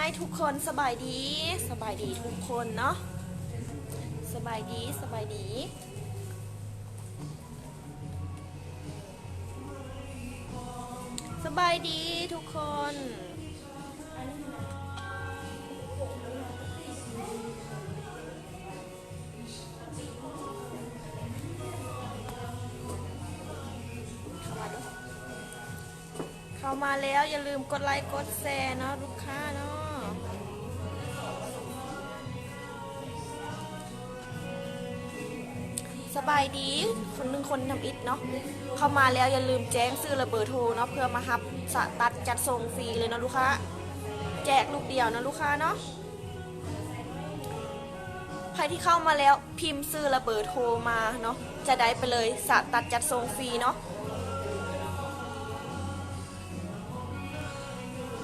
Hi ທຸກຄົນ ສະບາຍດີ ສະບາຍດີທຸກຄົນເນາະ ສະບາຍດີ ສະບາຍດີ ສະບາຍດີທຸກຄົນ. ເຂົ້າມາແລ້ວຢ່າລືມກົດໄລກົດແຊເນາະ ລູກຄ້າເນາະ. ສະບາຍດີ ຄົນໜຶ່ງຄົນທຳອິດເນາະ ເຂົ້າມາແລ້ວຢ່າລືມແຈ້ງຊື່ ແລະ ເບີໂທເນາະ ເພື່ອມາຮັບສະຕັດຈັດສົ່ງຟຣີເລີຍເນາະລູກຄ້າ ແຈກລູກດຽວເນາະລູກຄ້າເນາະ. ໃຜທີ່ເຂົ້າມາແລ້ວພິມຊື່ ແລະ ເບີໂທມາເນາະ ຈະໄດ້ໄປເລີຍສະຕັດຈັດສົ່ງຟຣີເນາະ.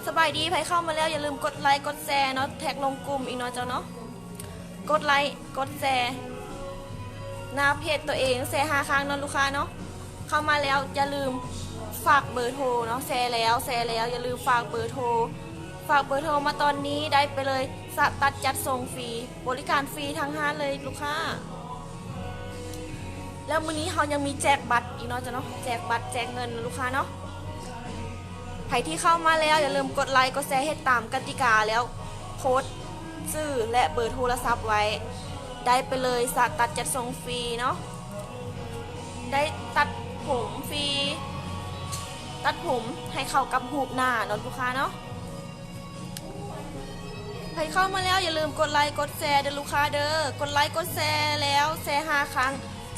ສະບາຍດີ ໃຜເຂົ້າມາແລ້ວຢ່າລືມກົດໄລກົດແຊເນາະ ແທັກລົງກຸ່ມອີກເນາະເຈົ້າເນາະ ກົດໄລກົດແຊ ໜ້າເພຈຕົວເອງ ແຊຫ້າຄັ້ງເນາະລູກຄ້າເນາະ. ເຂົ້າມາແລ້ວຢ່າລືມຝາກເບີໂທເນາະ ແຊແລ້ວ ແຊແລ້ວຢ່າລືມຝາກເບີໂທ ຝາກເບີໂທມາຕອນນີ້ ໄດ້ໄປເລີຍສະຕັດຈັດສົ່ງຟຣີ ບໍລິການຟຣີທາງຮ້ານເລີຍລູກຄ້າ. ແລ້ວມື້ນີ້ເຮົາຍັງມີແຈກບັດອີກເນາະເຈົ້າເນາະ ແຈກບັດແຈກເງິນລູກຄ້າເນາະ. ໃຜທີ່ເຂົ້າມາແລ້ວຢ່າລືມກົດໄລກົດແຊ ເຮັດຕາມກະຕິກາແລ້ວໂພສຊື່ ແລະ ເບີໂທລະສັບໄວ້ ໄດ້ໄປເລີຍສະຕັດຈັດສົ່ງຟຣີເນາະ ໄດ້ຕັດຜົມຟຣີ ຕັດຜົມໃຫ້ເຂົ້າກັບຮູບໜ້າເນາະລູກຄ້າເນາະ. ໃຜເຂົ້າມາແລ້ວຢ່າລືມກົດໄລກົດແຊເດີລູກຄ້າເດີ ກົດໄລກົດແຊແລ້ວແຊຫ້າຄັ້ງ.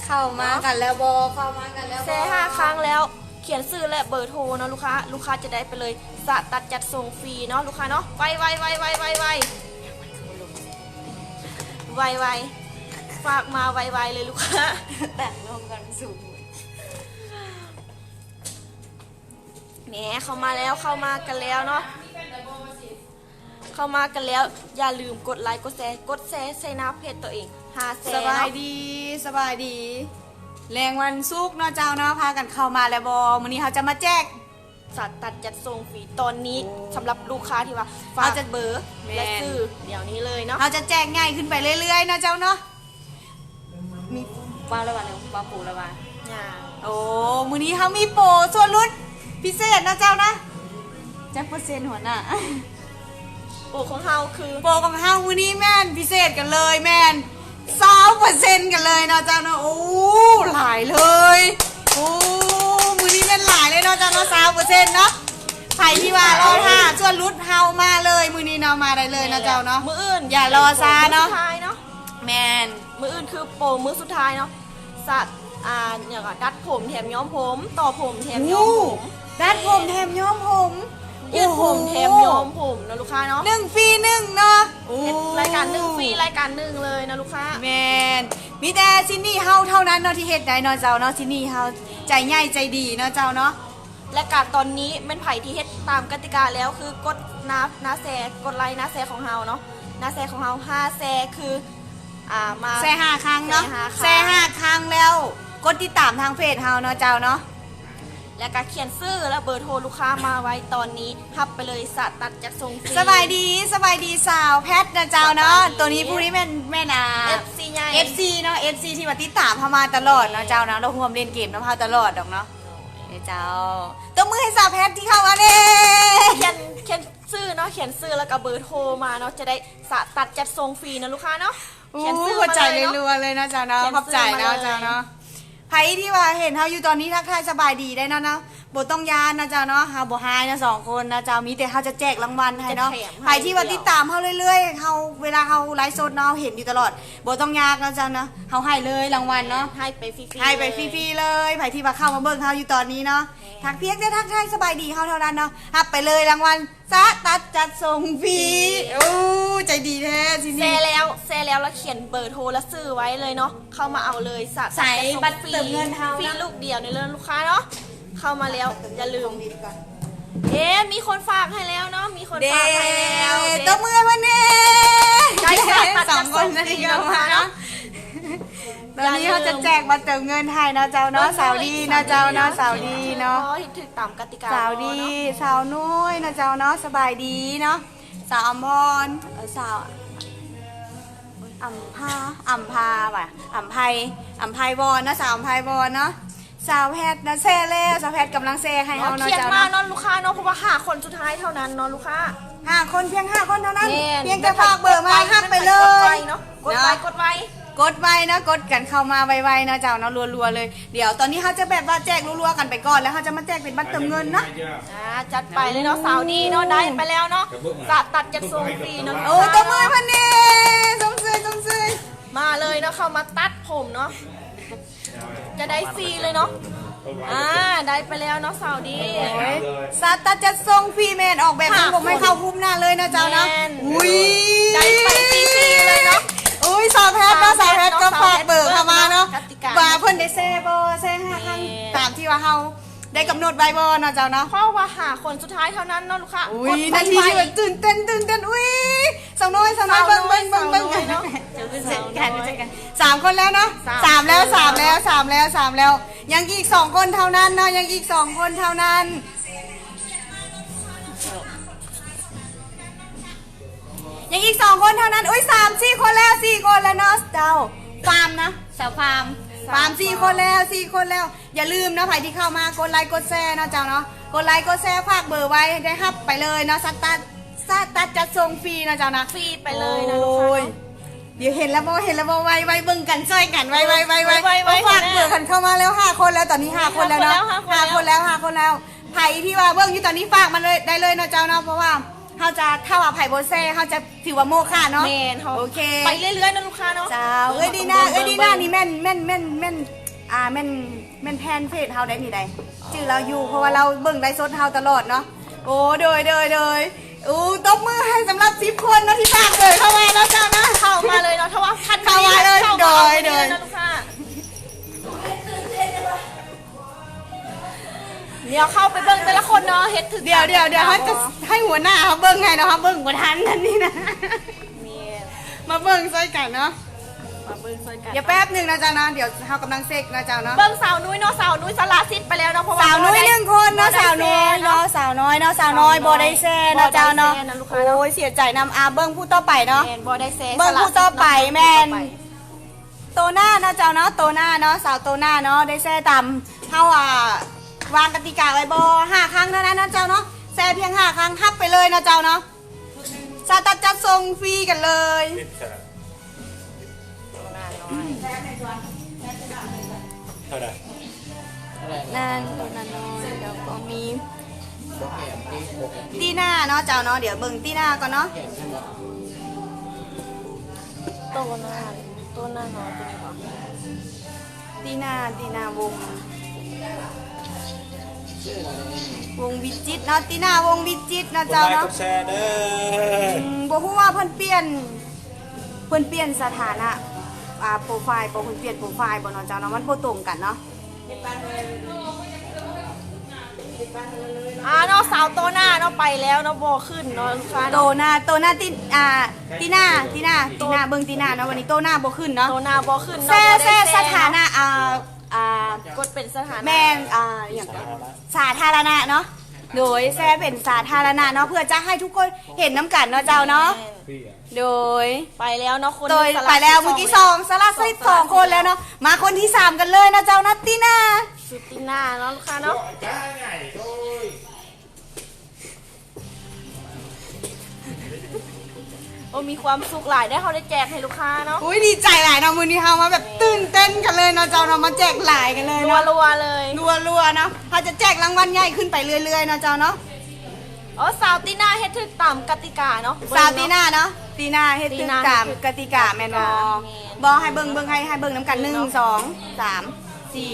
ເຂົ້າມາກັນແລ້ວບໍ່ ເຂົ້າມາກັນແລ້ວບໍ່ ແຊຫ້າຄັ້ງແລ້ວ ຂຽນຊື່ ແລະ ເບີໂທເນາະລູກຄ້າ ລູກຄ້າຈະໄດ້ໄປເລີຍສະຕັດຈັດສົ່ງຟຣີເນາະລູກຄ້າເນາະ. ໄວໆ ໄວໆ ໄວໆ ໄວໆ ຝາກມາໄວໆເລີຍລູກຄ້າ ຕັ້ງລົງກ່ອນສູງ. ແໝ ເຂົ້າມາແລ້ວ ເຂົ້າມາກັນແລ້ວເນາະ ເຂົ້າມາກັນແລ້ວ ຢ່າລືມກົດໄລກົດແຊ ກົດແຊໃສ່ໜ້າເພຈຕົວເອງ ຫ້າແຊເນາະ. ສະບາຍດີ ສະບາຍດີ ແລງວັນສຸກເນາະເຈົ້າເນາະ ພາກັນເຂົ້າມາແລ້ວບໍ່? ມື້ນີ້ເຮົາຈະມາແຈກສະຕັດຈັດສົ່ງຟຣີຕອນນີ້ ໂອ້ ສຳລັບລູກຄ້າທີ່ວ່າຝາກເບີ ແມ່ນ ແລະ ຊື່ດຽວນີ້ເລີຍເນາະ ເຮົາຈະແຈກໃຫຍ່ຂຶ້ນໄປເລື້ອຍໆເນາະເຈົ້າເນາະ. ມີ ເວົ້າແລ້ວວ່າ ເວົ້າໂປແລ້ວວ່າ ຍັງ ໂອ້ ມື້ນີ້ເຮົາມີໂປສ່ວນຫຼຸດພິເສດເນາະເຈົ້ານະ. ຈັກເປີເຊັນຫົວໜ້າ? ໂປຂອງເຮົາຄື ໂປຂອງເຮົາມື້ນີ້ແມ່ນພິເສດກັນເລີຍ ແມ່ນຊາວເປີເຊັນກັນເລີຍເນາະເຈົ້າເນາະ. ໂອ້ ຫຼາຍເລີຍ ໂອ້ ມື້ນີ້ແມ່ນຫຼາຍເລີຍເນາະເຈົ້າເນາະ ຊາວເປີເຊັນເນາະ. ໃຜທີ່ວ່າລໍຖ້າສ່ວນຫຼຸດເຮົາມາເລີຍມື້ນີ້ເນາະ ມາໄດ້ເລີຍເນາະເຈົ້າເນາະ ມື້ອື່ນ ຢ່າລໍຊ້າເນາະ ມື້ສຸດທ້າຍເນາະ. ແມ່ນ ມື້ອື່ນຄືໂປມື້ສຸດທ້າຍເນາະ ສະ ອ່າ ຫຍັງກໍ ດັດຜົມແຖມຍ້ອມຜົມ ຕໍ່ຜົມແຖມຍ້ອມຜົມ ໂອ້ ດັດຜົມແຖມຍ້ອມຜົມ ໂອ້ ຢືດຜົມແຖມຍ້ອມຜົມເນາະລູກຄ້າເນາະ ໜຶ່ງຟຣີໜຶ່ງເນາະ. ໂອ້ ເຮັດລາຍການໜຶ່ງຟຣີລາຍການໜຶ່ງເລີຍເນາະລູກຄ້າ. ແມ່ນ ມີແຕ່ຊິນນີ້ເຮົາເທົ່ານັ້ນເນາະທີ່ເຮັດໄດ້ເນາະເຈົ້າເນາະ ຊິນນີ້ເຮົາໃຈໃຫຍ່ໃຈດີເນາະເຈົ້າເນາະ. ແລະກະຕອນນີ້ແມ່ນໃຜທີ່ເຮັດຕາມກະຕິກາແລ້ວ ຄືກົດໜ້າ ໜ້າແຊ ກົດໄລໜ້າແຊຂອງເຮົາເນາະ ໜ້າແຊຂອງເຮົາຫ້າແຊ ຄື ອ່າ ມາແຊຫ້າຄັ້ງເນາະ ແຊຫ້າຄັ້ງ ແຊຫ້າຄັ້ງແລ້ວກົດຕິດຕາມທາງເພຈເຮົາເນາະເຈົ້າເນາະ ແລະກະຂຽນຊື່ ແລະ ເບີໂທລູກຄ້າມາໄວ້ຕອນນີ້ ຮັບໄປເລີຍສະຕັດຈັດສົ່ງຟຣີ. ສະບາຍດີ ສະບາຍດີສາວແພັດເນາະເຈົ້າເນາະ ສະບາຍດີ ໂຕນີ້ຜູ້ນີ້ແມ່ນ ແມ່ນ ອ່າ ເອັຟຊີໃຫຍ່ ເອັຟຊີເນາະ ເອັຟຊີທີ່ວ່າຕິດຕາມເຮົາມາຕະຫຼອດເນາະເຈົ້າເນາະ ແມ່ນ ລາວຮ່ວມຫຼິ້ນເກມນຳເຮົາຕະຫຼອດດອກເນາະ. ເຈົ້າ ຕົບມືໃຫ້ສາວແພັດທີ່ເຂົ້າມາແດ່. ຂຽນ ຂຽນຊື່ເນາະ ຂຽນຊື່ແລ້ວກໍເບີໂທມາເນາະ ຈະໄດ້ສະຕັດຈັດສົ່ງຟຣີເນາະລູກຄ້າເນາະ. ໂອ້ ຂຽນຊື່ ຂອບໃຈ ມາເລີຍເນາະ ເລີຍໆເນາະເຈົ້າເນາະ ຂຽນຊື່ ຂອບໃຈເນາະ ມາເລີຍ ເຈົ້າເນາະ. ໃຜທີ່ວ່າເຫັນເຮົາຢູ່ຕອນນີ້ ທັກທາຍສະບາຍດີໄດ້ເນາະ ເນາະ ບໍ່ຕ້ອງຢ້ານເນາະເຈົ້າເນາະ ເຮົາບໍ່ຮ້າຍເນາະ ສອງຄົນເນາະເຈົ້າ ມີແຕ່ເຮົາຈະແຈກລາງວັນໃຫ້ເນາະ. ຈະແຖມໃຫ້ ໃຜທີ່ວ່າຕິດຕາມເຮົາເລື້ອຍໆ ເຮົາ ເວລາເຮົາໄລສົດເນາະ ເຮົາເຫັນຢູ່ຕະຫຼອດ ບໍ່ຕ້ອງຍາກເນາະເຈົ້າເນາະ ເຮົາໃຫ້ເລີຍລາງວັນເນາະ ໃຫ້ໄປຟຣີໆ ໃຫ້ໄປຟຣີໆເລີຍ. ໃຜທີ່ວ່າເຂົ້າມາເບິ່ງເຮົາຢູ່ຕອນນີ້ເນາະ ແມ່ນ ທັກ ພຽງແຕ່ທັກທາຍສະບາຍດີເຮົາເທົ່ານັ້ນເນາະ ຮັບໄປເລີຍລາງວັນສະຕັດຈັດສົ່ງຟຣີ. ໂອ້ ໃຈດີແທ້ຊິນີ້ ແຊແລ້ວ ແຊແລ້ວລະຂຽນເບີໂທລະຊື່ໄວ້ເລີຍເນາະ ເຂົ້າມາເອົາເລີຍ ສະ ໃສ່ບັດເຕີມເງິນເຮົາ ຟຣີລູກດຽວນີ້ເລີຍລູກຄ້າເນາະ. ເຂົ້າມາແລ້ວຢ່າລືມ ເອ ມີຄົນຝາກໃຫ້ແລ້ວເນາະ ມີຄົນຝາກໃຫ້ແລ້ວ ເດ້ ຕົບມືໃຫ້ເພິ່ນແດ່ ໄດ້ສະຕັດຈັດສົ່ງຟຣີເນາະລູກຄ້າເນາະ. ຕອນນີ້ເຮົາຈະແຈກບັດເຕີມເງິນໃຫ້ເນາະເຈົ້າເນາະ ສາວດີເນາະເຈົ້າເນາະ ສາວດີເນາະ ເຮັດຖືກຕາມກະຕິກາ ສາວດີ ເນາະ ສາວນ້ອຍເນາະເຈົ້າເນາະ ສະບາຍດີເນາະ. ສາວອຳພອນ ເອີ ສາວ ອຳພາ ອຳພາວ່າ ອຳໄພ ອຳໄພວອນເນາະ ສາວອຳໄພວອນເນາະ ສາວແພັດນະ ແຊແລ້ວ ສາວແພັດກຳລັງແຊໃຫ້ເຮົາເນາະ ເຈົ້າເນາະ ມາເນາະລູກຄ້າເນາະ ເພາະວ່າຫ້າຄົນສຸດທ້າຍເທົ່ານັ້ນເນາະລູກຄ້າ ຫ້າຄົນ ພຽງຫ້າຄົນເທົ່ານັ້ນ ພຽງແຕ່ຝາກເບີມາຮັບໄປເລີຍ ກົດໄວເນາະ ກົດໄວ ກົດໄວ ກົດໄວເນາະ ກົດກັນເຂົ້າມາໄວໆເນາະເຈົ້າເນາະ ລັວໆເລີຍ ດຽວຕອນນີ້ເຮົາຈະແບບວ່າແຈກລົວໆກັນໄປກ່ອນ ແລ້ວເຮົາຈະມາແຈກເປັນບັດເຕີມເງິນເນາະ ອ່າ ຈັດໄປເລີຍເນາະ ສາວດີເນາະ ໄດ້ໄປແລ້ວເນາະ ສະຕັດຈັດສົ່ງຟຣີເນາະ ໂອ້ຍ ຕົບມືໃຫ້ເພິ່ນແດ່ ຊົມເຊີຍ ຊົມເຊີຍ ມາເລີຍເນາະ ເຂົ້າມາຕັດຜົມເນາະ ຈະໄດ້ຟຣີເລີຍເນາະ ອ່າ ໄດ້ໄປແລ້ວເນາະ ສາວດີ ສະຕັດຈັດສົ່ງຟຣີ ແມ່ນ ອອກແບບ ຫາຄົນ ຜົມໃຫ້ເຂົ້າຮຸ່ມໜ້າເລີຍເນາະເຈົ້າເນາະ ແມ່ນ ອຸ້ຍ ໄດ້ໄປຟຣີໆເລີຍເນາະ ອຸ້ຍ ສາວແພັດເນາະ ສາວແພັດ ສາວແພັດກໍຝາກເບີເຂົ້າມາເນາະ ກະຕິກາ ວ່າເພິ່ນໄດ້ແຊບໍ່ ແຊຫ້າຄັ້ງ ແມ່ນ ຕາມທີ່ວ່າເຮົາໄດ້ກຳນົດໄວ້ບໍ່ເນາະເຈົ້າເນາະ ເພາະວ່າຫ້າຄົນສຸດທ້າຍເທົ່ານັ້ນເນາະລູກຄ້າ ໂອ້ຍ ກດໄວໆ ນາທີທີ່ວ່າຕື່ນເຕັ້ນ ຕື່ນເຕັ້ນ ອຸ້ຍ ສາວນ້ອຍ ສາວນ້ອຍ ເບິ່ງ ເບິ່ງ ເບິ່ງ ສາວນ້ອຍເນາະ ສາມຄົນແລ້ວເນາະ ສາມແລ້ວ ສາມແລ້ວ ສາມແລ້ວ ສາມແລ້ວ ຍັງອີກສອງຄົນເທົ່ານັ້ນເນາະ ຍັງອີກສອງຄົນເທົ່ານັ້ນ ຍັງອີກສອງຄົນເທົ່ານັ້ນ ອຸ້ຍ ສາມສີ່ຄົນແລ້ວ ສີ່ຄົນແລ້ວເນາະ ເຈົ້າ ຟາມນະ ສາວຟາມ ຟາມສີ່ຄົນແລ້ວ ສີ່ຄົນແລ້ວ ຢ່າລືມເນາະ ໃຜທີ່ເຂົ້າມາກົດໄລກົດແຊເນາະເຈົ້າເນາະ ກົດໄລກົດແຊ ຝາກເບີໄວ້ ໄດ້ຮັບໄປເລີຍເນາະ ສະຕັດ ສະຕັດຈັດສົ່ງຟຣີເນາະເຈົ້ານະ ຟຣີໄປເລີຍເນາະ ໂອ້ຍ ລູກຄ້າເນາະ ດຽວເຫັນແລ້ວບໍ່ ເຫັນແລ້ວບໍ່ ໄວໆ ເບິ່ງກັນ ຊ່ອຍກັນ ໄວໆ ໄວໆ ໂອ້ຍ ໄວໆ ໂອ້ຍ ຝາກເບີກັນເຂົ້າມາແລ້ວ ຫ້າຄົນແລ້ວ ຕອນນີ້ຫ້າຄົນແລ້ວເນາະ ຫ້າຄົນແລ້ວ ຫ້າຄົນແລ້ວ ຫ້າຄົນແລ້ວ ໃຜທີ່ວ່າເບິ່ງຢູ່ຕອນນີ້ ຝາກມາເລີຍ ໄດ້ເລີຍເນາະເຈົ້າເນາະ ເພາະວ່າເຮົາຈະ ຖ້າວ່າໃຜບໍ່ແຊ ເຮົາຈະຖືວ່າໂມ້ຄ່າເນາະ ແມ່ນ ໂອເຄ ໄປເລື້ອຍໆເນາະລູກຄ້າເນາະ ເຈົ້າ ເອື້ອຍດີນາ ເອື້ອຍດີນານີ້ແມ່ນ ແມ່ນ ແມ່ນ ແມ່ນ ອ່າ ແມ່ນ ແມ່ນແຟນເພຈເຮົາໄດ໋ນີ້ໄດ໋ ຈື່ລາວຢູ່ ເພາະວ່າລາວເບິ່ງໄລຟ໌ສົດເຮົາຕະຫຼອດເນາະ ໂອ້ ໂດຍ ໂດຍ ໂດຍ ໂອ້ ຕົບມືໃຫ້ສຳລັບສິບຄົນເນາະ ທີ່ຝາກເບີເຂົ້າມາເນາະເຈົ້ານະ ເຂົ້າມາເລີຍເນາະ ຖ້າວ່າທັນ ເຂົ້າມາເລີຍ ເຂົ້າມາເອົາໄປເລີຍເນາະລູກຄ້າ ດຽວເຂົ້າໄປເບິ່ງແຕ່ລະຄົນເນາະ ເຮັດຖືກ ດຽວ ດຽວ ດຽວ ເຮົາຈະໃຫ້ຫົວໜ້າເຮົາເບິ່ງໃຫ້ເນາະ ເຮົາເບິ່ງບໍ່ທັນອັນນີ້ນະ ແມ່ນ ມາເບິ່ງຊ່ອຍກັນເນາະ ມາເບິ່ງຊ່ອຍກັນ ດຽວແປັບໜຶ່ງນະເຈົ້ານະ ດຽວເຮົາກຳລັງເຊັກນະເຈົ້າເນາະ ເບິ່ງສາວນຸ້ຍເນາະ ສາວນຸ້ຍສະຫຼະສິດໄປແລ້ວເນາະ ເພາະວ່າສາວນຸ້ຍໜຶ່ງຄົນເນາະ ສາວນຸ້ຍເນາະ ສາວນ້ອຍເນາະ ສາວນ້ອຍບໍ່ໄດ້ແຊເນາະເຈົ້າເນາະ ໂອ້ຍ ເສຍໃຈນຳ ອ່າ ເບິ່ງຜູ້ຕໍ່ໄປເນາະ ແມ່ນ ບໍ່ໄດ້ແຊ ເບິ່ງຜູ້ຕໍ່ໄປ ສະຫຼະສິດເນາະ ແມ່ນ ຜູ້ຕໍ່ໄປ ໂຕໜ້າເນາະເຈົ້າເນາະ ໂຕໜ້າເນາະ ສາວໂຕໜ້າເນາະ ໄດ້ແຊຕາມເຮົາ ອ່າ ວາງກະຕິກາໄວ້ບໍ່ ຫ້າຄັ້ງເທົ່ານັ້ນເນາະເຈົ້າເນາະ ແຊພຽງຫ້າຄັ້ງ ຮັບໄປເລີຍເນາະເຈົ້າເນາະ ສະຕັດຈັດສົ່ງຟຣີກັນເລີຍ ເທົ່າໃດ ນັ້ນ ໂຕໜ້ານ້ອຍ ແລ້ວກໍມີ ຕີໜ້າເນາະເຈົ້າເນາະ ດຽວເບິ່ງຕີໜ້າກ່ອນເນາະ ໂຕໜ້າ ໂຕໜ້ານ້ອຍ ໂຕນີ້ບໍ່ ຕີໜ້າ ຕີໜ້າວົງ ວົງວິຈິດເນາະ ຕີໜ້າ ວົງວິຈິດເນາະເຈົ້າເນາະ ກົດໄລກົດແຊເດີ ອືມ ບໍ່ຮູ້ວ່າເພິ່ນປ່ຽນ ເພິ່ນປ່ຽນສະຖານະ ອ່າ ໂປຣໄຟລ໌ບໍ່ ເພິ່ນປ່ຽນໂປຣໄຟລ໌ບໍ່ເນາະເຈົ້າເນາະ ມັນບໍ່ຕົງກັນເນາະ ອ່າ ເນາະ ສາວໂຕໜ້າເນາະ ໄປແລ້ວເນາະ ບໍ່ຂຶ້ນເນາະ ລູກຄ້າເນາະ ໂຕໜ້າ ໂຕໜ້າ ຕີ ອ່າ ຕີໜ້າ ຕີໜ້າ ຕີໜ້າ ເບິ່ງຕີໜ້າເນາະ ວັນນີ້ໂຕໜ້າບໍ່ຂຶ້ນເນາະ ໂຕໜ້າບໍ່ຂຶ້ນເນາະ ແຊ ບໍ່ໄດ້ແຊ ແຊ ສະຖານະ ອ່າ ອ່າ ກົດເປັນສະຖານະ ແມ່ນ ອ່າ ອີ່ຫຍັງກໍ ສາທາລະນະເນາະ ໂດຍ ແຊເປັນສາທາລະນະເນາະ ເພື່ອຈະໃຫ້ທຸກຄົນເຫັນນຳກັນເນາະເຈົ້າເນາະ ແມ່ນ ໂດຍ ໄປແລ້ວເນາະ ຄົນ ໂດຍ ໜຶ່ງ ໄປແລ້ວ ສະຫຼະສິດ ມື້ກີ້ສອງ ສະຫຼະສິດ ສອງ ສອງຄົນແລ້ວເນາະ ມາຄົນທີສາມກັນເລີຍເນາະເຈົ້າ ນັດຕິນາ ສຸດຕິນາເນາະ ລູກຄ້າເນາະ ໂອ້ ມີຄວາມສຸກຫຼາຍໄດ໋ ເຮົາໄດ້ແຈກໃຫ້ລູກຄ້າເນາະ ອຸ້ຍ ດີໃຈຫຼາຍເນາະ ມື້ນີ້ເຮົາມາແບບຕື່ນເຕັ້ນກັນເລີຍເນາະເຈົ້າເນາະ ມາແຈກຫຼາຍກັນເລີຍເນາະ ລັວໆເລີຍ ລັວໆເນາະ ເຮົາຈະແຈກລາງວັນໃຫຍ່ຂຶ້ນໄປເລື້ອຍໆເນາະເຈົ້າເນາະ ໂອ້ ສາວຕີໜ້າເຮັດຖືກຕາມກະຕິກາເນາະ ສາວຕີໜ້າເນາະ ຕີໜ້າເຮັດຖືກຕາມກະຕິກາແມ່ນບໍ່ ບໍ່ ໃຫ້ເບິ່ງ ເບິ່ງ ໃຫ້ ໃຫ້ເບິ່ງນຳກັນ ໜຶ່ງ ສອງ ສາມ ສີ່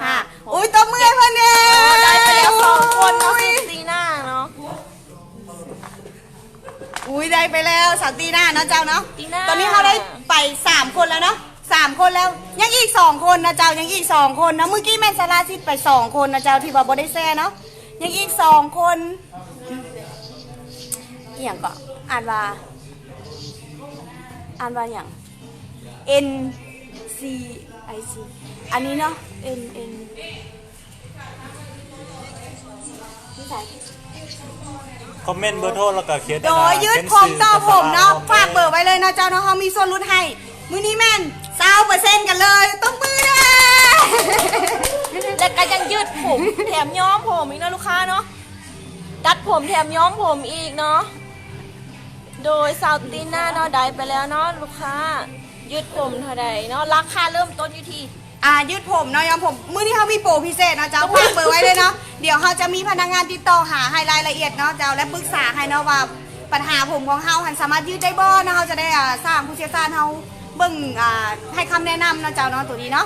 ຫ້າ ໂອ້ຍ ຕົບມືໃຫ້ເພິ່ນແດ່ ໂອ້ ໄດ້ໄປແລ້ວສອງຄົນເນາະ ໂອ້ຍ ສາວຕີໜ້າເນາະ ອຸ້ຍ ໄດ້ໄປແລ້ວ ສາວຕີໜ້າເນາະເຈົ້າເນາະ ຕອນນີ້ເຮົາໄດ້ໄປສາມຄົນແລ້ວເນາະ ສາມຄົນແລ້ວ ຍັງອີກສອງຄົນນະເຈົ້າ ຍັງອີກສອງຄົນນະ ມື້ກີ້ແມ່ນສະຫຼະສິດໄປສອງຄົນນະເຈົ້າ ທີ່ວ່າບໍ່ໄດ້ແຊເນາະ ຍັງອີກສອງຄົນ ອີ່ຫຍັງເກາະ ອ່ານວ່າ ອ່ານວ່າຫຍັງ ເອັນ ຊີ ໄອ ຊີ ອັນນີ້ເນາະ ເອັນ ເອັນ ຢູ່ໃສ? ຄອມເມັນເບີໂທ ແລ້ວກໍຂຽນ ໂດຍ ອ່າ ຢືດຜົມ ຕໍ່ຜົມເນາະ ຝາກເບີໄວ້ເລີຍເນາະເຈົ້າເນາະ ເຮົາມີສ່ວນຫຼຸດໃຫ້ ມື້ນີ້ແມ່ນ ຊາວເປີເຊັນກັນເລີຍ ຕົບມືເດີ ແລ້ວກໍຍັງຢືດຜົມ ແຖມຍ້ອມຜົມອີກເນາະລູກຄ້າເນາະ ດັດຜົມແຖມຍ້ອມຜົມອີກເນາະ ໂດຍ ຊາວຕີນໜ້າເນາະ ໄດ້ໄປແລ້ວເນາະລູກຄ້າ ຢືດຜົມເທົ່າໃດເນາະ ລາຄາເລີ່ມຕົ້ນຢູ່ທີ່ ອ່າ ຢືດຜົມເນາະ ຍ້ອມຜົມ ມື້ນີ້ເຮົາມີໂປພິເສດເນາະເຈົ້າ ຝາກເບີໄວ້ເລີຍເນາະ ດຽວເຮົາຈະມີພະນັກງານຕິດຕໍ່ຫາໃຫ້ລາຍລະອຽດເນາະເຈົ້າ ແລະ ປຶກສາໃຫ້ເນາະວ່າ ບັນຫາຜົມຂອງເຮົາຫັ້ນສາມາດຢືດໄດ້ບໍ່ເນາະ ເຮົາຈະໄດ້ ອ່າ ສ້າງຜູ້ຊ່ຽວຊານເຮົາເບິ່ງ ອ່າ ໃຫ້ຄຳແນະນຳເນາະເຈົ້າເນາະ ໂຕນີ້ເນາະ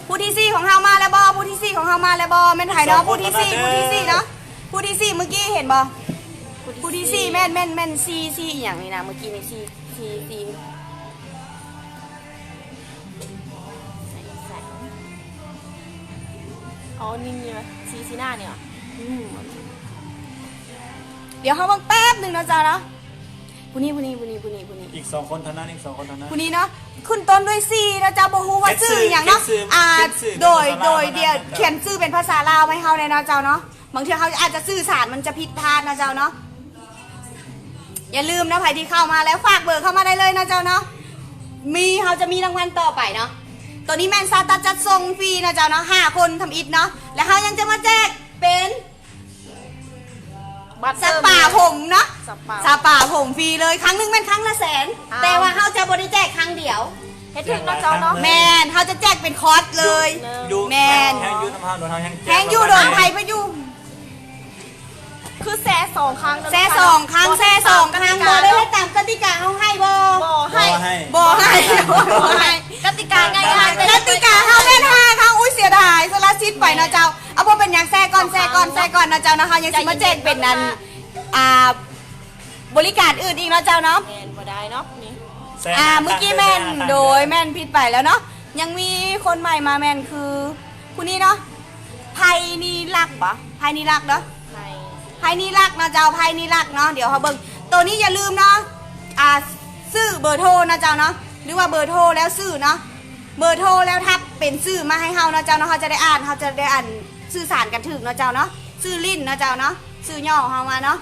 ຜູ້ທີສີ່ຂອງເຮົາມາແລ້ວບໍ່? ຜູ້ທີສີ່ຂອງເຮົາມາແລ້ວບໍ່? ແມ່ນໃຜເນາະ? ຜູ້ທີສີ່ ຜູ້ທີສີ່ເນາະ ຜູ້ທີສີ່ ມື້ກີ້ເຫັນບໍ່? ຜູ້ທີສີ່ ແມ່ນ ແມ່ນ ແມ່ນ ສີ່ ສີ່ ອີ່ຫຍັງນີ້ນະ ມື້ກີ້ນີ້ ສີ່ ສີ່ ສີ່ ອໍ ນີ້ ນີ້ຫວາ ສີ່ ສີ່ໜ້ານີ້ຫວາ ອືມ ດຽວເຮົາເບິ່ງແປັບໜຶ່ງເນາະເຈົ້າເນາະ ຜູ້ນີ້ ຜູ້ນີ້ ຜູ້ນີ້ ຜູ້ນີ້ ຜູ້ນີ້ ອີກສອງຄົນເທົ່ານັ້ນ ອີກສອງຄົນເທົ່ານັ້ນ ຜູ້ນີ້ເນາະ ຂຶ້ນຕົ້ນດ້ວຍ ສີ່ ເນາະເຈົ້າ ບໍ່ຮູ້ວ່າຊື່ຫຍັງເນາະ ຂຽນຊື່ ຂຽນຊື່ ອ່າ ຂຽນຊື່ ໂດຍ ເປັນພາສາລາວ ໂດຍ ເປັນພາສາລາວ ດຽວຂຽນຊື່ເປັນພາສາລາວໃຫ້ເຮົາແດ່ເນາະເຈົ້າເນາະ ບາງເທື່ອເຮົາອາດຈະສື່ສານມັນຈະຜິດພາດເນາະເຈົ້າເນາະ ຢ່າລືມເນາະ ໃຜທີ່ເຂົ້າມາແລ້ວ ຝາກເບີເຂົ້າມາໄດ້ເລີຍເນາະເຈົ້າເນາະ ມີ ເຮົາຈະມີລາງວັນຕໍ່ໄປເນາະ ໂຕນີ້ແມ່ນຊາວຕັດຈັດສົ່ງຟຣີເນາະເຈົ້າເນາະ ຫ້າຄົນທຳອິດເນາະ ແລະ ເຮົາຍັງຈະມາແຈກເປັນ ບັດ ສະປາຜົມເນາະ ສະປາ ສະປາຜົມຟຣີເລີຍ ຄັ້ງໜຶ່ງແມ່ນຄັ້ງລະແສນ ອ້າວ ແຕ່ວ່າເຮົາຈະບໍ່ໄດ້ແຈກຄັ້ງດຽວ ເຮັດຖືກເນາະເຈົ້າເນາະ ແມ່ນ ເຮົາຈະແຈກເປັນຄອດເລີຍ ຢູ່ ແມ່ນ ແຮງຢູ່ນຳເຮົາ ໂດນເຮົາແຮງ ແຮງຢູ່ ໂດນໃຜເພິ່ນຢູ່ ຄືແຊສອງຄັ້ງ ແຊສອງຄັ້ງ ແຊສອງຄັ້ງ ບໍ່ໄດ້ເຮັດຕາມກະຕິກາເຮົາໃຫ້ບໍ່? ບໍ່ໃຫ້ ບໍ່ໃຫ້ ບໍ່ໃຫ້ ກະຕິກາງ່າຍໆ ກະຕິກາເຮົາເຮັດຫ້າຄັ້ງ ອຸ້ຍ ເສຍດາຍ ສະລະສິດໄປເນາະເຈົ້າ ເອົາ ບໍ່ເປັນຫຍັງ ແຊກ່ອນ ແຊກ່ອນ ແຊກ່ອນເນາະເຈົ້າເນາະ ເຮົາຍັງຊິມາແຈກເປັນອັນ ອ່າ ບໍລິການອື່ນອີກເນາະເຈົ້າເນາະ ແມ່ນ ບໍ່ໄດ້ເນາະນີ້ ອ່າ ມື້ກີ້ແມ່ນ ໂດຍ ແມ່ນຜິດໄປແລ້ວເນາະ ຍັງມີຄົນໃໝ່ມາແມ່ນຄື ຜູ້ນີ້ເນາະ ໄພນີລັກບໍ? ໄພນີລັກເນາະ ໄພ ໄພນີລັກເນາະເຈົ້າ ໄພນີລັກເນາະ ດຽວເຮົາເບິ່ງ ໂຕນີ້ຢ່າລືມເນາະ ອ່າ ຊື່ເບີໂທເນາະເຈົ້າເນາະ ຫຼືວ່າເບີໂທແລ້ວຊື່ເນາະ ເບີໂທແລ້ວທັກເປັນຊື່ມາໃຫ້ເຮົາເນາະເຈົ້າເນາະ ເຮົາຈະໄດ້ອ່ານ ເຮົາຈະໄດ້ອ່ານສື່ສານກັນຖືກເນາະເຈົ້າເນາະ ຊື່ລິ້ນເນາະເຈົ້າເນາະ ຊື່ຫຍໍ້ເຮົາມາເນາະ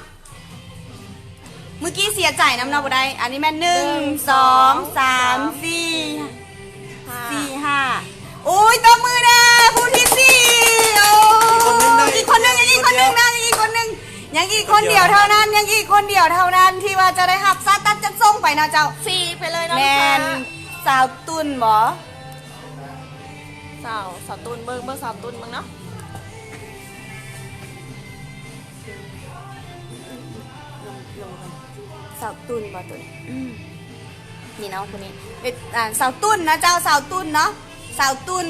ມື້ກີ້ເສຍໃຈນຳເນາະ ບໍ່ໄດ້ ອັນນີ້ແມ່ນ ໜຶ່ງ ໜຶ່ງ ສອງ ສາມ ສອງ ສີ່ ຫ້າ ສີ່ ຫ້າ ໂອ້ຍ ຕົບມືແດ່ ຜູ້ທີສີ່ ໂອ້ ອີກຄົນໜຶ່ງ ອີກຄົນໜຶ່ງ ຍັງອີກຄົນໜຶ່ງນະ ຍັງອີກຄົນໜຶ່ງ ຍັງອີກຄົນດຽວເທົ່ານັ້ນ ຍັງອີກຄົນດຽວເທົ່ານັ້ນ ທີ່ວ່າຈະໄດ້ຮັບຊາວຕັດຈັດສົ່ງໄປເນາະເຈົ້າ ຟຣີໄປເລີຍເນາະ ແມ່ນ ລູກຄ້າ ສາວຕຸ່ນບໍ? ສາວ ສາວຕຸ່ນ ເບິ່ງ ເບິ່ງສາວຕຸ່ນເບິ່ງເນາະ ສາວຕຸ່ນບໍ ຕຸ່ນ ອືມ ນີ້ເນາະ ຜູ້ນີ້ ເປັນ ອ່າ ສາວຕຸ່ນນະເຈົ້າ ສາວຕຸ່ນເນາະ ສາວຕຸ່ນ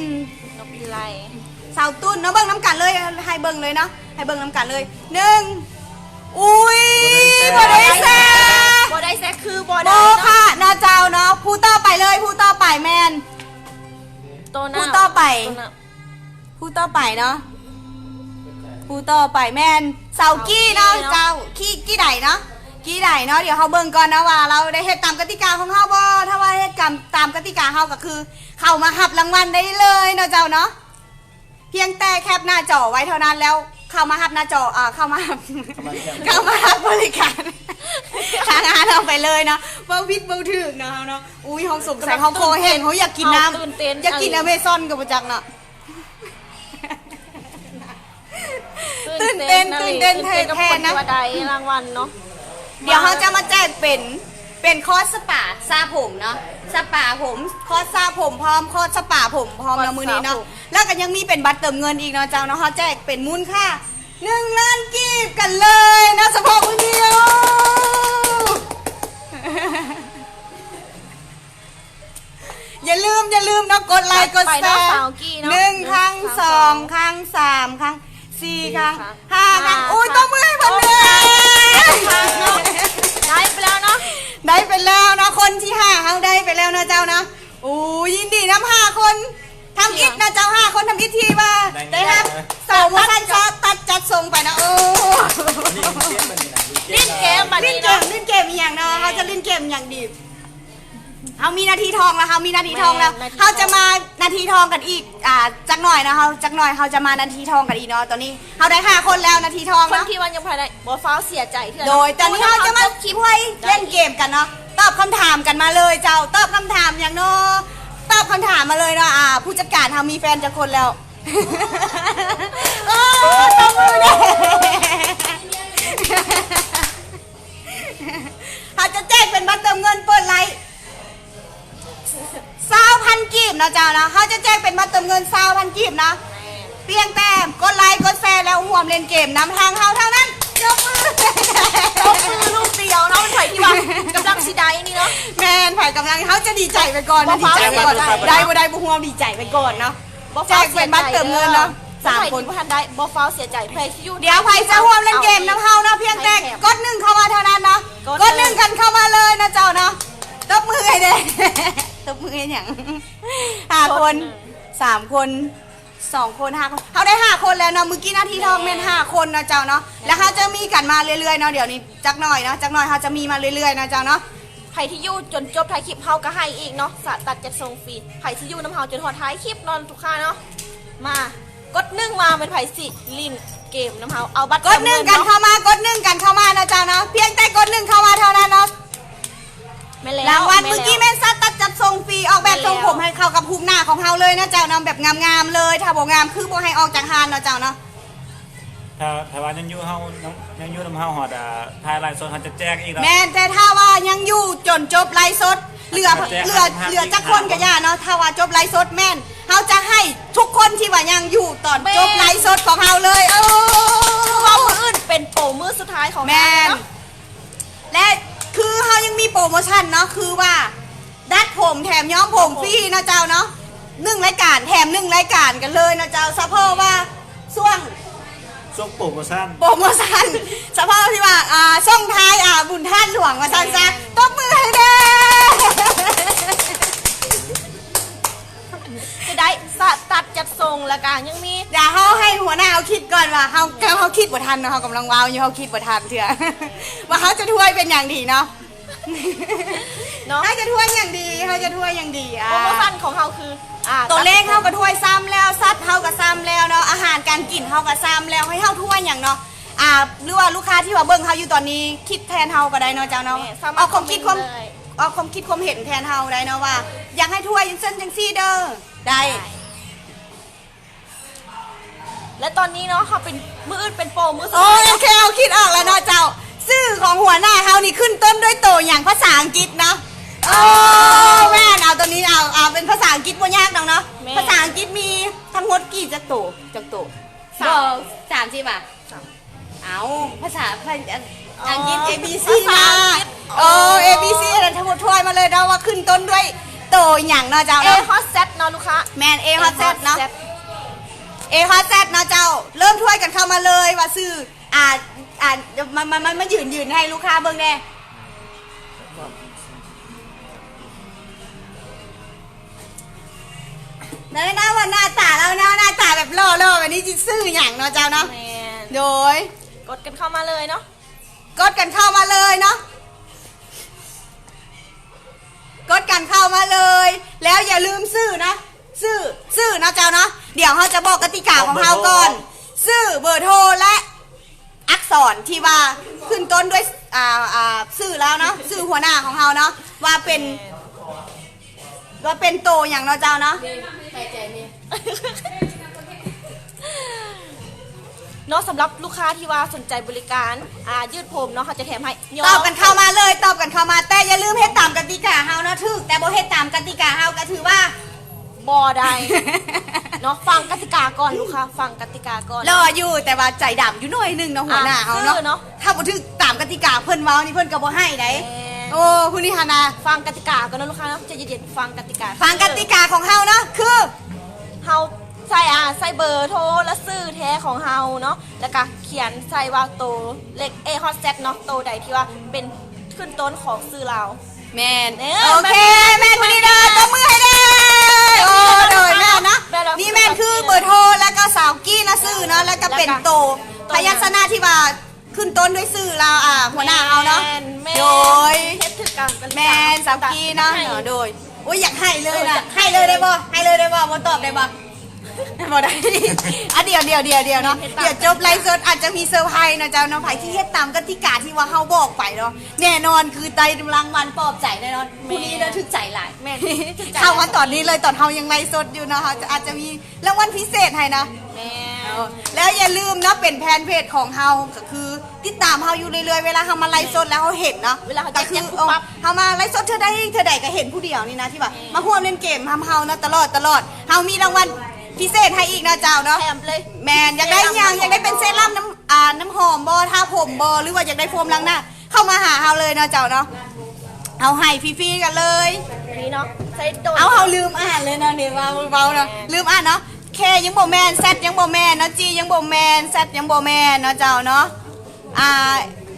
ນົກພິໄລ ສາວຕຸ່ນເນາະ ເບິ່ງນຳກັນເລີຍ ໃຫ້ເບິ່ງເລີຍເນາະ ໃຫ້ເບິ່ງນຳກັນເລີຍ ໜຶ່ງ ອຸ້ຍ ບໍ່ໄດ້ແຊ ບໍ່ໄດ້ແຊ ຄືບໍ່ໄດ້ ບໍ່ຄ່ະເນາະເຈົ້າເນາະ ຜູ້ຕໍ່ໄປເລີຍ ຜູ້ຕໍ່ໄປແມ່ນ ໂຕໜ້າ ຜູ້ຕໍ່ໄປ ໂຕໜ້າ ຜູ້ຕໍ່ໄປເນາະ ຜູ້ຕໍ່ໄປແມ່ນສາວກີ້ເນາະ ສາວກີ້ເນາະ ເຈົ້າ ກີ້ ກີ້ໃດເນາະ ກີ້ໃດເນາະ ດຽວເຮົາເບິ່ງກ່ອນເນາະວ່າລາວໄດ້ເຮັດຕາມກະຕິກາຂອງເຮົາບໍ່ ຖ້າວ່າເຮັດຕາມ ຕາມກະຕິກາເຮົາກໍຄືເຂົ້າມາຮັບລາງວັນໄດ້ເລີຍເນາະເຈົ້າເນາະ ພຽງແຕ່ແຄປໜ້າຈໍໄວ້ເທົ່ານັ້ນແລ້ວເຂົ້າມາຮັບໜ້າຈໍ ເຂົ້າມາ ເຂົ້າມາຮັບບໍລິການທາງຮ້ານເຮົາໄປເລີຍເນາະ ເວົ້າຜິດເວົ້າຖືກເນາະເຮົາເນາະ ອຸ້ຍ ເຮົາສົງໄສ ເຮົາຄໍແຫ້ງ ເຮົາຢາກກິນນ້ຳ ຢາກກິນອາເມຊອນກໍບໍ່ຈັກເນາະ. ຕື່ນເຕັ້ນ ຕື່ນເຕັ້ນ ຕື່ນເຕັ້ນແທນ ແທນກັບຄົນທີ່ວ່າໄດ້ລາງວັນເນາະ ດຽວເຮົາຈະມາແຈກເປັນ ເປັນຄອດສະປາສະຜົມເນາະ ສະປາຜົມ ຄອດສະຜົມພ້ອມ ຄອດສະປາຜົມພ້ອມເນາະ ມື້ນີ້ເນາະ ແລ້ວກໍຍັງມີເປັນບັດເຕີມເງິນອີກເນາະເຈົ້າເນາະ ເຮົາແຈກເປັນມູນຄ່າໜຶ່ງລ້ານກີບກັນເລີຍເນາະ ສະເພາະມື້ນີ້ ໂອ້ ຢ່າລືມ ຢ່າລືມເນາະ ກົດໄລ ກົດແຊ ໜຶ່ງຄັ້ງ ສອງຄັ້ງ ສາມຄັ້ງ ສີ່ຄັ້ງ ຫ້າຄັ້ງ ໂອ້ຍ ຕົບມືໃຫ້ເພິ່ນແດ່ ໄດ້ໄປແລ້ວເນາະ ໄດ້ໄປແລ້ວເນາະ ຄົນທີຫ້າເຮົາໄດ້ໄປແລ້ວເນາະເຈົ້າເນາະ ໂອ້ຍ ຍິນດີນຳຫ້າຄົນ ທຳອິດເນາະເຈົ້າ ຫ້າຄົນທຳອິດທີ່ວ່າໄດ້ຮັບ ສາວໂມຊັນຊອດຕັດຈັດສົ່ງໄປເນາະ ໂອ້ ຫຼິ້ນເກມບັດນີ້ເນາະ ຫຼິ້ນເກມ ຫຼິ້ນເກມອີ່ຫຍັງເນາະ ເຮົາຈະຫຼິ້ນເກມຫຍັງດີ? ເ ເຮົາມີນາທີທອງແລ້ວ ເຮົາມີນາທີທອງແລ້ວ ແມ່ນ ນາທີທອງ ເຮົາຈະມານາທີທອງກັນອີກ ອ່າ ຈັກໜ້ອຍເນາະ ເຮົາ ຈັກໜ້ອຍເຮົາຈະມານາທີທອງກັນອີກເນາະ. ຕອນນີ້ເຮົາໄດ້ຫ້າຄົນແລ້ວ ນາທີທອງເນາະ. ຄົນທີ່ວ່າຍັງບໍ່ໄດ້ ບໍ່ຟ້າວເສຍໃຈເທື່ອເນາະ. ໂດຍ ຕອນນີ້ເຮົາຈະມາ ຄວາຍ ເລ່ນເກມກັນເນາະ. ຕອບຄຳຖາມກັນມາເລີຍເຈົ້າ. ຕອບຄຳຖາມຫຍັງເນາະ? ຕອບຄຳຖາມມາເລີຍເນາະ. ອ່າ ຜູ້ຈັດການເຮົາມີແຟນຈັກຄົນແລ້ວ? ໂອ້ ຕົບມືແດ່. ເຮົາຈະແຈກເປັນບັດເຕີມເງິນເປີດໄລຟ໌ ຊາວພັນກີບເນາະເຈົ້າເນາະ. ເຮົາຈະແຈກເປັນບັດເຕີມເງິນຊາວພັນກີບເນາະ. ແມ່ນ. ພຽງແຕ່ກົດໄລຄ໌ ກົດແຊຣ ແລ້ວຮ່ວມຫຼິ້ນເກມນຳທາງເຮົາເທົ່ານັ້ນ. ຕົບມື ຕົບມືລູກດຽວເນາະ. ເປັນໃຜທີ່ວ່າກຳລັງຊິໄດ້ນີ້ເນາະ. ແມ່ນ ໃຜກຳລັງ ເຮົາຈະດີໃຈໄປກ່ອນ ດີໃຈໄປກ່ອນ. ບໍ່ຟ້າວເສຍໃຈ ໄດ້ບໍ່ໄດ້ບໍ່ຮ່ວມ ດີໃຈໄປກ່ອນເນາະ. ບໍ່ຟ້າວເສຍໃຈເດີ ສາມຄົນ ໃຜທີ່ບໍ່ທັນໄດ້ ບໍ່ຟ້າວເສຍໃຈ. ໃຜຊິຢູ່ ດຽວໃຜຈະຮ່ວມຫຼິ້ນເກມນຳເຮົາເນາະ ພຽງແຕ່ກົດໜຶ່ງເຂົ້າມາເທົ່ານັ້ນເນາະ. ກົດໜຶ່ງກັນເຂົ້າມາເລີຍນະເຈົ້າເນາະ. ຕົບມືໃຫ້ແດ່. ຕົບມືເຮັດຫຍັງ? ຫ້າຄົນ ສາມຄົນ ສອງຄົນ ຫ້າຄົນ ເຮົາໄດ້ຫ້າຄົນແລ້ວເນາະ. ມື້ກີ້ນາທີທອງແມ່ນຫ້າຄົນເນາະເຈົ້າເນາະ. ແລ້ວເຮົາຈະມີກັນມາເລື້ອຍໆເນາະ. ດຽວນີ້ຈັກໜ້ອຍເນາະ ຈັກໜ້ອຍເຮົາຈະມີມາເລື້ອຍໆເນາະເຈົ້າເນາະ. ໃຜທີ່ຢູ່ຈົນຈົບທ້າຍຄລິບເຮົາກໍໃຫ້ອີກເນາະ ສະຕັດຈັດສົ່ງຟຣີ. ໃຜທີ່ຢູ່ນຳເຮົາຈົນຮອດທ້າຍຄລິບເນາະລູກຄ້າເນາະ ມາກົດໜຶ່ງມາ. ແມ່ນໃຜຊິຫຼິ້ນເກມນຳເຮົາ ເອົາບັດ ກົດໜຶ່ງກັນເຂົ້າມາ ກົດໜຶ່ງກັນເຂົ້າມາເນາະເຈົ້າເນາະ. ພຽງແຕ່ກົດໜຶ່ງເຂົ້າມາເທົ່ານັ້ນເນາະ. ແມ່ນແລ້ວ ລາງວັນມື້ກີ້ແມ່ນສະຕັດຈັດສົ່ງຟຣີ ອອກແບບ ແມ່ນແລ້ວ ຊົງຜົມໃຫ້ເຂົ້າກັບຮູບໜ້າຂອງເຮົາເລີຍເນາະເຈົ້າເນາະ. ແບບງາມໆເລີຍ ຖ້າບໍ່ງາມຄືບໍ່ໃຫ້ອອກຈາກຮ້ານເນາະເຈົ້າເນາະ. ຖ້າ ຖ້າວ່າຍັງຢູ່ເຮົາ ຍັງຢູ່ນຳເຮົາຮອດ ອ່າ ທ້າຍໄລຟ໌ສົດ ເຮົາຈະແຈກອີກເນາະ. ແມ່ນ ແຕ່ຖ້າວ່າຍັງຢູ່ຈົນຈົບໄລຟ໌ສົດ ເຫຼືອ ເຫຼືອ ເຫຼືອຈັກຄົນກໍຢ່າເນາະ. ຖ້າວ່າຈົບໄລຟ໌ສົດແມ່ນເຮົາຈະໃຫ້ທຸກຄົນທີ່ວ່າຍັງຢູ່ຕອນ ແມ່ນ ຈົບໄລຟ໌ສົດຂອງເຮົາເລີຍ. ໂອ້ ຄືວ່າມື້ອື່ນເປັນໂປຣມື້ສຸດທ້າຍຂອງ ແມ່ນ ເຮົາເນາະ. ແລະ ຄືເຮົາຍັງມີໂປຣໂມຊັນເນາະ ຄືວ່າ ດັດຜົມແຖມຍ້ອມຜົມຟຣີເນາະເຈົ້າເນາະ. ໜຶ່ງລາຍການແຖມໜຶ່ງລາຍການກັນເລີຍເນາະເຈົ້າ. ສະເພາະວ່າຊ່ວງ ຊ່ວງໂປຣໂມຊັນ ໂປຣໂມຊັນ ສະເພາະທີ່ວ່າ ອ່າ ສົ່ງທ້າຍ ອ່າ ບຸນທາດຫຼວງວ່າຊັ້ນຊະ. ແມ່ນ ຕົບມືໃຫ້ແດ່. ຈະໄດ້ສະຕັດຈັດສົ່ງ ແລ້ວກະຍັງມີ ດຽວເຮົາໃຫ້ຫົວໜ້າເຮົາຄິດກ່ອນວ່າເຮົາ ເຮົາຄິດບໍ່ທັນເນາະ. ເຮົາກຳລັງເວົ້າຢູ່ ເຮົາຄິດບໍ່ທັນເທື່ອ ວ່າເຮົາຈະທວຍເປັນຫຍັງດີເນາະ. ເນາະ ເຮົາຈະທວຍຫຍັງດີ ເຮົາຈະທວຍຫຍັງດີ? ອ່າ ໂປຣໂມຊັນຂອງເຮົາຄື ອ່າ ຕົວເລກເຮົາກໍທວຍຊ້ຳແລ້ວ ສັດເຮົາກໍຊ້ຳແລ້ວເນາະ ອາຫານການກິນເຮົາກໍຊ້ຳແລ້ວ ໃຫ້ເຮົາທວຍຫຍັງເນາະ? ອ່າ ຫຼືວ່າລູກຄ້າທີ່ວ່າເບິ່ງເຮົາຢູ່ຕອນນີ້ ຄິດແທນເຮົາກໍໄດ້ເນາະເຈົ້າເນາະ. ແມ່ນ ສາມາດ ອອກຄວາມຄິດ ຄວາມ ຄອມເມັນໄດ້ ອອກຄວາມຄິດຄວາມເຫັນແທນເຮົາໄດ້ເນາະ ວ່າຢາກໃຫ້ທວຍຈັ່ງຊັ້ນຈັ່ງຊີ້ເດີ ໄດ້ ໄດ້. ແລະ ຕອນນີ້ເນາະ ເຮົາເປັນ ມື້ອື່ນເປັນໂປຣມື້ສຸດ ໂອ້ ທ້າຍ ໂອເຄ ເຮົາຄິດອອກແລ້ວເນາະເຈົ້າ. ຊື່ຂອງຫົວໜ້າເຮົານີ້ຂຶ້ນຕົ້ນດ້ວຍໂຕຫຍັງ? ພາສາອັງກິດເນາະ. ໂອ້ ແມ່ນ ເອົາໂຕນີ້ ເອົາ ເອົາເປັນພາສາອັງກິດ ບໍ່ຍາກດອກເນາະ. ແມ່ນ ພາສາອັງກິດມີທັງໝົດກີ່ຈັກໂຕ? ຈັກໂຕ? ສາມ ບໍ່ ສາມສິບຫວາ? ເອົາ ພາສາ ພາສາອັງກິດ ເອ ບີ ຊີ ພາສາອັງກິດ ນະ. ໂອ້ ເອ ບີ ຊີ ນັ້ນ ທວຍມາເລີຍເນາະ ວ່າຂຶ້ນຕົ້ນດ້ວຍໂຕຫຍັງເນາະເຈົ້າເນາະ. ເອ ຮອດ ແຊັດ ເນາະລູກຄ້າ. ແມ່ນ ເອ ຮອດ ແຊັດ ເນາະ. ເອ ຮອດ ແຊັດ ເນາະເຈົ້າ. ເລີ່ມທວຍກັນເຂົ້າມາເລີຍວ່າຊື່ ອ່າ ອ່າ ມາ ມາ ມາ ມາຢືນ ຢືນໃຫ້ລູກຄ້າເບິ່ງແດ່. ແລ້ວໜ້າ ວ່າໜ້າຕາລາວເນາະ ໜ້າຕາແບບຫຼໍ່ໆແບບນີ້ ຊິຊື່ຫຍັງເນາະເຈົ້າເນາະ? ແມ່ນ ໂດຍ ກົດກັນເຂົ້າມາເລີຍເນາະ ກົດກັນເຂົ້າມາເລີຍເນາະ ກົດກັນເຂົ້າມາເລີຍ. ແລ້ວຢ່າລືມຊື່ນະ ຊື່ ຊື່ເນາະເຈົ້າເນາະ. ດຽວເຮົາຈະບອກກະຕິກາຂອງເຮົາກ່ອນ ຊື່ ເບີໂທ ແລະ ອັກສອນທີ່ວ່າຂຶ້ນຕົ້ນດ້ວຍ ອ່າ ອ່າ ຊື່ລາວເນາະ ຊື່ຫົວໜ້າຂອງເຮົາເນາະ ວ່າເປັນ ວ່າເປັນໂຕຫຍັງເນາະເຈົ້າເນາະ. ເນາະ ສຳລັບລູກຄ້າທີ່ວ່າສົນໃຈບໍລິການ ອ່າ ຍືດຜົມເນາະ ເຮົາຈະແຖມໃຫ້. ຕອບກັນເຂົ້າມາເລີຍ ຕອບກັນເຂົ້າມາ ແຕ່ຢ່າລືມເຮັດຕາມກະຕິກາເຮົາເນາະ. ຖືກແຕ່ບໍ່ເຮັດຕາມກະຕິກາເຮົາກໍຖືວ່າ ບໍ່ໄດ້ເນາະ. ຟັງກະຕິກາກ່ອນລູກຄ້າ ຟັງກະຕິກາກ່ອນ. ຫຼໍ່ຢູ່ ແຕ່ວ່າໃຈດຳຢູ່ໜ້ອຍໜຶ່ງເນາະ ຫົວໜ້າເຮົາເນາະ. ອ່າ ຄືເນາະ ຖ້າບໍ່ຖືກຕາມກະຕິກາເພິ່ນເວົ້ານີ້ ເພິ່ນກໍບໍ່ໃຫ້ໃດ. ແມ່ນ ໂອ້ ຜູ້ນີ້ຫັ້ນນະ. ຟັງກະຕິກາກ່ອນເນາະລູກຄ້າເນາະ ໃຈເຢັນໆ ຟັງກະຕິກາ. ຟັງກະຕິກາຂອງເຮົາເນາະ ຄືເຮົາໃສ່ ອ່າ ໃສ່ເບີໂທ ແລະ ຊື່ແທ້ຂອງເຮົາເນາະ ແລ້ວກະຂຽນໃສ່ວ່າໂຕເລກ ເອ ຮອດ ແຊັດ ເນາະ ໂຕໃດທີ່ວ່າເປັນຂຶ້ນຕົ້ນຂອງຊື່ລາວ. ແມ່ນ ເອີ ໂອເຄ ແມ່ນ ແມ່ນຜູ້ນີ້ເດີ ຕົບມືໃຫ້ແດ່. ໂອ້ ໂດຍ ແມ່ນເນາະ ແມ່ນແລ້ວ ນີ້ແມ່ນຄືເບີໂທ ແລ້ວກໍສາວກີ້ນະ ຊື່ເນາະ ແລ້ວກໍເປັນໂຕ ໂຕ ພະຍັນຊະນະທີ່ວ່າຂຶ້ນຕົ້ນດ້ວຍຊື່ລາວ ອ່າ ຫົວໜ້າເຮົາເນາະ. ແມ່ນ ໂດຍ ເຮັດຖືກ ແມ່ນ ສາວກີເນາະ ໃຫ້ ໂດຍ ໂອ້ຍ ຢາກໃຫ້ເລີຍນະ ເອີ ຢາກໃຫ້ເລີຍໄດ້ບໍ່? ໃຫ້ເລີຍໄດ້ບໍ່? ບໍ່ຕອບໄດ້ບໍ່? ບໍ່ໄດ້ ອ່ະ ດຽວ ດຽວ ດຽວ ດຽວເນາະ ດຽວຈົບໄລຟ໌ສົດອາດຈະມີເຊີໄພເນາະເຈົ້າເນາະ ໃຜທີ່ເຮັດຕາມກະຕິກາທີ່ວ່າເຮົາບອກໄປເນາະ ແນ່ນອນຄືໄດ້ລາງວັນປອບໃຈແນ່ນອນ ແມ່ນ ຜູ້ນີ້ລະຖືກໃຈຫຼາຍ ແມ່ນ ຖືກໃຈ ເຂົ້າມາຕອນນີ້ເລີຍ ຕອນເຮົາຍັງໄລຟ໌ສົດຢູ່ເນາະ ເຮົາຈະ ອາດຈະມີ ລາງວັນພິເສດໃຫ້ນະ ແມ່ນ ເອີ ແລ້ວຢ່າລືມເນາະ ເປັນແຟນເພຈຂອງເຮົາ ກໍຄືຕິດຕາມເຮົາຢູ່ເລື້ອຍໆ ເວລາເຮົາມາໄລຟ໌ສົດແລ້ວເຮົາເຫັນເນາະ ເວລາເຮົາ ກໍຄື ແຈ້ງເຮົາມາໄລຟ໌ສົດເທື່ອໃດເທື່ອໃດກໍເຫັນຜູ້ດຽວນີ້ນະ ທີ່ວ່າ ແມ່ນ ມາຮ່ວມຫຼິ້ນເກມນຳເຮົາເນາະ ຕະຫຼອດ ຕະຫຼອດ ເຮົາມີລາງວັນພິເສດໃຫ້ອີກນະເຈົ້າເນາະ ແຖມເລີຍ ແມ່ນ ຢາກໄດ້ຫຍັງ ຢາກໄດ້ເປັນເຊຣໍ້າ ນ້ຳ ອ່າ ນ້ຳຫອມບໍ່ ທາຜົມບໍ່ ຫຼືວ່າຢາກໄດ້ໂຟມລ້າງໜ້າ ເຂົ້າມາຫາເຮົາເລີຍເນາະເຈົ້າເນາະ ເຮົາໃຫ້ຟຣີໆກັນເລີຍ ນີ້ເນາະ ໃຊ້ໂດຍ ເອົາ ເຮົາລືມອ່ານເລີຍເນາະ ນີ້ເວົ້າ ເວົ້າເນາະ ແມ່ນ ລືມອ່ານເນາະ ເຄ ຍັງບໍ່ແມ່ນ ແຊັດ ຍັງບໍ່ແມ່ນເນາະ ຈີ ຍັງບໍ່ແມ່ນ ແຊັດ ຍັງບໍ່ແມ່ນເນາະເຈົ້າເນາະ ອ່າ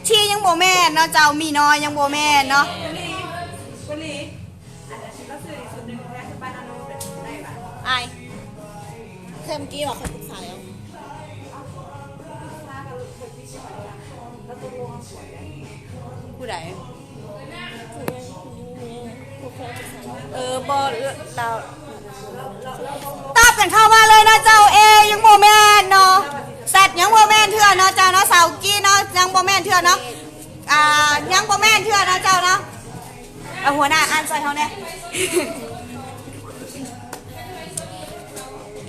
ທີ ຍັງບໍ່ແມ່ນເນາະເຈົ້າ ມີນ້ອຍ ຍັງບໍ່ແມ່ນເນາະ ອາຍ ແຄ່ເມື່ອກີ້ວ່າຂ້ອຍປຶກສາແລ້ວ ຜູ້ໃດ? ເອີ ບໍ່ ລາວ ຕອບກັນເຂົ້າມາເລີຍເນາະເຈົ້າ ເອ ຍັງບໍ່ແມ່ນເນາະ ແຊັດ ຍັງບໍ່ແມ່ນເທື່ອເນາະເຈົ້າເນາະ ສາວກີ້ເນາະ ຍັງບໍ່ແມ່ນເທື່ອເນາະ ອ່າ ຍັງບໍ່ແມ່ນເທື່ອເນາະເຈົ້າເນາະ ເອົາ ຫົວໜ້າອ່ານຊ່ອຍເຮົາແດ່.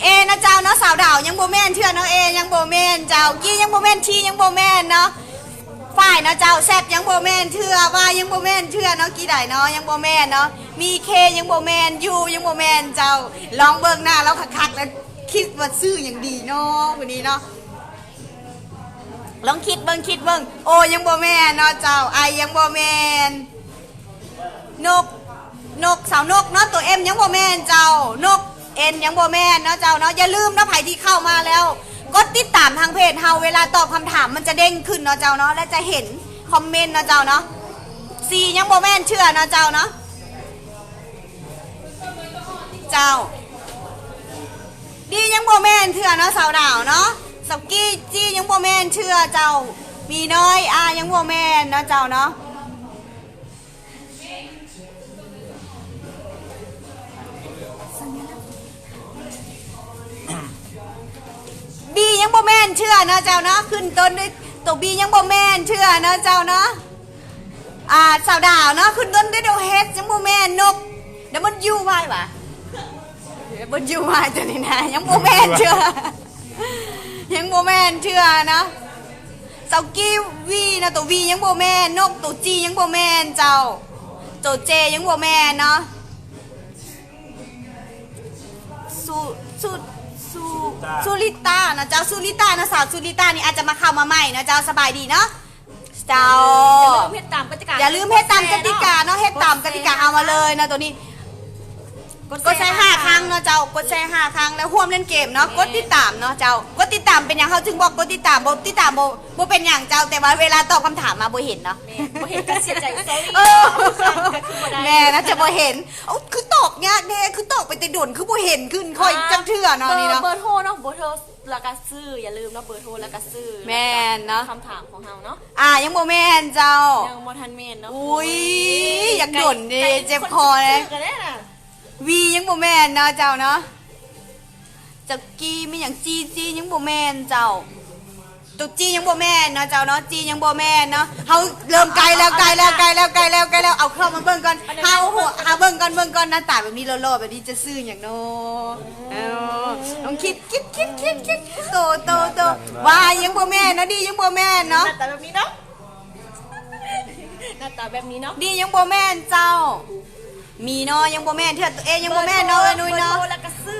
ເອນະເຈົ້າເນາະ ສາວດາວຍັງບໍ່ແມ່ນເທື່ອເນາະ ເອຍັງບໍ່ແມ່ນເຈົ້າ ກີຍັງບໍ່ແມ່ນ ທີຍັງບໍ່ແມ່ນເນາະ ຝ້າຍນະເຈົ້າ ແຊັດຍັງບໍ່ແມ່ນເທື່ອ ວາຍຍັງບໍ່ແມ່ນເທື່ອເນາະ ກີໃດເນາະ ຍັງບໍ່ແມ່ນເນາະ ມີເຄຍັງບໍ່ແມ່ນ ຢູຍັງບໍ່ແມ່ນເຈົ້າ ລອງເບິ່ງໜ້າລາວຄັກໆ ແລ້ວຄິດວ່າຊື່ຫຍັງດີເນາະ ຜູ້ນີ້ເນາະ ລອງຄິດເບິ່ງ ຄິດເບິ່ງ ໂອຍັງບໍ່ແມ່ນເນາະເຈົ້າ ໄອຍັງບໍ່ແມ່ນ ນົກ ນົກ ສາວນົກເນາະ ໂຕເອັມຍັງບໍ່ແມ່ນເຈົ້າ ນົກ ເອັນຍັງບໍ່ແມ່ນເນາະເຈົ້າເນາະ ຢ່າລືມເນາະ ໃຜທີ່ເຂົ້າມາແລ້ວ ກົດຕິດຕາມທາງເພຈເຮົາ ເວລາຕອບຄຳຖາມມັນຈະເດ້ງຂຶ້ນເນາະເຈົ້າເນາະ ແລະຈະເຫັນຄອມເມັນເນາະເຈົ້າເນາະ ຊີຍັງບໍ່ແມ່ນເທື່ອເນາະເຈົ້າເນາະ ເຈົ້າ ດີຍັງບໍ່ແມ່ນເທື່ອເນາະ ສາວດາວເນາະ ສາວກີ້ ຈີຍັງບໍ່ແມ່ນເທື່ອເຈົ້າ ມີນ້ອຍ ອາຍັງບໍ່ແມ່ນເນາະເຈົ້າເນາະ ບີຍັງບໍ່ແມ່ນເທື່ອເນາະເຈົ້າເນາະ ຂຶ້ນຕົ້ນດ້ວຍໂຕບີຍັງບໍ່ແມ່ນເທື່ອເນາະເຈົ້າເນາະ ອ່າ ສາວດາວເນາະ ຂຶ້ນຕົ້ນດ້ວຍໂຕເອັດ ຍັງບໍ່ແມ່ນ ນົກ ດັບເບິນຢູວາຍຫວາ ດັບເບິນຢູວາຍໂຕນີ້ນະ ຍັງບໍ່ແມ່ນເທື່ອ ຍັງບໍ່ແມ່ນເທື່ອເນາະ ສາວກີ້ ວີເນາະ ໂຕວີຍັງບໍ່ແມ່ນ ນົກ ໂຕຈີຍັງບໍ່ແມ່ນເຈົ້າ ໂຕເຈຍັງບໍ່ແມ່ນເນາະ ສຸ ສຸ ສຸ ສຸລິຕາເນາະເຈົ້າ ສຸລິຕາເນາະ ສາວສຸລິຕານີ້ອາດຈະມາເຂົ້າມາໃໝ່ເນາະເຈົ້າ ສະບາຍດີເນາະ ເຈົ້າ ຢ່າລືມເຮັດຕາມກະຕິກາ ຢ່າລືມເຮັດຕາມກະຕິກາເນາະ ເຮັດຕາມກະຕິກາເຮົາມາເລີຍເນາະ ໂຕນີ້ ກົດແຊຫ້າຄັ້ງເນາະເຈົ້າ ກົດແຊຫ້າຄັ້ງ ແລ້ວຮ່ວມຫຼິ້ນເກມເນາະ ກົດຕິດຕາມເນາະເຈົ້າ ກົດຕິດຕາມເປັນຫຍັງເຮົາຈຶ່ງບອກກົດຕິດຕາມ ບໍ່ຕິດຕາມບໍ່ ບໍ່ເປັນຫຍັງເຈົ້າ ແຕ່ວ່າເວລາຕອບຄຳຖາມມາບໍ່ເຫັນເນາະ ແມ່ນ ບໍ່ເຫັນກໍເສຍໃຈ sorry ເອີ ແມ່ນ ອາດຈະບໍ່ເຫັນ ເອົ້າ ຄືຕອບຍາກແທ້ ຄືຕອບໄປແຕ່ດົນ ຄືບໍ່ເຫັນຂຶ້ນຂ້ອຍຈັກເທື່ອເນາະ ນີ້ເນາະ ເບີໂທເນາະ ເບີໂທ ແລ້ວກະຊື່ ຢ່າລືມເນາະ ເບີໂທ ແລ້ວກະຊື່ ແມ່ນເນາະ ຄຳຖາມຂອງເຮົາເນາະ ອ່າ ຍັງບໍ່ແມ່ນເຈົ້າ ຍັງບໍ່ທັນແມ່ນເນາະ ອຸ້ຍ ຢາກດົນເດ້ ເຈັບຄໍເດ້ ວີຍັງບໍ່ແມ່ນເນາະເຈົ້າເນາະ ເຈົ້າກີ້ ມີຫຍັງ ຈີ ຈີຍັງບໍ່ແມ່ນເຈົ້າ ໂຕຈີຍັງບໍ່ແມ່ນເນາະເຈົ້າເນາະ ຈີຍັງບໍ່ແມ່ນເນາະ ເຮົາເລີ່ມໃກ້ແລ້ວ ໃກ້ແລ້ວ ໃກ້ແລ້ວ ໃກ້ແລ້ວ ໃກ້ແລ້ວ ເອົາເຂົ້າມາເບິ່ງກ່ອນ ເຮົາ ເຮົາເບິ່ງກ່ອນ ເບິ່ງກ່ອນ ໜ້າຕາແບບນີ້ຫຼໍ່ໆ ແບບນີ້ຈະຊື່ຫຍັງເນາະ ເອີ ຕ້ອງຄິດ ຄິດ ຄິດ ຄິດ ຄິດ ໂຕ ໂຕ ໂຕ ວາຍຍັງບໍ່ແມ່ນເນາະ ດີຍັງບໍ່ແມ່ນເນາະ ໜ້າຕາແບບນີ້ເນາະ ໜ້າຕາແບບນີ້ເນາະ ດີຍັງບໍ່ແມ່ນເຈົ້າ ມີເນາະ ຍັງບໍ່ແມ່ນເທື່ອ ເອຍັງບໍ່ແມ່ນເນາະ ເອີ ນຸ້ຍເນາະ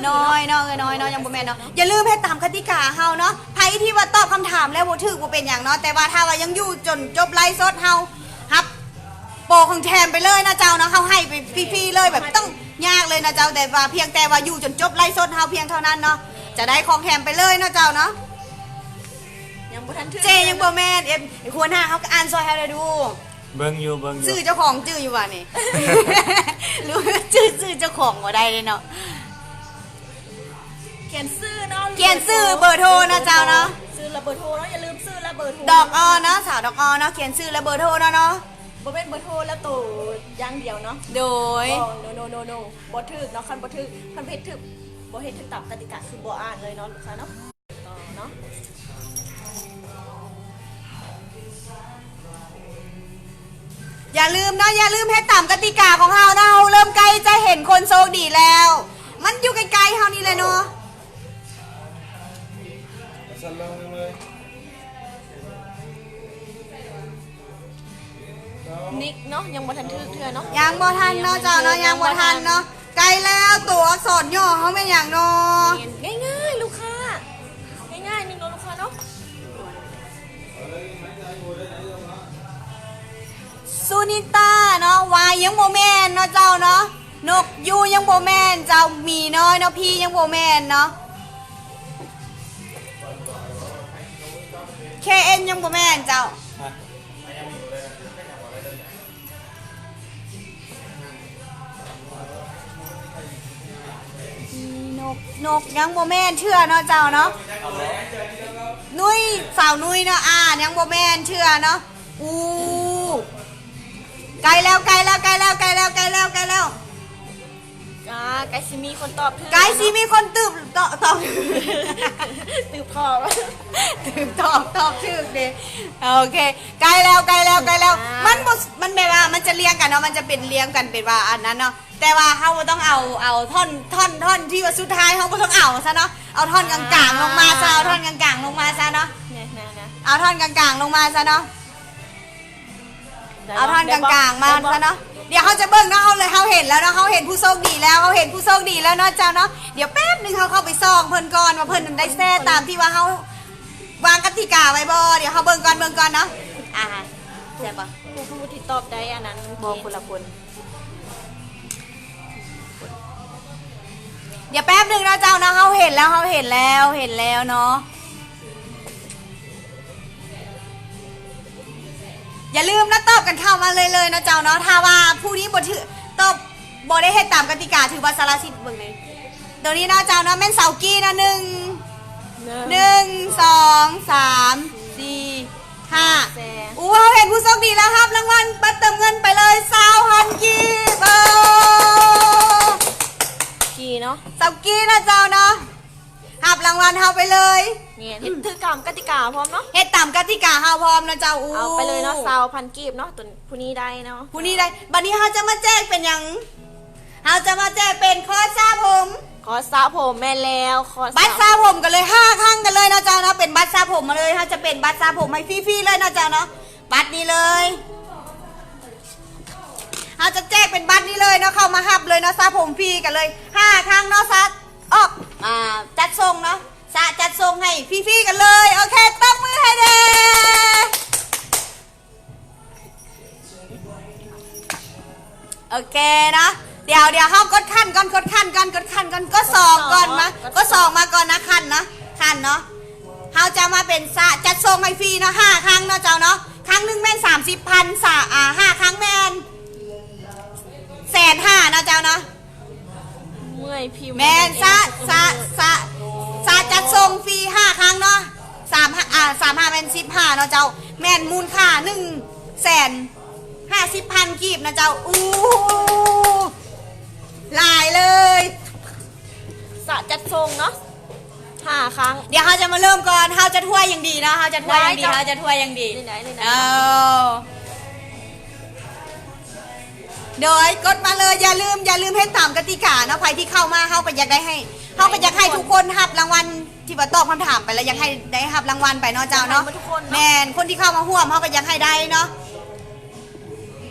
ນ້ອຍເນາະ ເອີ ນ້ອຍເນາະ ຍັງບໍ່ແມ່ນເນາະ ຢ່າລືມເຮັດຕາມກະຕິກາເຮົາເນາະ ໃຜທີ່ວ່າຕອບຄຳຖາມແລ້ວບໍ່ຖືກບໍ່ເປັນຫຍັງເນາະ ແຕ່ວ່າຖ້າວ່າຍັງຢູ່ຈົນຈົບໄລຟ໌ສົດ ເຮົາຮັບໂປຂອງແຖມໄປເລີຍເນາະເຈົ້າເນາະ ເຮົາໃຫ້ໄປຟຣີໆເລີຍ ແບບບໍ່ຕ້ອງຍາກເລີຍເນາະເຈົ້າ ແຕ່ວ່າພຽງແຕ່ວ່າຢູ່ຈົນຈົບໄລຟ໌ສົດເຮົາພຽງເທົ່ານັ້ນເນາະ ຈະໄດ້ຂອງແຖມໄປເລີຍເນາະເຈົ້າເນາະ ຍັງບໍ່ທັນຖືກ ເຈຍັງບໍ່ແມ່ນ ເອັມ ຫົວໜ້າເຮົາກໍອ່ານຊ່ອຍເຮົາແດ່ດູ ເບິ່ງຢູ່ ເບິ່ງຢູ່ ຊື່ເຈົ້າຂອງຈື່ຢູ່ຫວານີ້ ຫຼື ຊື່ ຊື່ເຈົ້າຂອງບໍ່ໄດ້ເດ້ເນາະ ຂຽນຊື່ເນາະ ຂຽນຊື່ ເບີໂທເນາະເຈົ້າເນາະ ຊື່ ແລະ ເບີໂທເນາະ ຢ່າລືມຊື່ ແລະ ເບີໂທ ດອກອໍເນາະ ສາວດອກອໍເນາະ ຂຽນຊື່ ແລະ ເບີໂທເນາະເນາະ ບໍ່ແມ່ນເບີໂທແລ້ວໂຕຢ່າງດຽວເນາະ. ໂດຍ ບໍ່ ໂນ ໂນ ໂນ ໂນ ບໍ່ຖືກເນາະ. ຄັນບໍ່ຖືກ ຄັນເຮັດຖືກ ບໍ່ເຮັດຖືກຕາມກະຕິກາ ຄືບໍ່ອ່ານເລີຍເນາະລູກຄ້າເນາະ. ຕໍ່ເນາະ ຢ່າລືມເນາະ ຢ່າລືມເຮັດຕາມກະຕິກາຂອງເຮົາເນາະ. ເຮົາເລີ່ມໃກ້ຈະເຫັນຄົນໂຊກດີແລ້ວ ມັນຢູ່ໃກ້ໆເຮົານີ້ແຫຼະເນາະ. ນິກເນາະ ຍັງບໍ່ທັນຖືກເທື່ອເນາະ. ຍັງບໍ່ທັນເນາະເຈົ້າເນາະ ຍັງບໍ່ທັນເນາະ. ໃກ້ແລ້ວ ໂຕອັກສອນຫຍໍ້ເຮົາແມ່ນຫຍັງເນາະ? ແມ່ນ ງ່າຍໆລູກຄ້າ ງ່າຍໆໜຶ່ງເນາະລູກຄ້າເນາະ. ສຸນິຕາເນາະ ວາຍຍັງບໍ່ແມ່ນເນາະເຈົ້າເນາະ. ນົກ ຢູ ຍັງບໍ່ແມ່ນເຈົ້າ. ໝີນ້ອຍເນາະ ພີ ຍັງບໍ່ແມ່ນເນາະ. ເຄເອັນ ຍັງບໍ່ແມ່ນເຈົ້າ. ນົກ ນົກ ຍັງບໍ່ແມ່ນເທື່ອເນາະເຈົ້າເນາະ. ນຸ້ຍ ສາວນຸ້ຍເນາະ ອ່າ ຍັງບໍ່ແມ່ນເທື່ອເນາະ. ອູ ໃກ້ແລ້ວ ໃກ້ແລ້ວ ໃກ້ແລ້ວ ໃກ້ແລ້ວ ໃກ້ແລ້ວ ໃກ້ແລ້ວ. ອ່າ ໃກ້ຊິມີຄົນຕອບຖືກ ໃກ້ຊິມີຄົນຕື່ມຕອບ ຕອບຖືກ ຕື່ມຕອບ ຕື່ມຕອບ ຕອບຖືກເດ້. ໂອເຄ ໃກ້ແລ້ວ ໃກ້ແລ້ວ ໃກ້ແລ້ວ. ອ່າ ມັນບໍ່ ມັນແບບວ່າມັນຈະລຽງກັນເນາະ ມັນຈະເປັນລຽງກັນເປັນວ່າອັນນັ້ນເນາະ. ແຕ່ວ່າເຮົາບໍ່ຕ້ອງເອົາ ເອົາທ່ອນ ທ່ອນ ທ່ອນທີ່ວ່າສຸດທ້າຍ ເຮົາບໍ່ຕ້ອງເອົາຊະເນາະ. ເອົາທ່ອນກາງໆລົງມາຊະ ອ່າ ເອົາທ່ອນກາງໆລົງມາຊະເນາະ. ເອົາທ່ອນກາງໆລົງມາຊະເນາະ. ເອົາທ່ອນກາງໆມາຊະເນາະ. ດຽວເຮົາຈະເບິ່ງເນາະ ເຮົາເລີຍ ເຮົາເຫັນແລ້ວເນາະ ເຮົາເຫັນຜູ້ໂຊກດີແລ້ວ ເຮົາເຫັນຜູ້ໂຊກດີແລ້ວເນາະເຈົ້າເນາະ. ດຽວແປັບໜຶ່ງເຮົາເຂົ້າໄປສ່ອງເພິ່ນກ່ອນວ່າເພິ່ນໄດ້ແຊຕາມທີ່ວ່າເຮົາວາງກະຕິກາໄວ້ບໍ່. ດຽວເຮົາເບິ່ງກ່ອນ ເບິ່ງກ່ອນເນາະ. ອ່າ ແຊບໍ່ ຜູ້ ຜູ້ທີ່ຕອບໄດ້ອັນນັ້ນ ບໍ່ ຄົນລະຄົນ. ດຽວແປັບໜຶ່ງເນາະເຈົ້າເນາະ ເຮົາເຫັນແລ້ວ ເຮົາເຫັນແລ້ວ ເຫັນແລ້ວເນາະ. ຢ່າລືມນະ ຕອບກັນເຂົ້າມາເລື້ອຍໆເນາະເຈົ້າເນາະ. ຖ້າວ່າຜູ້ນີ້ບໍ່ຖືກ ຕອບບໍ່ໄດ້ເຮັດຕາມກະຕິກາ ຖືວ່າສາລະສິດເບິ່ງເລີຍ. ໂຕນີ້ເນາະເຈົ້າເນາະ ແມ່ນສາວກີ້ເນາະ ໜຶ່ງ ໜຶ່ງ ສອງ ສາມ ສີ່ ຫ້າ. ແຊ ອູ້ ເຮົາເຫັນຜູ້ໂຊກດີແລ້ວ ຮັບລາງວັນບັດເຕີມເງິນໄປເລີຍ ຊາວພັນກີບ. ໂອ້ ກີ້ເນາະ ສາວກີ້ເນາະເຈົ້າເນາະ. ຮັບລາງວັນເຮົາໄປເລີຍ. ແມ່ນ ເຮັດຖືກຕາມກະຕິກາພ້ອມເນາະ ເຮັດຕາມກະຕິກາເຮົາພ້ອມເນາະເຈົ້າ. ອູ້ ເອົາໄປເລີຍເນາະ ຊາວພັນກີບເນາະ ໂຕ ຜູ້ນີ້ໄດ້ເນາະ ຜູ້ນີ້ໄດ້. ບັດນີ້ເຮົາຈະມາແຈກເປັນຫຍັງ? ເຮົາຈະມາແຈກເປັນຄອສສະຜົມ ຄອສສະຜົມ ແມ່ນແລ້ວ ຄອສ ບັດສະຜົມກັນເລີຍ ຫ້າຄັ້ງກັນເລີຍເນາະເຈົ້າເນາະ. ເປັນບັດສະຜົມມາເລີຍ ເຮົາຈະເປັນບັດສະຜົມໃຫ້ຟຣີໆເລີຍເນາະເຈົ້າເນາະ. ບັດນີ້ເລີຍ ເຮົາຈະແຈກເປັນບັດນີ້ເລີຍເນາະ ເຂົ້າມາຮັບເລີຍເນາະ ສະຜົມຟຣີກັນເລີຍ ຫ້າຄັ້ງເນາະ. ສະ ອອກ ອ່າ ຈັດສົ່ງເນາະ ສະຈັດສົ່ງໃຫ້ຟຣີໆກັນເລີຍ. ໂອເຄ ຕົບມືໃຫ້ແດ່. ໂອເຄເນາະ ດຽວ ດຽວເຮົາກົດຂັ້ນກ່ອນ ກົດຂັ້ນກ່ອນ ກົດຂັ້ນກ່ອນ ກົດສອງກ່ອນມາ ກົດສອງມາກ່ອນນະ ຂັ້ນເນາະ ຂັ້ນເນາະ. ເຮົາຈະມາເປັນສະຈັດສົ່ງໃຫ້ຟຣີເນາະ ຫ້າຄັ້ງເນາະເຈົ້າເນາະ. ຄັ້ງໜຶ່ງແມ່ນສາມສິບພັນ ສະ ອ່າ ຫ້າຄັ້ງແມ່ນແສນຫ້າເນາະເຈົ້າເນາະ. ເມື່ອຍພິມ ແມ່ນ ສະ ສະ ສະ ສະຈັດສົ່ງຟຣີຫ້າຄັ້ງເນາະ. ສາມ ອ່າ ສາມຫ້າແມ່ນສິບຫ້າເນາະເຈົ້າ ແມ່ນມູນຄ່າໜຶ່ງແສນຫ້າສິບພັນກີບເນາະເຈົ້າ. ອູ້ ຫຼາຍເລີຍ ສະຈັດສົ່ງເນາະ ຫ້າຄັ້ງ. ດຽວເຮົາຈະມາເລີ່ມກ່ອນ ເຮົາຈະຖ້ວຍຢ່າງດີເນາະ ເຮົາຈະຖ້ວຍຢ່າງດີ ໄດ້ເຈົ້າ ເຮົາຈະຖ້ວຍຢ່າງດີ. ເອີ ໂດຍ ກົດມາເລີຍ ຢ່າລືມ ຢ່າລືມເຮັດຕາມກະຕິກາເນາະ. ໃຜທີ່ເຂົ້າມາ ເຮົາກໍຢາກໄດ້ໃຫ້ ເຮົາກໍຢາກໃຫ້ທຸກຄົນຮັບລາງວັນທີ່ວ່າຕອບຄຳຖາມໄປແລ້ວ ຢາກໃຫ້ໄດ້ຮັບລາງວັນໄປເນາະເຈົ້າເນາະ. ແມ່ນ ຄົນທີ່ເຂົ້າມາຮ່ວມ ເຮົາກໍຢາກໃຫ້ໄດ້ເນາະ.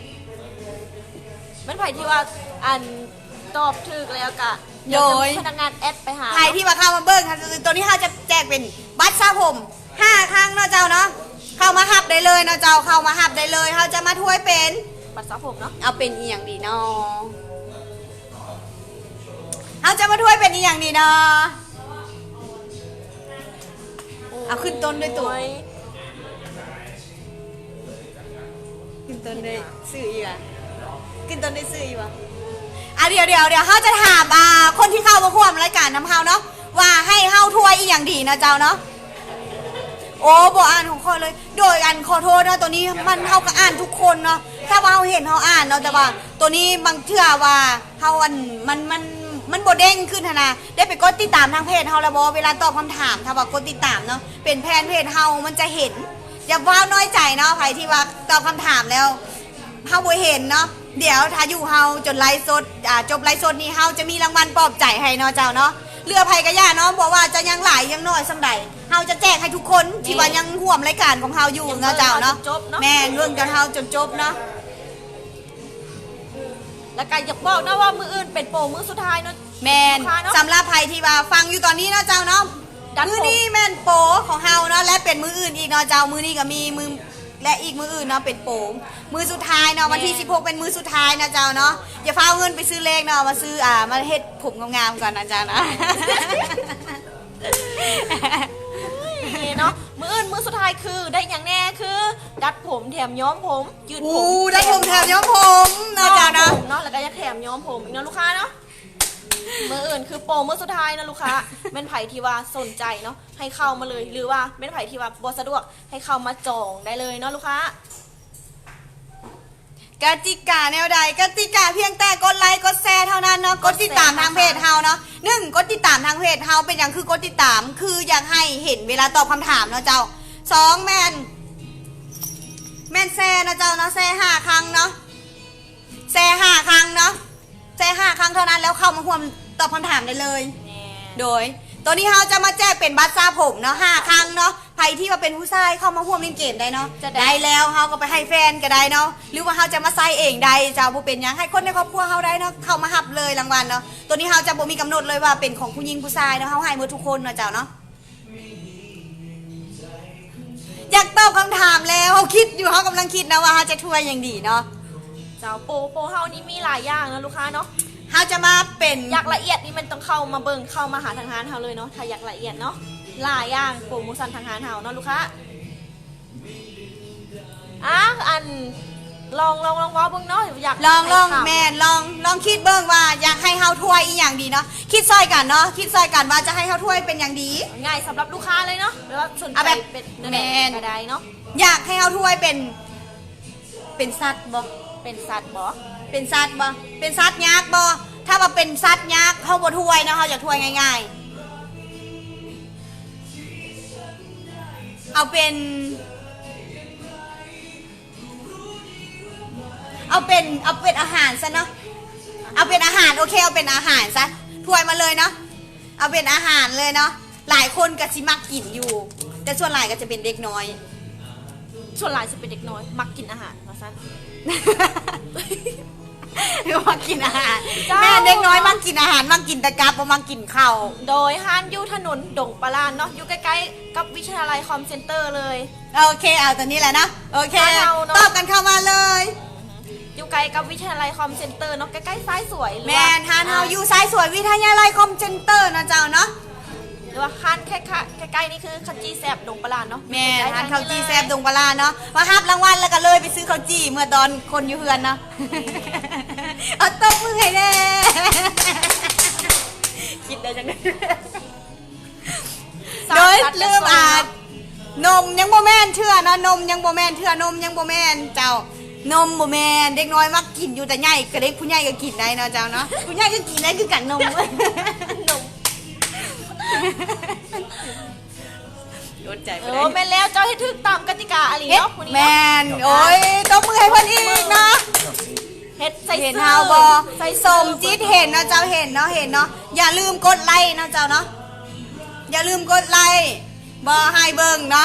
ແມ່ນ ໃຜທີ່ວ່າ ອັນ ຕອບຖືກແລ້ວກະ ໂດຍ ພະນັກງານແອັດໄປຫາ ໃຜທີ່ວ່າເຂົ້າມາເບິ່ງ ໂຕນີ້ເຮົາຈະແຈກເປັນບັດສະຜົມຫ້າຄັ້ງເນາະເຈົ້າເນາະ. ເຂົ້າມາຮັບໄດ້ເລີຍເນາະເຈົ້າ ເຂົ້າມາຮັບໄດ້ເລີຍ. ເຮົາຈະມາຖ້ວຍເປັນບັດສະຜົມເນາະ ເອົາເປັນອີ່ຫຍັງດີເນາະ? ເຮົາຈະມາຖ້ວຍເປັນອີ່ຫຍັງດີເນາະ? ເອົາຂຶ້ນຕົ້ນດ້ວຍໂຕ ໂອ້ຍ ຂຶ້ນຕົ້ນດ້ວຍຊື່ອີ່ຫວາ? ຂຶ້ນຕົ້ນດ້ວຍຊື່ອີ່ຫວາ? ອ່າ ດຽວ ດຽວ ດຽວ ເຮົາຈະຖາມ ອ່າ ຄົນທີ່ເຂົ້າມາຮ່ວມລາຍການນຳເຮົາເນາະ ວ່າໃຫ້ເຮົາຖ້ວຍອີ່ຫຍັງດີເນາະເຈົ້າເນາະ. ໂອ້ ບໍ່ອ່ານຂອງຂ້ອຍເລີຍ. ໂດຍ ອັນ ຂໍໂທດເນາະ ໂຕນີ້ມັນ ເຮົາກໍອ່ານທຸກຄົນເນາະ. ຖ້າວ່າເຮົາເຫັນເຮົາອ່ານເນາະ ແຕ່ວ່າໂຕນີ້ບາງເທື່ອວ່າເຮົາ ອັນ ມັນ ມັນ ມັນບໍ່ເດ້ງຂຶ້ນຫັ້ນນະ ໄດ້ໄປກົດຕິດຕາມທາງເພຈເຮົາແລ້ວບໍ່? ເວລາຕອບຄຳຖາມ ຖ້າວ່າກົດຕິດຕາມເນາະ ເປັນແຟນເພຈເຮົາມັນຈະເຫັນ. ຢ່າຟ້າວນ້ອຍໃຈເນາະ ໃຜທີ່ວ່າຕອບຄຳຖາມແລ້ວເຮົາບໍ່ເຫັນເນາະ ດຽວຖ້າຢູ່ເຮົາຈົນໄລຟ໌ສົດ ອ່າ ຈົບໄລຟ໌ສົດນີ້ ເຮົາຈະມີລາງວັນປອບໃຈໃຫ້ເນາະເຈົ້າເນາະ. ເຫຼືອໃຜກະຢ່າເນາະ ບໍ່ວ່າຈະຍັງຫຼາຍຍັງໜ້ອຍສ່ຳໃດ ເຮົາຈະແຈກໃຫ້ທຸກຄົນທີ່ວ່າຍັງຮ່ວມລາຍການຂອງເຮົາຢູ່ເນາະເຈົ້າເນາະ. ແມ່ນ ເບິ່ງກັນເຮົາຈົນຈົບເນາະ. ແລ້ວກະຢາກບອກເນາະວ່າມື້ອື່ນເປັນໂປມື້ສຸດທ້າຍເນາະ. ແມ່ນ ສຳລັບໃຜທີ່ວ່າຟັງຢູ່ຕອນນີ້ເນາະເຈົ້າເນາະ ມື້ນີ້ແມ່ນໂປຂອງເຮົາເນາະ ແລະເປັນມື້ອື່ນອີກເນາະເຈົ້າ. ມື້ນີ້ກະມີມື້ ແລະອີກມື້ອື່ນເນາະ ເປັນໂປມື້ສຸດທ້າຍເນາະ. ວັນທີສິບຫົກເປັນມື້ສຸດທ້າຍເນາະເຈົ້າເນາະ. ຢ່າຟ້າວເອົາເງິນໄປຊື້ເລກເນາະ ມາຊື້ ອ່າ ມາເຮັດຜົມງາມໆກ່ອນເນາະເຈົ້າເນາະ. ເນາະ ມື້ອື່ນມື້ສຸດທ້າຍຄືໄດ້ຫຍັງແດ່? ຄືດັດຜົມ ແຖມຍ້ອມຜົມ ຍືດຜົມ. ໂອ້ ດັດຜົມແຖມຍ້ອມຜົມເນາະເຈົ້າເນາະ ແລ້ວກະຢາກແຖມຍ້ອມຜົມອີກເນາະລູກຄ້າເນາະ. ມື້ອື່ນຄືໂປມື້ສຸດທ້າຍເນາະລູກຄ້າ ແມ່ນໃຜທີ່ວ່າສົນໃຈເນາະ ໃຫ້ເຂົ້າມາເລີຍ ຫຼືວ່າແມ່ນໃຜທີ່ວ່າບໍ່ສະດວກ ໃຫ້ເຂົ້າມາຈອງໄດ້ເລີຍເນາະລູກຄ້າ. ກະຕິກາແນວໃດ? ກະຕິກາພຽງແຕ່ກົດໄລກົດແຊເທົ່ານັ້ນເນາະ ກົດຕິດຕາມທາງເພຈເຮົາເນາະ. ໜຶ່ງ ກົດຕິດຕາມທາງເພຈເຮົາ. ເປັນຫຍັງຄືກົດຕິດຕາມ? ຄືຢາກໃຫ້ເຫັນເວລາຕອບຄຳຖາມເນາະເຈົ້າ. ສອງ ແມ່ນ ແມ່ນແຊເນາະເຈົ້າເນາະ ແຊຫ້າຄັ້ງເນາະ ແຊຫ້າຄັ້ງເນາະ ແຊຫ້າຄັ້ງເທົ່ານັ້ນ ແລ້ວເຂົ້າມາຮ່ວມຕອບຄຳຖາມໄດ້ເລີຍ. ໂດຍ ໂຕນີ້ເຮົາຈະມາແຈກເປັນບັດສະຜົມເນາະ ຫ້າຄັ້ງເນາະ. ໃຜທີ່ວ່າເປັນຜູ້ຊາຍເຂົ້າມາຮ່ວມຫຼິ້ນເກມໄດ້ເນາະ ໄດ້ແລ້ວເຮົາກະໄປໃຫ້ແຟນກະໄດ້ເນາະ ຫຼືວ່າເຮົາຈະມາໃຊ້ເອງໄດ້ເຈົ້າ ບໍ່ເປັນຫຍັງ ໃຫ້ຄົນໃນຄອບຄົວເຮົາໄດ້ເນາະ ເຂົ້າມາຮັບເລີຍລາງວັນເນາະ. ໂຕນີ້ເຮົາຈະບໍ່ມີກຳນົດເລີຍວ່າເປັນຂອງຜູ້ຍິງຜູ້ຊາຍເນາະ ເຮົາໃຫ້ໝົດທຸກຄົນເນາະເຈົ້າເນາະ. ຢາກຕອບຄຳຖາມແລ້ວ ເຮົາຄິດຢູ່ ເຮົາກຳລັງຄິດນະວ່າເຮົາຈະຖ້ວຍຫຍັງດີເນາະ. ເຈົ້າ ໂປ ໂປເຮົານີ້ມີຫຼາຍຢ່າງເນາະລູກຄ້າເນາະ. ເຮົາຈະມາເປັນ ຢາກລະອຽດນີ້ແມ່ນຕ້ອງເຂົ້າມາເບິ່ງ ເຂົ້າມາຫາທາງຮ້ານເຮົາເລີຍເນາະ ຖ້າຢາກລະອຽດເນາະ. ຫຼາຍຢ່າງ ໂປຣໂມຊັນທາງຮ້ານເຮົາເນາະລູກຄ້າ. ອ່າ ອັນ ລອງ ລອງ ລອງເວົ້າເບິ່ງເນາະ ຢາກ ລອງ ລອງ ແມ່ນ ລອງ ລອງຄິດເບິ່ງວ່າຢາກໃຫ້ເຮົາຖ້ວຍອີ່ຫຍັງດີເນາະ. ຄິດຊ່ອຍກັນເນາະ ຄິດຊ່ອຍກັນວ່າຈະໃຫ້ເຮົາຖ້ວຍເປັນຫຍັງດີ. ງ່າຍສຳລັບລູກຄ້າເລີຍເນາະ ຫຼືວ່າສົນໃຈເປັນແນວໃດກະໄດ້ເນາະ. ຢາກໃຫ້ເຮົາຖ້ວຍເປັນ ເປັນສັດບໍ່? ເປັນສັດບໍ່? ເປັນສັດບໍ່? ເປັນສັດຍັກບໍ່? ຖ້າວ່າເປັນສັດຍັກ ເຮົາບໍ່ຖ້ວຍເນາະ ເຮົາຢາກຖ້ວຍງ່າຍໆ. ເອົາເປັນ ເອົາເປັນ ເອົາເປັນອາຫານຊະເນາະ ເອົາເປັນອາຫານ. ໂອເຄ ເອົາເປັນອາຫານຊະ ຖ້ວຍມາເລີຍເນາະ ເອົາເປັນອາຫານເລີຍເນາະ. ຫຼາຍຄົນກະຊິມັກກິນຢູ່ ແຕ່ສ່ວນຫຼາຍກະຈະເປັນເດັກນ້ອຍ ສ່ວນຫຼາຍຊິເປັນເດັກນ້ອຍມັກກິນອາຫານວ່າຊັ້ນ. ມັກກິນອາຫານ ເຈົ້າ ແມ່ນ ເດັກນ້ອຍມັກກິນອາຫານ ມັກກິນແຕ່ກັບ ບໍ່ມັກກິນເຂົ້າ. ໂດຍ ຮ້ານຢູ່ຖະໜົນດົງປາລານເນາະ ຢູ່ໃກ້ໆກັບວິທະຍາໄລຄອມເຊັນເຕີເລີຍ. ໂອເຄ ເອົາໂຕນີ້ແຫຼະເນາະ ໂອເຄ ຕອບກັນເຂົ້າມາເລີຍ. ຢູ່ໃກ້ກັບວິທະຍາໄລຄອມເຊັນເຕີເນາະ ໃກ້ໆຊາຍສວຍ. ແມ່ນ ຮ້ານເຮົາຢູ່ຊາຍສວຍວິທະຍາໄລຄອມເຊັນເຕີເນາະເຈົ້າເນາະ ຫຼືວ່າຮ້ານໃກ້ໆນີ້ຄືເຂົ້າຈີ່ແຊບດົງປາລານເນາະ. ແມ່ນ ຮ້ານເຂົ້າຈີ່ແຊບດົງປາລານເນາະ ມາຮັບລາງວັນແລ້ວກະເລີຍໄປຊື້ເຂົ້າຈີ່ເມື່ອຕອນຄົນຢູ່ເຮືອນເນາະ. ເອົາຕົບມືໃຫ້ແດ່ ຄິດໄດ້ຈັ່ງໃດ? ໂດຍ ລືມ ອ່າ ນົມຍັງບໍ່ແມ່ນເທື່ອເນາະ ນົມຍັງບໍ່ແມ່ນເທື່ອ ນົມຍັງບໍ່ແມ່ນເຈົ້າ ນົມບໍ່ແມ່ນ. ເດັກນ້ອຍມັກກິນຢູ່ ແຕ່ໃຫຍ່ກະເດັກ ຜູ້ໃຫຍ່ກະກິນໄດ້ເນາະເຈົ້າເນາະ ຜູ້ໃຫຍ່ກະກິນໄດ້ຄືກັນ ນົມ ນົມ ອົດໃຈບໍ່ໄດ້. ເອີ ແມ່ນແລ້ວ ເຈົ້າເຮັດຖືກຕາມກະຕິກາອີ່ຫຼີເນາະ ຜູ້ນີ້ເນາະ. ແມ່ນ ໂອ້ຍ ຕົບມືໃຫ້ເພິ່ນອີກເນາະ. ເຮັດໃສ່ຊື່ ເຫັນເຮົາບໍ່? ໃສ່ຊື່ ສົມຈິດເຫັນເນາະເຈົ້າ ເຫັນເນາະ ເຫັນເນາະ. ຢ່າລືມກົດໄລເນາະເຈົ້າເນາະ ຢ່າລືມກົດໄລ ບໍ່ໃຫ້ເບິ່ງເນາະ.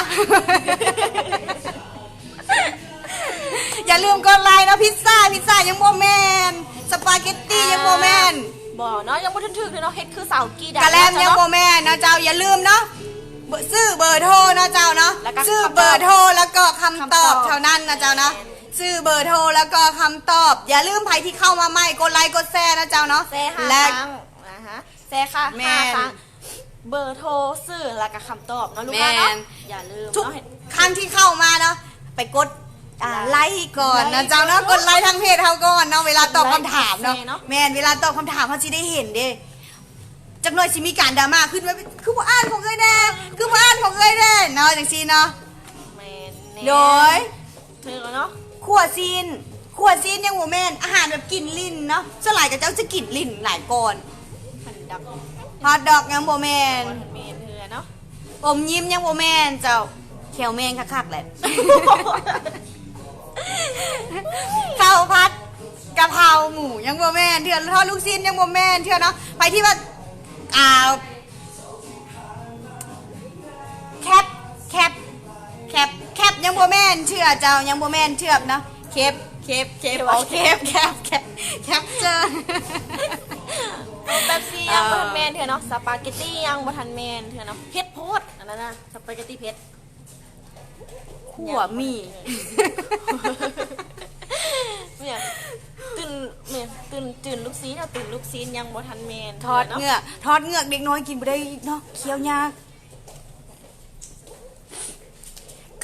ຢ່າລືມກົດໄລເນາະ. ພິດຊາ ພິດຊາຍັງບໍ່ແມ່ນ ສະປາເກັດຕີຍັງບໍ່ແມ່ນ ບໍ່ເນາະ ຍັງບໍ່ທັນຖືກເລີຍເນາະ. ເຮັດຄືສາວກີດາ ກະແລັມຍັງບໍ່ແມ່ນເນາະເຈົ້າ. ຢ່າລືມເນາະ ຊື່ເບີໂທເນາະເຈົ້າເນາະ ຊື່ເບີໂທ ແລ້ວກໍຄຳຕອບເທົ່ານັ້ນເນາະເຈົ້າເນາະ. ຊື່ເບີໂທ ແລ້ວກໍຄຳຕອບ. ຢ່າລືມ ໃຜທີ່ເຂົ້າມາໃໝ່ ກົດໄລກົດແຊເນາະເຈົ້າເນາະ ແຊຫ້າຄັ້ງ ແຊ ແຊຄ່ະ ແມ່ນ ຫ້າຄັ້ງ ເບີໂທ ຊື່ ແລ້ວກະຄຳຕອບເນາະລູກຄ້າເນາະ. ຢ່າລືມ ທຸກຄັ້ງທີ່ເຂົ້າມາເນາະ ໄປກົດ ອ່າ ໄລກ່ອນເນາະເຈົ້າເນາະ ກົດໄລທາງເພຈເຮົາກ່ອນເນາະ ເວລາຕອບຄຳຖາມເນາະ. ແມ່ນ ເວລາຕອບຄຳຖາມເຮົາຊິໄດ້ເຫັນເດ້. ຈັກໜ້ອຍຊິມີການດຣາມາຂຶ້ນວ່າ ຄືບໍ່ອ່ານຂອງເອື້ອຍແດ່ ຄືບໍ່ອ່ານຂອງເອື້ອຍແດ່ເນາະ ຈັ່ງຊີ້ເນາະ. ແມ່ນ ໂດຍ ຖືກແລ້ວເນາະ ຂົ້ວຊີ້ນ ຂົ້ວຊີ້ນຍັງບໍ່ແມ່ນ ອາຫານແບບກິນຫຼິ້ນເນາະ ສ່ວນຫຼາຍເຂົາເຈົ້າຈະກິນຫຼິ້ນຫຼາຍກ່ອນ. ຮອດດອກ ຮອດດອກຍັງບໍ່ແມ່ນ ບໍ່ທັນແມ່ນເທື່ອເນາະ. ອົມຍິ້ມຍັງບໍ່ແມ່ນເຈົ້າ ແຂ້ວແມ່ງຄັກໆແຫຼະ. ເຂົ້າຜັດກະເພົາໝູຍັງບໍ່ແມ່ນເທື່ອ ທອດລູກຊີ້ນຍັງບໍ່ແມ່ນເທື່ອເນາະ. ໃຜທີ່ວ່າ ອ່າ ແຄັບ ແຄັບ ແຄັບ ແຄັບຍັງບໍ່ແມ່ນເທື່ອເຈົ້າ ຍັງບໍ່ແມ່ນເທື່ອເນາະ. ເຄັບ ເຄັບ ເຄັບ ເຄັບ ໂອເຄ ເຄັບ ເຄັບ ເຄັບ ເຈີ ເປັບຊີຍັງບໍ່ທັນແມ່ນເທື່ອເນາະ. ສະປາເກັດຕີຍັງບໍ່ທັນແມ່ນເທື່ອເນາະ ເຜັດໂພດ ອັນນັ້ນນະ ສະປາເກັດຕີເຜັດ. ຂົ້ວໝີ່ ແມ່ນ ຕື່ນ ແມ່ນ ຕື່ນ ຈືນລູກຊີ້ນເນາະ ຈືນລູກຊີ້ນຍັງບໍ່ທັນແມ່ນ ທອດເງືອກ ທອດເງືອກເດັກນ້ອຍກິນບໍ່ໄດ້ເນາະ ຄຽວຍາກ.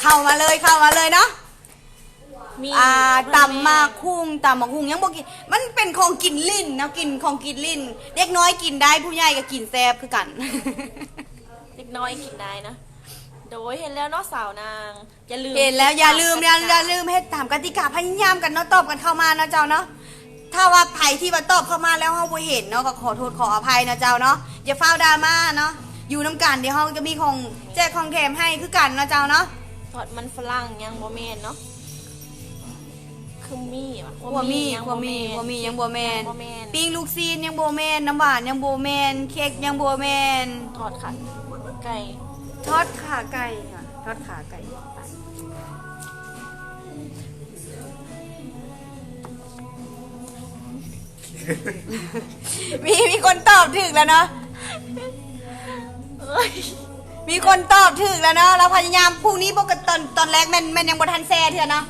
ເຂົ້າມາເລີຍ ເຂົ້າມາເລີຍເນາະ. ມີ ອ່າ ຕຳໝາກຫຸ່ງ ຕຳໝາກຫຸ່ງຍັງບໍ່ກິນ ມັນເປັນຂອງກິນຫຼິ້ນເນາະ ກິນ ຂອງກິນຫຼິ້ນ ເດັກນ້ອຍກິນໄດ້ ຜູ້ໃຫຍ່ກໍກິນແຊບຄືກັນ ເດັກນ້ອຍກິນໄດ້ນະ. ໂດຍ ເຫັນແລ້ວເນາະສາວນາງ ຢ່າລືມ ເຫັນແລ້ວຢ່າລືມ ຢ່າລືມເຮັດຕາມກະຕິກາ ພະຍາຍາມກັນເນາະ ຕອບກັນເຂົ້າມາເນາະເຈົ້າເນາະ. ຖ້າວ່າໃຜທີ່ວ່າຕອບເຂົ້າມາແລ້ວເຮົາບໍ່ເຫັນເນາະ ກໍຂໍໂທດຂໍອະໄພເນາະເຈົ້າເນາະ ຢ່າຟ້າວດຣາມາເນາະ. ຢູ່ນຳກັນ ດຽວເຮົາຈະມີຂອງແຈກຂອງແຖມໃຫ້ຄືກັນເນາະເຈົ້າເນາະ. ທອດມັນຝຣັ່ງຍັງບໍ່ແມ່ນເນາະ ຄືໝີ່ຫວາ ຂົ້ວໝີ່ ຂົ້ວໝີ່ ຂົ້ວໝີ່ຍັງບໍ່ແມ່ນ ປີ້ງລູກຊີ້ນຍັງບໍ່ແມ່ນ ນ້ຳຫວານຍັງບໍ່ແມ່ນ ເຄັກຍັງບໍ່ແມ່ນ. ທອດຂາໄກ່ ທອດຂາໄກ່ຫວາ ທອດຂາໄກ່. ມີ ມີຄົນຕອບຖືກແລ້ວເນາະ ມີຄົນຕອບຖືກແລ້ວເນາະ. ລາວພະຍາຍາມ ພວກນີ້ປົກກະຕິຕອນ ຕອນແລກແມ່ນ ແມ່ນຍັງບໍ່ທັນແຊເທື່ອເນາະ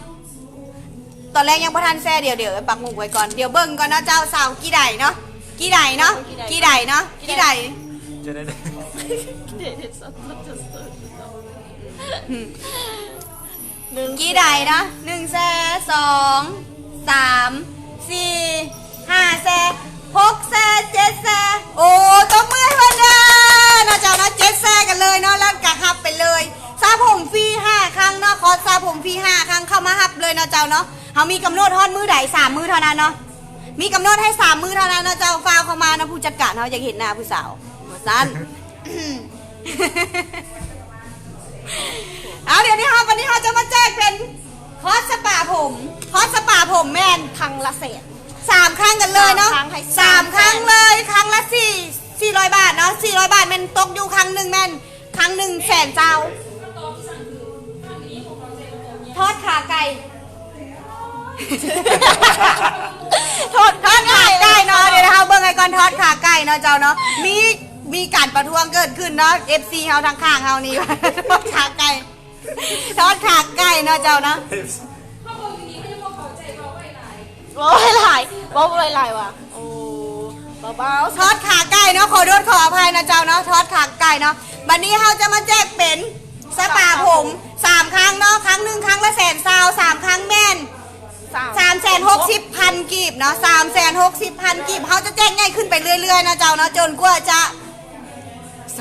ຕອນແລກຍັງບໍ່ທັນແຊ. ດຽວ ດຽວປັກໝຸກໄວ້ກ່ອນ ດຽວເບິ່ງກ່ອນເນາະເຈົ້າ. ສາວກີ່ໃດເນາະ ກີ່ໃດເນາະ ກີ່ໃດເນາະ ກີ່ໃດ ຈະໄດ້ ອືມ ກີ່ໃດນະ ໜຶ່ງແຊ ສອງ ສາມ ສີ່ ຫ້າແຊ ຫົກແຊ ເຈັດແຊ. ໂອ້ ຕົບມືໃຫ້ເພິ່ນເດີເນາະເຈົ້າເນາະ ເຈັດແຊກັນເລີຍເນາະ. ແລ້ວກະຮັບໄປເລີຍ ສະຜົມຟຣີຫ້າຄັ້ງເນາະ ຄອສສະຜົມຟຣີຫ້າຄັ້ງ ເຂົ້າມາຮັບເລີຍເນາະເຈົ້າເນາະ. ເຮົາມີກຳນົດຮອດມື້ໃດ ສາມມື້ເທົ່ານັ້ນເນາະ ມີກຳນົດໃຫ້ສາມມື້ເທົ່ານັ້ນເນາະເຈົ້າ. ຟ້າວເຂົ້າມາເນາະ ຜູ້ຈັດການເຮົາຢາກເຫັນໜ້າຜູ້ສາວ ວ່າຊັ້ນ. ເອົາ ດຽວນີ້ເຮົາ ວັນນີ້ເຮົາຈະມາແຈກເປັນຄອສສະປາຜົມ ຄອສສະປາຜົມແມ່ນຄັ້ງລະແສນ ສາມຄັ້ງກັນເລີຍເນາະ ສາມຄັ້ງເລີຍ ຄັ້ງລະສີ່ ສີ່ຮ້ອຍບາດເນາະ ສີ່ຮ້ອຍບາດແມ່ນຕົກຢູ່ຄັ້ງໜຶ່ງແມ່ນ ຄັ້ງໜຶ່ງແສນຊາວ. ທອດຂາໄກ່ ທອດ ທອດຂາໄກ່ເນາະ ດຽວເຮົາເບິ່ງໃຫ້ກ່ອນ ທອດຂາໄກ່ເນາະເຈົ້າເນາະ. ມີ ມີການປະທ້ວງເກີດຂຶ້ນເນາະ ເອັຟຊີເຮົາທາງຂ້າງເຮົານີ້ ທອດຂາໄກ່ ທອດຂາໄກ່ເນາະເຈົ້າເນາະ. ເວົ້າຫຼາຍ ເວົ້າຫຼາຍວ່າ ໂອ້ ເບົາໆ ທອດຂາໄກ່ເນາະ ຂໍໂທດຂໍອະໄພນະເຈົ້າເນາະ ທອດຂາໄກ່ເນາະ. ບັດນີ້ເຮົາຈະມາແຈກເປັນສະປາຜົມສາມຄັ້ງເນາະ ຄັ້ງໜຶ່ງຄັ້ງລະແສນຊາວ ສາມຄັ້ງແມ່ນ ສາມແສນຫົກສິບພັນກີບເນາະ ສາມແສນຫົກສິບພັນກີບ. ເຮົາຈະແຈກໃຫຍ່ຂຶ້ນໄປເລື້ອຍໆນະເຈົ້າເນາະ ຈົນກວ່າຈະ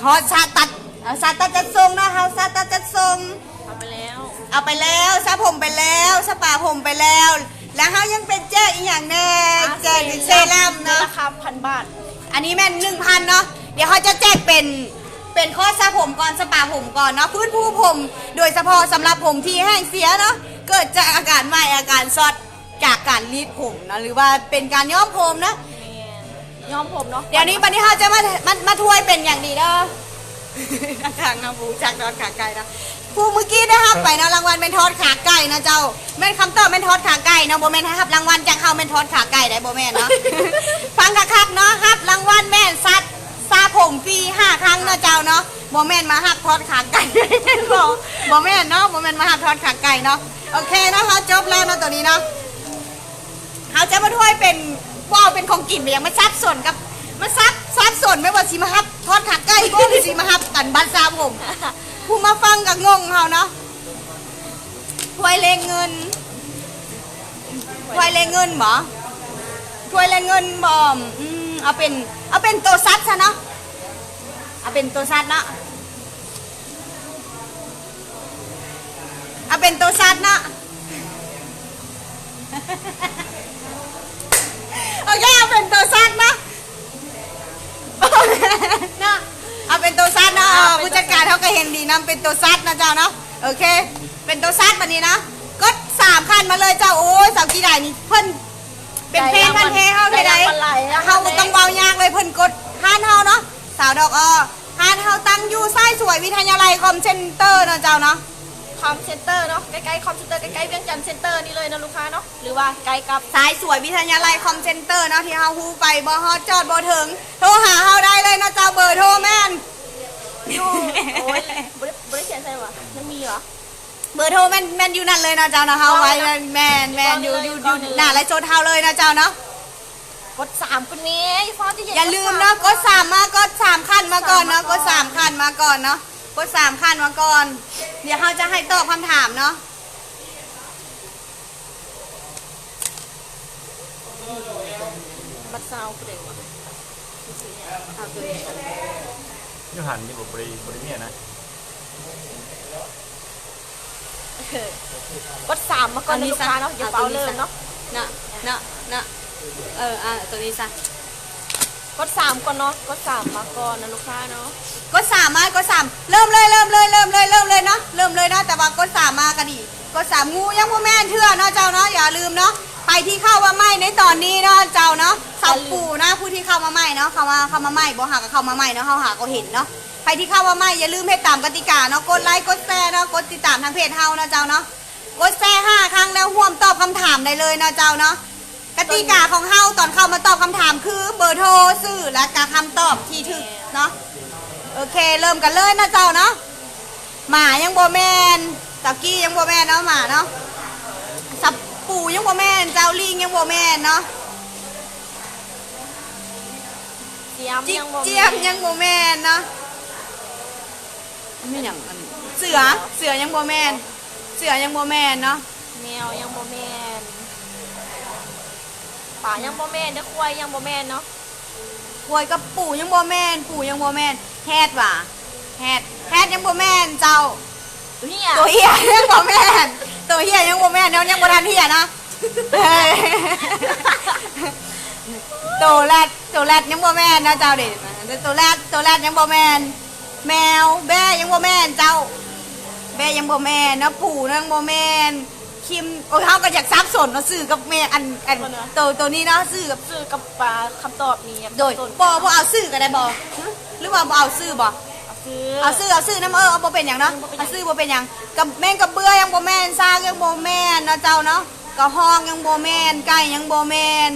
ຮອດສະຕັດ ເອົາ ສະຕັດຈັດສົ່ງເນາະ ເຮົາສະຕັດຈັດສົ່ງ ເອົາໄປແລ້ວ ເອົາໄປແລ້ວ ສະຜົມໄປແລ້ວ ສະປາຜົມໄປແລ້ວ ແລ້ວເຮົາຍັງໄປແຈກອີ່ຫຍັງແດ່? ອ່າ ແຈກເຊຣັ່ມເນາະ ເຊຣັ່ມໃນລາຄາພັນບາດ ອັນນີ້ແມ່ນໜຶ່ງພັນເນາະ. ດຽວເຮົາຈະແຈກເປັນ ເປັນຄອສສະຜົມກ່ອນ ສະປາຜົມກ່ອນເນາະ ຟື້ນຟູຜົມ ໂດຍສະເພາະສຳລັບຜົມທີ່ແຫ້ງເສຍເນາະ ເກີດຈາກອາການໄໝ້ ອາການຊັອດ ຈາກການລີດຜົມເນາະ ຫຼືວ່າເປັນການຍ້ອມຜົມເນາະ ແມ່ນ ຍ້ອມຜົມເນາະ. ດຽວນີ້ບັດນີ້ເຮົາຈະມາ ມາ ມາຖ້ວຍເປັນຫຍັງດີເດີ? ທາງເຮົາບໍ່ຮູ້ຈັກທອດຂາໄກ່ເນາະ ຜູ້ມື້ກີ້ໄດ້ຮັບໄປເນາະ ລາງວັນແມ່ນທອດຂາໄກ່ເນາະເຈົ້າ. ແມ່ນ ຄຳຕອບແມ່ນທອດຂາໄກ່ເນາະ ບໍ່ແມ່ນໃຫ້ຮັບລາງວັນຈາກເຮົາແມ່ນທອດຂາໄກ່ໃດ໋ ບໍ່ແມ່ນເນາະ. ຟັງຄັກໆເນາະ ຮັບລາງວັນແມ່ນສັດສະຜົມຟຣີຫ້າຄັ້ງເນາະເຈົ້າເນາະ ບໍ່ແມ່ນມາຮັບທອດຂາໄກ່ ບໍ່ ບໍ່ແມ່ນເນາະ ບໍ່ແມ່ນມາຮັບທອດຂາໄກ່ເນາະ. ໂອເຄເນາະ ເຮົາຈົບແລ້ວເນາະ ໂຕນີ້ເນາະ ເຮົາຈະມາຖ້ວຍເປັນ ບໍ່ເອົາເປັນຂອງກິນໄປຫຍັງ ມັນສັບສົນກັບ ມັນສັບ ສັບສົນ ແມ່ນວ່າຊິມາຮັບທອດຂາໄກ່ບໍ່ ຫຼືຊິມາຮັບອັນບັດສະຜົມ. ຜູ້ມາຟັງກໍງົງເຮົາເນາະ. ຖ້ວຍເລກເງິນ ຖ້ວຍເລກເງິນບໍ? ຖ້ວຍເລກເງິນບໍ? ອືມ ເອົາເປັນ ເອົາເປັນໂຕສັດຊະເນາະ ເອົາເປັນໂຕສັດເນາະ ເອົາເປັນໂຕສັດເນາະ. ເຮົາກໍເຫັນດີນຳ ເປັນໂຕຊັດນະເຈົ້າເນາະ. ໂອເຄ ເປັນໂຕຊັດບັດນີ້ນະ ກົດສາມຂັ້ນມາເລີຍເຈົ້າ. ໂອ້ຍ ສາວກີດານີ້ເພິ່ນເປັນແຟນພັນແທ້ເຮົາແທ້ໃດ. ເຮົາບໍ່ຕ້ອງເວົ້າຍາກເລີຍ ເພິ່ນກົດຮ້ານເຮົາເນາະ ສາວດອກອໍ. ຮ້ານເຮົາຕັ້ງຢູ່ສາຍສວຍວິທະຍາໄລຄອມເຊັນເຕີເນາະເຈົ້າເນາະ. ຄອມເຊັນເຕີເນາະ ໃກ້ໆຄອມເຊັນເຕີ ໃກ້ໆວຽງຈັນເຊັນເຕີນີ້ເລີຍເນາະລູກຄ້າເນາະ ຫຼືວ່າໃກ້ກັບສາຍສວຍວິທະຍາໄລຄອມເຊັນເຕີເນາະ ທີ່ເຮົາຮູ້ໄປບໍ່ຮອດຈອດບໍ່ເຖິງ ໂທຫາເຮົາໄດ້ເລີຍເນາະເຈົ້າ. ເບີໂທແມ່ນຢູ່ ໂອ້ຍ ບໍ່ໄດ້ ບໍ່ໄດ້ຂຽນໃສ່ຫວາ ຍັງມີຫວາ? ເບີໂທແມ່ນ ແມ່ນຢູ່ນັ້ນເລີຍເນາະເຈົ້າເນາະ. ເຮົາໄວ້ ເວົ້ານະ ແມ່ນ ແມ່ນ ຢູ່ ຢູ່ ຢູ່ ຢູ່ ຢູ່ໜ້າໄລຟ໌ສົດເຮົາເລີຍເນາະເຈົ້າເນາະ. ກົດສາມຂຶ້ນແມ່ ຢ່າຟ້າວຈະເຢັນ. ຢ່າລືມເນາະ ກົດສາມມາ ກົດສາມຂັ້ນມາກ່ອນເນາະ ກົດສາມຂັ້ນມາກ່ອນເນາະ ກົດສາມຂັ້ນມາກ່ອນ. ດຽວເຮົາຈະໃຫ້ຕອບຄຳຖາມເນາະ. ບັດຊາວຜູ້ໃດວະ? ເອົາຕົວນີ້ ຢູ່ຫັ້ນຢູ່ບໍ່ ບໍ່ໄດ້ ບໍ່ໄດ້ເມຍນະ. ເອີ ກົດສາມມາກ່ອນນະລູກຄ້າເນາະ ຢ່າຟ້າວເລີ່ມເນາະ ນະ ນະ ນະ. ເອີ ອ່າ ຕົວນີ້ຊະ ກົດສາມກ່ອນເນາະ ກົດສາມມາກ່ອນນະລູກຄ້າເນາະ. ກົດສາມມາ ກົດສາມ ເລີ່ມເລີຍ ເລີ່ມເລີຍ ເລີ່ມເລີຍ ເລີ່ມເລີຍເນາະ ເລີ່ມເລີຍເນາະ. ແຕ່ວ່າກົດສາມມາກໍດີ ກົດສາມ ງູຍັງບໍ່ແມ່ນເທື່ອເນາະເຈົ້າເນາະ. ຢ່າລືມເນາະ ໃຜທີ່ເຂົ້າມາໃໝ່ໃນຕອນນີ້ເນາະເຈົ້າເນາະ ສາວປູນະ ຜູ້ທີ່ເຂົ້າມາໃໝ່ເນາະ ເຂົ້າມາ ເຂົ້າມາໃໝ່ ບໍ່ຫາກໍເຂົ້າມາໃໝ່ເນາະ ເຮົາຫາກໍເຫັນເນາະ. ໃຜທີ່ເຂົ້າມາໃໝ່ ຢ່າລືມເຮັດຕາມກະຕິກາເນາະ ກົດໄລ ກົດແຊເນາະ ກົດຕິດຕາມທາງເພຈເຮົາເນາະເຈົ້າເນາະ. ກົດແຊຫ້າຄັ້ງແລ້ວຮ່ວມຕອບຄຳຖາມໄດ້ເລີຍເນາະເຈົ້າເນາະ. ກະຕິກາຂອງເຮົາຕອນເຂົ້າມາຕອບຄຳຖາມຄືເບີໂທ ຊື່ ແລະກະຄຳຕອບທີ່ຖືກເນາະ. ໂອເຄ ເລີ່ມກັນເລີຍເນາະເຈົ້າເນາະ. ໝາຍັງບໍ່ແມ່ນ ຕາກີ້ຍັງບໍ່ແມ່ນເນາະ ໝາເນາະ ສັບປູຍັງບໍ່ແມ່ນເຈົ້າ ລີງຍັງບໍ່ແມ່ນເນາະ. ຈຽມ ຈິກ ຍັງບໍ່ແມ່ນ ຈຽມຍັງບໍ່ແມ່ນເນາະ. ແມ່ນຫຍັງ ອັນ ເສືອ ເສືອຍັງບໍ່ແມ່ນ ເສືອຍັງບໍ່ແມ່ນເນາະ. ແມວຍັງບໍ່ແມ່ນ ປາຍັງບໍ່ແມ່ນເດີ້ ຄວາຍຍັງບໍ່ແມ່ນເນາະ. ຄວາຍກັບປູຍັງບໍ່ແມ່ນ ປູຍັງບໍ່ແມ່ນ. ແຮດຫວາ ແຮດ ແຮດຍັງບໍ່ແມ່ນເຈົ້າ. ໂຕເຫຍ ໂຕເຫຍຍັງບໍ່ແມ່ນ ໂຕເຫຍຍັງບໍ່ແມ່ນເນາະ ຍັງບໍ່ທັນເຫຍເນາະ. ໂຕແຣດ ໂຕແຣດຍັງບໍ່ແມ່ນເນາະເຈົ້າເດ ໂຕແຣດ ໂຕແຣດຍັງບໍ່ແມ່ນ. ແມວ ແບ້ຍັງບໍ່ແມ່ນເຈົ້າ ແບ້ຍັງບໍ່ແມ່ນເນາະ. ປູຍັງບໍ່ແມ່ນ ຄິມ ໂອ້ຍ ເຮົາກໍຢາກສັບສົນເນາະ ຊື່ກັບແມ່ ອັນ ອັນ ໂຕ ໂຕນີ້ເນາະ ຊື່ກັບ ຊື່ກັບ ອ່າ ຄຳຕອບນີ້ ໂດຍ ບໍ່ ບໍ່ເອົາຊື່ກໍໄດ້ບໍ່ ຫຼືວ່າບໍ່ເອົາຊື່ບໍ່? ເອົາຊື່ ເອົາຊື່ ເອົາຊື່ນຳ ເອີ ບໍ່ເປັນຫຍັງເນາະ ເອົາຊື່ບໍ່ເປັນຫຍັງ. ກັບ ແມງກະເບືອຍັງບໍ່ແມ່ນ ຊ້າງຍັງບໍ່ແມ່ນເນາະເຈົ້າເນາະ. ກະຮອກຍັງບໍ່ແມ່ນ ໄກ່ຍັງບໍ່ແມ່ນ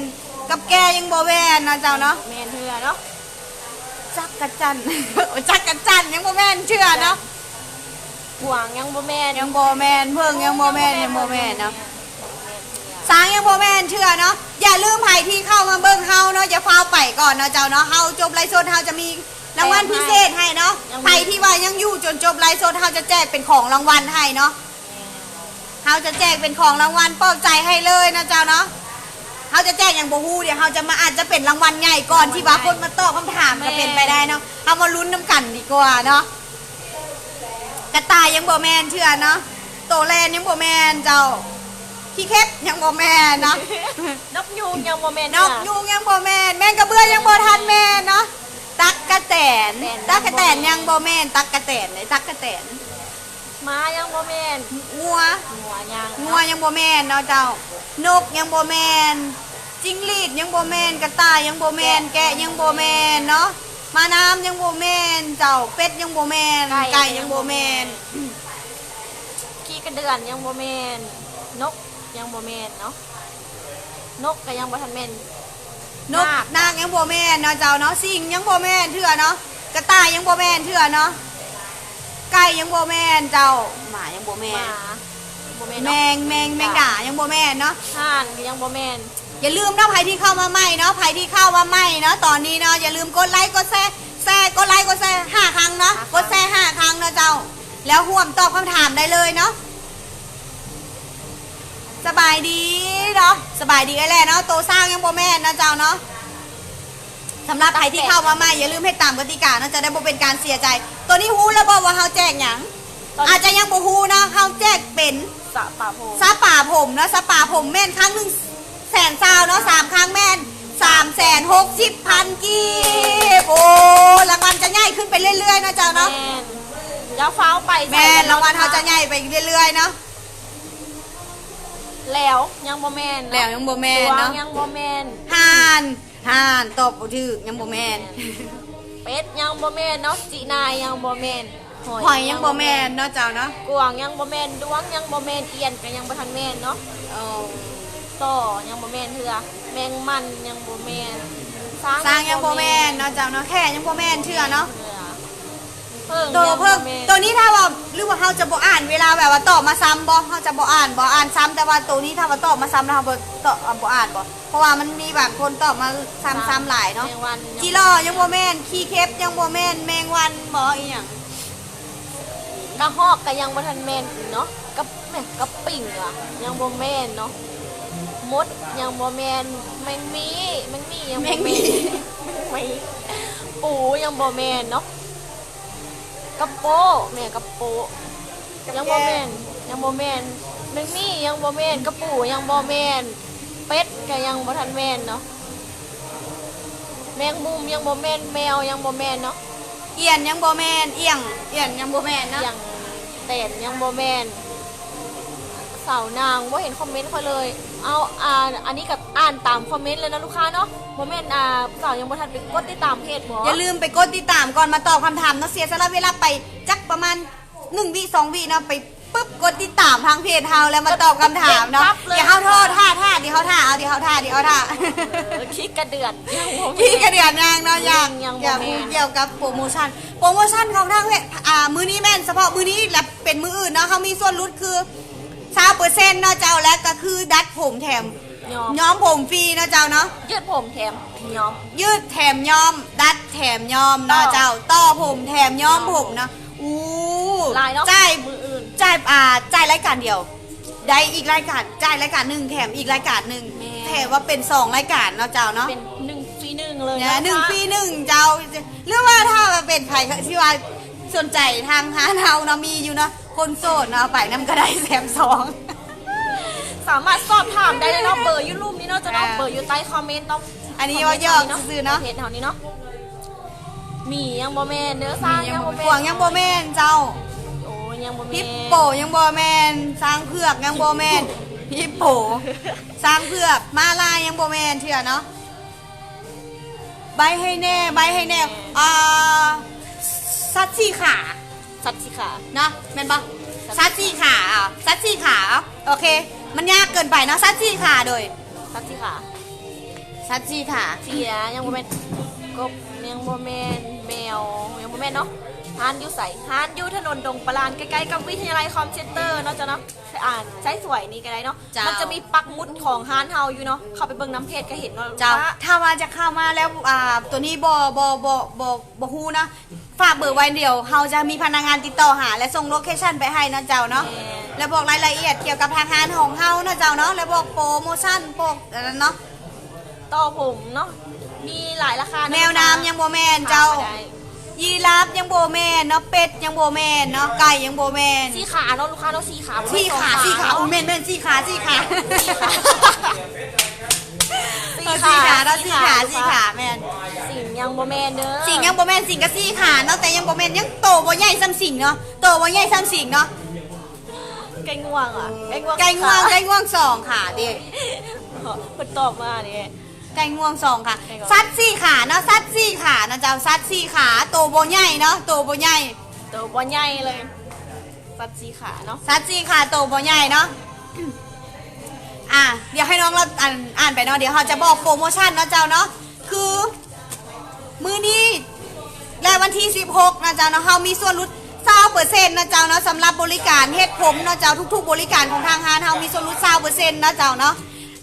ກັບແກ້ຍັງບໍ່ແມ່ນເນາະເຈົ້າເນາະ. ແມ່ນເທື່ອເນາະ. ຈັກກະຈັນ ຈັກກະຈັນຍັງບໍ່ແມ່ນເທື່ອເນາະ. ກວາງຍັງບໍ່ແມ່ນ ຍັງບໍ່ແມ່ນ. ເຜິ້ງຍັງບໍ່ແມ່ນ ຍັງບໍ່ແມ່ນເນາະ. ຊ້າງຍັງບໍ່ແມ່ນເທື່ອເນາະ. ຢ່າລືມໃຜທີ່ເຂົ້າມາເບິ່ງເຮົາເນາະ ຢ່າຟ້າວໄປກ່ອນເນາະເຈົ້າເນາະ. ເຮົາຈົບໄລຟ໌ສົດ ເຮົາຈະມີລາງວັນພິເສດໃຫ້ເນາະ. ໃຜທີ່ວ່າຍັງຢູ່ຈົນຈົບໄລຟ໌ສົດ ເຮົາຈະແຈກເປັນຂອງລາງວັນໃຫ້ເນາະ. ເຮົາຈະແຈກເປັນຂອງລາງວັນປອບໃຈໃຫ້ເລີຍເນາະເຈົ້າເນາະ. ເຮົາຈະແຈກຫຍັງບໍ່ຮູ້ ດຽວເຮົາຈະມາ ອາດຈະເປັນລາງວັນໃຫຍ່ກ່ອນທີ່ວ່າຄົນມາຕອບຄຳຖາມກໍເປັນໄປໄດ້ເນາະ. ເຮົາມາລຸ້ນນຳກັນດີກວ່າເນາະ. ກະຕ່າຍຍັງບໍ່ແມ່ນເທື່ອເນາະ. ໂຕແລນຍັງບໍ່ແມ່ນເຈົ້າ. ຂີ້ເຂັບຍັງບໍ່ແມ່ນເນາະ. ນົກຍູງຍັງບໍ່ແມ່ນເທື່ອ. ນົກຍູງຍັງບໍ່ແມ່ນ. ແມງກະເບືອຍັງບໍ່ທັນແມ່ນເນາະ. ຕັກກະແຕນ ຕັກກະແຕນຍັງບໍ່ແມ່ນ. ຕັກກະແຕນເດ້ ຕັກກະແຕນ. ໝາຍັງບໍ່ແມ່ນ. ງົວ ງົວຍັງ ງົວຍັງບໍ່ແມ່ນເນາະເຈົ້າ. ນົກຍັງບໍ່ແມ່ນ. ຈິງຫຼີດຍັງບໍ່ແມ່ນ. ກະຕ່າຍຍັງບໍ່ແມ່ນ. ແກະຍັງບໍ່ແມ່ນເນາະ. ໝານ້ຳຍັງບໍ່ແມ່ນເຈົ້າ. ເປັດຍັງບໍ່ແມ່ນ. ໄກ່ຍັງບໍ່ແມ່ນ. ຂີ້ກະເດືອນຍັງບໍ່ແມ່ນ. ນົກຍັງບໍ່ແມ່ນເນາະ. ນົກກໍຍັງບໍ່ທັນແມ່ນ. ນົກ ນາກ ນາກຍັງບໍ່ແມ່ນເນາະເຈົ້າເນາະ. ສິງຍັງບໍ່ແມ່ນເທື່ອເນາະ. ກະຕ່າຍຍັງບໍ່ແມ່ນເທື່ອເນາະ. ໄກ່ຍັງບໍ່ແມ່ນເຈົ້າ. ໝາຍັງບໍ່ແມ່ນ. ໝາບໍ່ແມ່ນເນາະ. ແມງ ແມງ ແມງດາຍັງບໍ່ແມ່ນເນາະ. ຫ່ານກໍຍັງບໍ່ແມ່ນ. ຢ່າລືມເນາະ ໃຜທີ່ເຂົ້າມາໃໝ່ເນາະ ໃຜທີ່ເຂົ້າມາໃໝ່ເນາະ ຕອນນີ້ເນາະ ຢ່າລືມກົດໄລ ກົດແຊ ແຊ ກົດໄລ ກົດແຊ ຫ້າຄັ້ງເນາະ. ຫ້າຄັ້ງ ກົດແຊ ຫ້າຄັ້ງເນາະເຈົ້າ ແລ້ວຮ່ວມຕອບຄຳຖາມໄດ້ເລີຍເນາະ. ສະບາຍດີເນາະ ສະບາຍດີເອື້ອຍແຫຼະເນາະ. ໂຕຊ້າງຍັງບໍ່ແມ່ນເນາະເຈົ້າເນາະ. ສຳລັບໃຜທີ່ເຂົ້າມາໃໝ່ ຢ່າລືມເຮັດຕາມກະຕິກາເນາະ ຈະໄດ້ບໍ່ເປັນການເສຍໃຈ. ໂຕນີ້ຮູ້ແລ້ວບໍ່ວ່າເຮົາແຈກຫຍັງ? ອາດຈະຍັງບໍ່ຮູ້ເນາະ ເຮົາແຈກເປັນສະປາຜົມ ສະປາຜົມເນາະ. ສະປາຜົມແມ່ນຄັ້ງໜຶ່ງແສນຊາວເນາະ ສາມຄັ້ງແມ່ນສາມແສນຫົກສິບພັນກີບ. ໂອ້ ລາງວັນຈະໃຫຍ່ຂຶ້ນໄປເລື້ອຍໆເນາະເຈົ້າເນາະ. ແມ່ນ ຢ່າຟ້າວໄປໃສ່ ແມ່ນ ລາງວັນເຮົາຈະໃຫຍ່ໄປເລື້ອຍໆເນາະ. ແຫຼວ ຍັງບໍ່ແມ່ນເນາະ. ແຫຼວ ຍັງບໍ່ແມ່ນເນາະ. ດວງ ຍັງບໍ່ແມ່ນ. ຫ່ານ ຫ່ານ ຕອບບໍ່ຖືກ ຍັງບໍ່ແມ່ນ. ແມ່ນ ເປັດ ຍັງບໍ່ແມ່ນເນາະ. ຈີນາຍ ຍັງບໍ່ແມ່ນ. ຫອຍ ຫອຍ ຍັງບໍ່ແມ່ນເນາະເຈົ້າເນາະ. ກວາງ ຍັງບໍ່ແມ່ນ. ດວງ ຍັງບໍ່ແມ່ນ. ອຽນ ກໍຍັງບໍ່ທັນແມ່ນເນາະ. ເອີ ຕໍ່ ຍັງບໍ່ແມ່ນເທື່ອ. ແມງມັນ ຍັງບໍ່ແມ່ນ. ຊ້າງ ຊ້າງ ຍັງບໍ່ແມ່ນເນາະເຈົ້າເນາະ. ແຂ້ ຍັງບໍ່ແມ່ນເທື່ອເນາະ. ເພິ່ງ ໂຕເພິ່ງ ໂຕນີ້ຖ້າວ່າ ຫຼືວ່າເຮົາຈະບໍ່ອ່ານ ເວລາແບບວ່າຕອບມາຊ້ຳບໍ່? ເຮົາຈະບໍ່ອ່ານບໍ່? ອ່ານຊ້ຳ ແຕ່ວ່າໂຕນີ້ຖ້າວ່າຕອບມາຊ້ຳແລ້ວ ເຮົາບໍ່ຕອບ ບໍ່ອ່ານບໍ່? ເພາະວ່າມັນມີບາງຄົນຕອບມາຊ້ຳໆຫຼາຍເນາະ. ຈີຫຼໍ່ ຍັງບໍ່ແມ່ນ. ຂີ້ເຂັບ ຍັງບໍ່ແມ່ນ. ແມງວັນບໍ່? ອີຫຍັງ? ກະຮອກ ກະຍັງບໍ່ທັນແມ່ນເນາະ. ກະ ແມ່ນ ກະປິງ ຫວາ ຍັງບໍ່ແມ່ນເນາະ. ມົດ ຍັງບໍ່ແມ່ນ. ແມງໝີ່ ແມງໝີ່ ຍັງບໍ່ແມ່ນ. ແມງໝີ່ ແມງໝີ່ ປູ ຍັງບໍ່ແມ່ນເນາະ. ກະໂປ ແມ່ນ ກະໂປ ຍັງບໍ່ແມ່ນ ຍັງບໍ່ແມ່ນ. ແມງໝີ່ ຍັງບໍ່ແມ່ນ. ກະປູ ຍັງບໍ່ແມ່ນ. ເປັດ ກະຍັງບໍ່ທັນແມ່ນເນາະ. ແມງມຸມ ຍັງບໍ່ແມ່ນ. ແມວ ຍັງບໍ່ແມ່ນເນາະ. ອຽນ ຍັງບໍ່ແມ່ນ. ອຽງ ອຽນ ຍັງບໍ່ແມ່ນເນາະ. ອຽງ ແຕນ ຍັງບໍ່ແມ່ນ. ສາວນາງ ບໍ່ເຫັນຄອມເມັນຂ້ອຍເລີຍ. ເອົາ ອ່າ ອັນນີ້ກໍອ່ານຕາມຄອມເມັນເລີຍເນາະລູກຄ້າເນາະ. ບໍ່ແມ່ນ ອ່າ ສາວຍັງບໍ່ທັນໄປກົດຕິດຕາມເພຈບໍ່? ຢ່າລືມໄປກົດຕິດຕາມກ່ອນມາຕອບຄຳຖາມເນາະ. ເສຍສະຫຼະເວລາໄປຈັກປະມານໜຶ່ງວິສອງວິເນາະ ໄປປຶບ ກົດຕິດຕາມທາງເພຈເຮົາ ແລ້ວມາຕອບຄຳຖາມເນາະ. ດຽວເຮົາໂທຖ້າ ຖ້າ ດຽວເຮົາຖ້າ ເອົາ ດຽວເຮົາຖ້າ ດຽວເຮົາຖ້າ. ຂີ້ກະເດືອນ ຂີ້ກະເດືອນນາງເນາະ. ຢາກ ຢາກຮູ້ກ່ຽວກັບໂປຣໂມຊັນ ໂປຣໂມຊັນຂອງທາງເພຈ ອ່າ ມື້ນີ້ແມ່ນສະເພາະມື້ນີ້ ແລະ ເປັນມື້ອື່ນເນາະ ເຮົາມີສ່ວນຫຼຸດຄືຊາວເປີເຊັນເນາະເຈົ້າ ແລະ ກໍຄືດັດຜົມແຖມ ຍ້ອມ ຍ້ອມຜົມຟຣີເນາະເຈົ້າເນາະ. ຍືດຜົມແຖມຍ້ອມ ຍືດແຖມຍ້ອມ ດັດແຖມຍ້ອມເນາະເຈົ້າ. ຕໍ່ ຕໍ່ຜົມແຖມຍ້ອມຜົມເນາະ. ອູ້ ຫຼາຍເນາະ. ຈ່າຍ ມື້ອື່ນ ຈ່າຍ ອ່າ ຈ່າຍລາຍການດຽວ ໄດ້ອີກລາຍການ ຈ່າຍລາຍການໜຶ່ງ ແຖມອີກລາຍການໜຶ່ງ. ແມ່ນ ແຖມວ່າເປັນສອງລາຍການເນາະເຈົ້າເນາະ. ເປັນໜຶ່ງຟຣີໜຶ່ງເລີຍ ແມ່ນ ເນາະ ໜຶ່ງຟຣີໜຶ່ງເຈົ້າ. ຫຼືວ່າຖ້າວ່າເປັນໃຜທີ່ວ່າສົນໃຈທາງຮ້ານເຮົາເນາະ ມີຢູ່ເນາະ. ຄົນໂສດເນາະ ເອົາໄປນຳກໍໄດ້ ແຖມສອງ. ສາມາດສອບຖາມໄດ້ເລີຍເນາະ ເບີຢູ່ລຸ່ມນີ້ເນາະເຈົ້າເນາະ. ອ່າ ເບີຢູ່ໃຕ້ຄອມເມັນເນາະ. ອັນນີ້ເວົ້າຢອກຊື່ໆເນາະ ເພຈເຮົານີ້ເນາະ. ໝີຍັງບໍ່ແມ່ນເດີ ຊ້າງຍັງບໍ່ແມ່ນ ກວາງຍັງບໍ່ແມ່ນເຈົ້າ. ໂອ້ ຍັງບໍ່ແມ່ນ. ຮິບໂປຍັງບໍ່ແມ່ນ. ຊ້າງເຜືອກຍັງບໍ່ແມ່ນ. ຮິບໂປ ຊ້າງເຜືອກ ມ້າລາຍຍັງບໍ່ແມ່ນເທື່ອເນາະ. ໃບ້ໃຫ້ແນ່ ໃບ້ໃຫ້ແນ່. ອ່າ ສັດສີ່ຂາ ສັດສີ່ຂາເນາະ ແມ່ນບໍ່? ສັດສີ່ຂາ ອ່າ ສັດສີ່ຂາ. ໂອເຄ ມັນຍາກເກີນໄປເນາະ ສັດສີ່ຂາ. ໂດຍ ສັດສີ່ຂາ ສັດສີ່ຂາ. ເສືອຍັງບໍ່ແມ່ນ. ກົບຍັງບໍ່ແມ່ນ. ແມວຍັງບໍ່ແມ່ນເນາະ. ຮ້ານຢູ່ໃສ? ຮ້ານຢູ່ຖະໜົນດົງປະລານ ໃກ້ໆກັບວິທະຍາໄລຄອມເຊັນເຕີເນາະເຈົ້າເນາະ. ອ່າ ໃຊ້ສວຍນີ້ກໍໄດ້ເນາະ ເຈົ້າ. ມັນຈະມີປັກໝຸດຂອງຮ້ານເຮົາຢູ່ເນາະ ເຂົ້າໄປເບິ່ງນຳເພຈກໍເຫັນເນາະ ເຈົ້າ. ຖ້າວ່າຈະເຂົ້າມາແລ້ວ ອ່າ ຕົວນີ້ບໍ່ ບໍ່ ບໍ່ ບໍ່ ບໍ່ຮູ້ເນາະ ຝາກເບີໄວ້ ດຽວເຮົາຈະມີພະນັກງານຕິດຕໍ່ຫາ ແລະ ສົ່ງໂລເຄຊັນໄປໃຫ້ເນາະເຈົ້າເນາະ. ແມ່ນ ແລະ ບອກລາຍລະອຽດກ່ຽວກັບທາງຮ້ານຂອງເຮົາເນາະເຈົ້າເນາະ ແລະ ບອກໂປຣໂມຊັນ ບອກອັນນັ້ນເນາະ. ຕໍ່ຜົມເນາະ ມີຫຼາຍລາຄາເນາະ. ແມວນ້ຳຍັງບໍ່ແມ່ນເຈົ້າ. ຢີຣາຟຍັງບໍ່ແມ່ນເນາະ. ເປັດຍັງບໍ່ແມ່ນເນາະ. ໄກ່ຍັງບໍ່ແມ່ນ. ສີ່ຂາເນາະລູກຄ້າເນາະ ສີ່ຂາ. ສີ່ຂາ ສີ່ຂາ. ໂອ້ ແມ່ນໆ ສີ່ຂາ ສີ່ຂາ ສີ່ຂາເນາະ ສີ່ຂາ ສີ່ຂາ ແມ່ນ. ສິງຍັງບໍ່ແມ່ນເດີ. ສິງຍັງບໍ່ແມ່ນ. ສິງກໍສີ່ຂາເນາະ ແຕ່ຍັງບໍ່ແມ່ນ ຍັງໂຕບໍ່ໃຫຍ່ສ່ຳສິງເນາະ ໂຕບໍ່ໃຫຍ່ສ່ຳສິງເນາະ. ໄກ່ງວງຫວາ? ໄກ່ງວງ ໄກ່ງວງ ໄກ່ງວງສອງຂາເດ້. ເພິ່ນຕອບມາເດ້ ໄກ່ງວງສອງຂາ. ໄກ່ງວງ ສັດສີ່ຂາເນາະ ສັດສີ່ຂາເນາະເຈົ້າ ສັດສີ່ຂາ ໂຕບໍ່ໃຫຍ່ເນາະ ໂຕບໍ່ໃຫຍ່ ໂຕບໍ່ໃຫຍ່ເລີຍ ສັດສີ່ຂາເນາະ ສັດສີ່ຂາ ໂຕບໍ່ໃຫຍ່ເນາະ. ອ່າ ດຽວໃຫ້ນ້ອງລາວ ອ່ານ ອ່ານໄປເນາະ ດຽວເຮົາຈະບອກໂປຣໂມຊັນເນາະເຈົ້າເນາະ. ຄືມື້ນີ້ ແລະ ວັນທີສິບຫົກເນາະເຈົ້າເນາະ ເຮົາມີສ່ວນຫຼຸດຊາວເປີເຊັນເນາະເຈົ້າເນາະ ສຳລັບບໍລິການເຮັດຜົມເນາະເຈົ້າ. ທຸກໆບໍລິການຂອງທາງຮ້ານເຮົາມີສ່ວນຫຼຸດຊາວເປີເຊັນເນາະເຈົ້າເນາະ.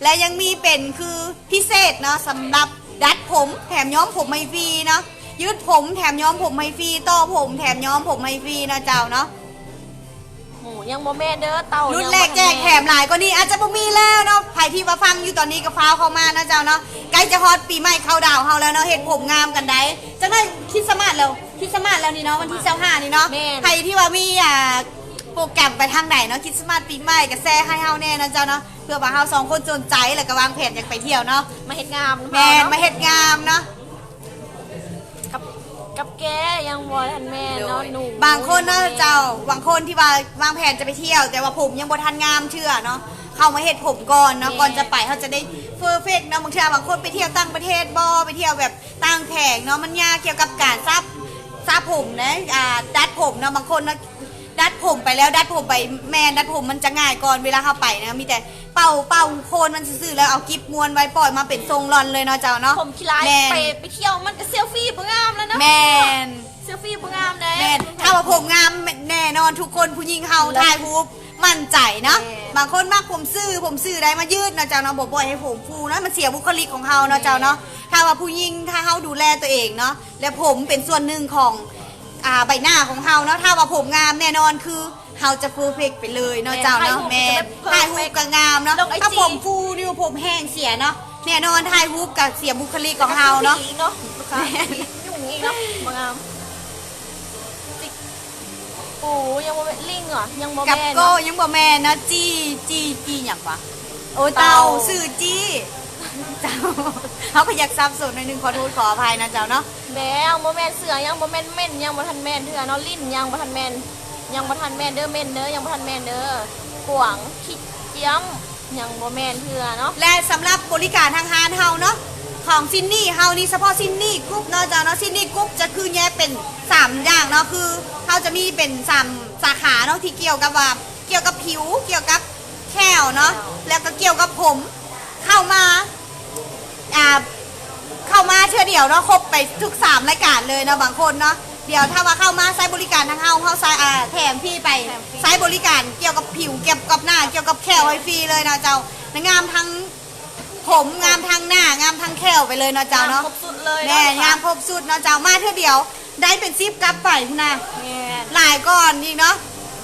ແລະ ຍັງມີເປັນຄືພິເສດເນາະ ສຳລັບດັດຜົມແຖມຍ້ອມຜົມໃຫ້ຟຣີເນາະ ຍືດຜົມແຖມຍ້ອມຜົມໃຫ້ຟຣີ ຕໍ່ຜົມແຖມຍ້ອມຜົມໃຫ້ຟຣີເນາະເຈົ້າເນາະ. ໝູຍັງບໍ່ແມ່ນເດີ ເຕົ່າ ລຸ້ນແລກແຈກແຖມຫຼາຍກວ່ານີ້ອາດຈະບໍ່ມີແລ້ວເນາະ. ໃຜທີ່ວ່າຟັງຢູ່ຕອນນີ້ກໍຟ້າວເຂົ້າມາເນາະເຈົ້າເນາະ ໃກ້ຈະຮອດປີໃໝ່ເຂົ້າດາວເຮົາແລ້ວເນາະ ເຮັດຜົມງາມກັນໄດ໋. ຈັກໜ້ອຍຄຣິດສະມາດແລ້ວ ຄຣິດສະມາດແລ້ວນີ້ເນາະ ວັນທີຊາວຫ້ານີ້ເນາະ. ແມ່ນ ໃຜທີ່ວ່າມີ ອ່າ ໂປຣແກຣມໄປທາງໃດເນາະ ຄຣິດສະມາດ ປີໃໝ່ ກໍແຊໃຫ້ເຮົາແນ່ເນາະເຈົ້າເນາະ ເພື່ອວ່າເຮົາສອງຄົນສົນໃຈ ແລ້ວກໍວາງແຜນຢາກໄປທ່ຽວເນາະ ມາເຮັດງາມ. ແມ່ນ ມາເຮັດງາມເນາະ ກັບ ກັບແກ້ຍັງບໍ່ທັນແມ່ນເນາະ ໂດຍ ໜູ ບາງຄົນເນາະເຈົ້າ ບາງຄົນທີ່ວ່າວາງແຜນຈະໄປທ່ຽວ ແຕ່ວ່າຜົມຍັງບໍ່ທັນງາມເທື່ອເນາະ ເຮົາມາເຮັດຜົມກ່ອນເນາະ ແມ່ນ ກ່ອນຈະໄປ ເຮົາຈະໄດ້ເພີເຟັກເນາະ ບາງເທື່ອບາງຄົນໄປທ່ຽວຕ່າງປະເທດບໍ ໄປທ່ຽວແບບຕ່າງແຂວງເນາະ ມັນຍາກກ່ຽວກັບການສະ ສະຜົມເດ້ ອ່າ ດັດຜົມເນາະ ບາງຄົນເນາະ ດັດຜົມໄປແລ້ວ ດັດຜົມໄປ ແມ່ນ ດັດຜົມມັນຈະງ່າຍກ່ອນ ເວລາເຮົາໄປນະ ມີແຕ່ເປົ່າ ເປົ່າໂຄນມັນຊື່ໆ ແລ້ວເອົາກິບມ້ວນໄວ້ ປ່ອຍມາເປັນຊົງລອນເລີຍເນາະເຈົ້າເນາະ ຜົມຂີ້ລ້າຍ ແມ່ນ ໄປ ໄປທ່ຽວມັນກໍເຊວຟີບໍ່ງາມແລ້ວເນາະ ແມ່ນ ເຊວຟີບໍ່ງາມເດ້ ແມ່ນ ຖ້າວ່າຜົມງາມ ແນ່ນອນທຸກຄົນ ຜູ້ຍິງເຮົາ ເລີດ ຖ່າຍຮູບໝັ້ນໃຈເນາະ ແມ່ນ ບາງຄົນມັກຜົມຊື່ ຜົມຊື່ໄດ້ມາຍືດເນາະເຈົ້າເນາະ ບໍ່ປ່ອຍໃຫ້ຜົມຟູເນາະ ມັນເສຍບຸກຄະລິກຂອງເຮົາເນາະ ແມ່ນ ເຈົ້າເນາະ ຖ້າວ່າຜູ້ຍິງ ຖ້າເຮົາດູແລຕົວເອງເນາະ ແລະ ຜົມເປັນສ່ວນໜຶ່ງຂອງ ອ່າ ໃບໜ້າຂອງເຮົາເນາະ ຖ້າວ່າຜົມງາມແນ່ນອນຄືເຮົາຈະເພີເຟັກໄປເລີຍເນາະ ແມ່ນ ເຈົ້າເນາະ ຖ່າຍຮູບ ແມ່ນ ກໍຈະແບບເພີເຟັກ ຖ່າຍຮູບກໍງາມເນາະ ລົງໄອຈີ ຖ້າຜົມຟູນີ້ຜົມແຫ້ງເສຍເນາະ ແນ່ນອນຖ່າຍຮູບກໍເສຍບຸກຄະລິກຂອງເຮົາເນາະ ແມ່ນ ຫຍຸ້ງອີກເນາະ ບໍ່ງາມ ໂອ້ ຍັງບໍ່ແມ່ນ ລິງຫວາ ຍັງບໍ່ແມ່ນເນາະ ກັບໂກ້ ຍັງບໍ່ແມ່ນເນາະ ຈີ ຈີ ຈີຫຍັງຫວາ ໂອ້ ເຕົ່າ ເຕົ່າ ຊື່ຈີ ເຈົ້າ ເຮົາກໍຢາກສັບສົນໜ້ອຍໜຶ່ງ ຂໍໂທດຂໍອະໄພນະເຈົ້າເນາະ ແບງ ບໍ່ແມ່ນເສືອ ຍັງບໍ່ແມ່ນເມັນ ຍັງບໍ່ທັນແມ່ນເທື່ອເນາະ ລິ້ນ ຍັງບໍ່ທັນແມ່ນ ຍັງບໍ່ທັນແມ່ນເດີ ເມັນເດີ ຍັງບໍ່ທັນແມ່ນເດີ ກວາງ ຂີ້ຈຽມ ຍັງບໍ່ແມ່ນເທື່ອເນາະ ແລະ ສຳລັບບໍລິການທາງຮ້ານເຮົາເນາະ ຂອງຊິນນີເຮົານີ້ ສະເພາະຊິນນີກຣຸບເນາະເຈົ້າເນາະ ຊິນນີກຣຸບຈະຄືແຍກເປັນສາມຢ່າງເນາະ ຄືເຮົາຈະມີເປັນສາມສາຂາເນາະ ທີ່ກ່ຽວກັບວ່າ ກ່ຽວກັບຜິວ ກ່ຽວກັບແຂ້ວເນາະ ແລ້ວກໍກ່ຽວກັບຜົມ ເຂົ້າມາ ອ່າ ເຂົ້າມາເທື່ອດຽວເນາະ ຄົບໄປທຸກສາມລາຍການເລີຍເນາະ ບາງຄົນເນາະ ດຽວຖ້າວ່າເຂົ້າມາໃຊ້ບໍລິການທາງເຮົາ ເຮົາໃຊ້ ອ່າ ແຖມຟຣີໄປ ແຖມຟຣີ ໃຊ້ບໍລິການກ່ຽວກັບຜິວ ກ່ຽວກັບໜ້າ ກ່ຽວກັບແຂ້ວໃຫ້ຟຣີເລີຍເນາະເຈົ້າ ງາມທັງຜົມ ງາມທັງໜ້າ ງາມທັງແຂ້ວໄປເລີຍເນາະເຈົ້າເນາະ ງາມຄົບຊຸດເລີຍເນາະ ແມ່ນ ລູກຄ້າ ງາມຄົບຊຸດເນາະເຈົ້າ ມາເທື່ອດຽວ ໄດ້ເປັນສິບກັບໄປພຸ້ນນະ ແມ່ນ ຫຼາຍກ່ອນອີກເນາະ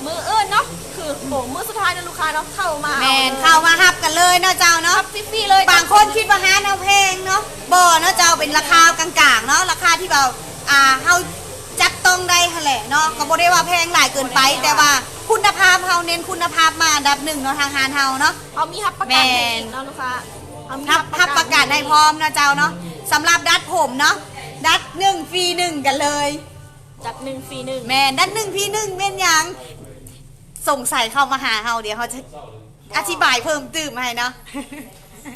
ມື້ອື່ນເນາະ ຄືໂປຣໂມດມື້ສຸດທ້າຍເນາະ ລູກຄ້າເນາະ ເຂົ້າມາ ແມ່ນ ເອົາເລີຍ ເຂົ້າມາຮັບກັນເລີຍເນາະເຈົ້າເນາະ ຮັບຟຣີໆເລີຍ ບາງຄົນຄິດວ່າຮ້ານເຮົາແພງເນາະ ບໍ່ເນາະເຈົ້າ ເປັນລາຄາກາງໆເນາະ ລາຄາທີ່ແບບ ອ່າ ເຮົາຈັບຕ້ອງໄດ້ຫັ້ນແຫຼະເນາະ ກໍບໍ່ໄດ້ວ່າແພງຫຼາຍເກີນໄປ ແຕ່ວ່າຄຸນນະພາບ ເຮົາເນັ້ນຄຸນນະພາບມາອັນດັບໜຶ່ງເນາະ ທາງຮ້ານເຮົາເນາະ ເຮົາມີຮັບປະກັນໃຫ້ອີກເນາະ ລູກຄ້າ ເຮົາມີຮັບປະກັນໃຫ້ພ້ອມເນາະເຈົ້າເນາະ ສຳລັບດັດຜົມເນາະ ດັດໜຶ່ງຟຣີໜຶ່ງກັນເລີຍ ຈັດໜຶ່ງຟຣີໜຶ່ງ ແມ່ນ ດັດໜຶ່ງຟຣີໜຶ່ງແມ່ນຫຍັງ? ສົງໄສເຂົ້າມາຫາເຮົາ ດຽວເຮົາຈະອະທິບາຍເພີ່ມຕື່ມໃຫ້ເນາະ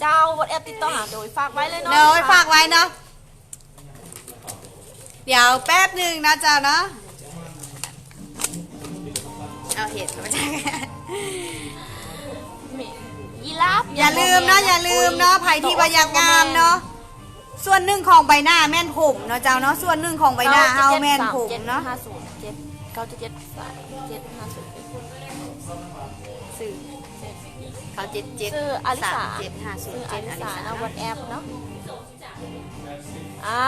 ເຈົ້າ ວັອດແອັບຕິດຕໍ່ຫາ ໂດຍ ຝາກໄວ້ເລີຍເນາະ ໂດຍ ລູກຄ້າ ຝາກໄວ້ເນາະ ດຽວແປັບໜຶ່ງເນາະເຈົ້າເນາະ ເອົາເຫັນ ຢີຣາຟ ຢ່າລືມເນາະ ຢ່າລືມເນາະ ໃຜທີ່ວ່າຢາກງາມເນາະ ສ່ວນໜຶ່ງຂອງໃບໜ້າແມ່ນຜົມເນາະເຈົ້າເນາະ ສ່ວນໜຶ່ງຂອງໃບໜ້າເຮົາແມ່ນຜົມເນາະ ເກົ້າເຈັດເຈັດ ສາມເຈັດຫ້າສູນ ຊື່ ເກົ້າເຈັດເຈັດ ສາມເຈັດຫ້າສູນ ຊື່ອາລິສາເນາະ ວັອດແອັບເນາະ ອ່າ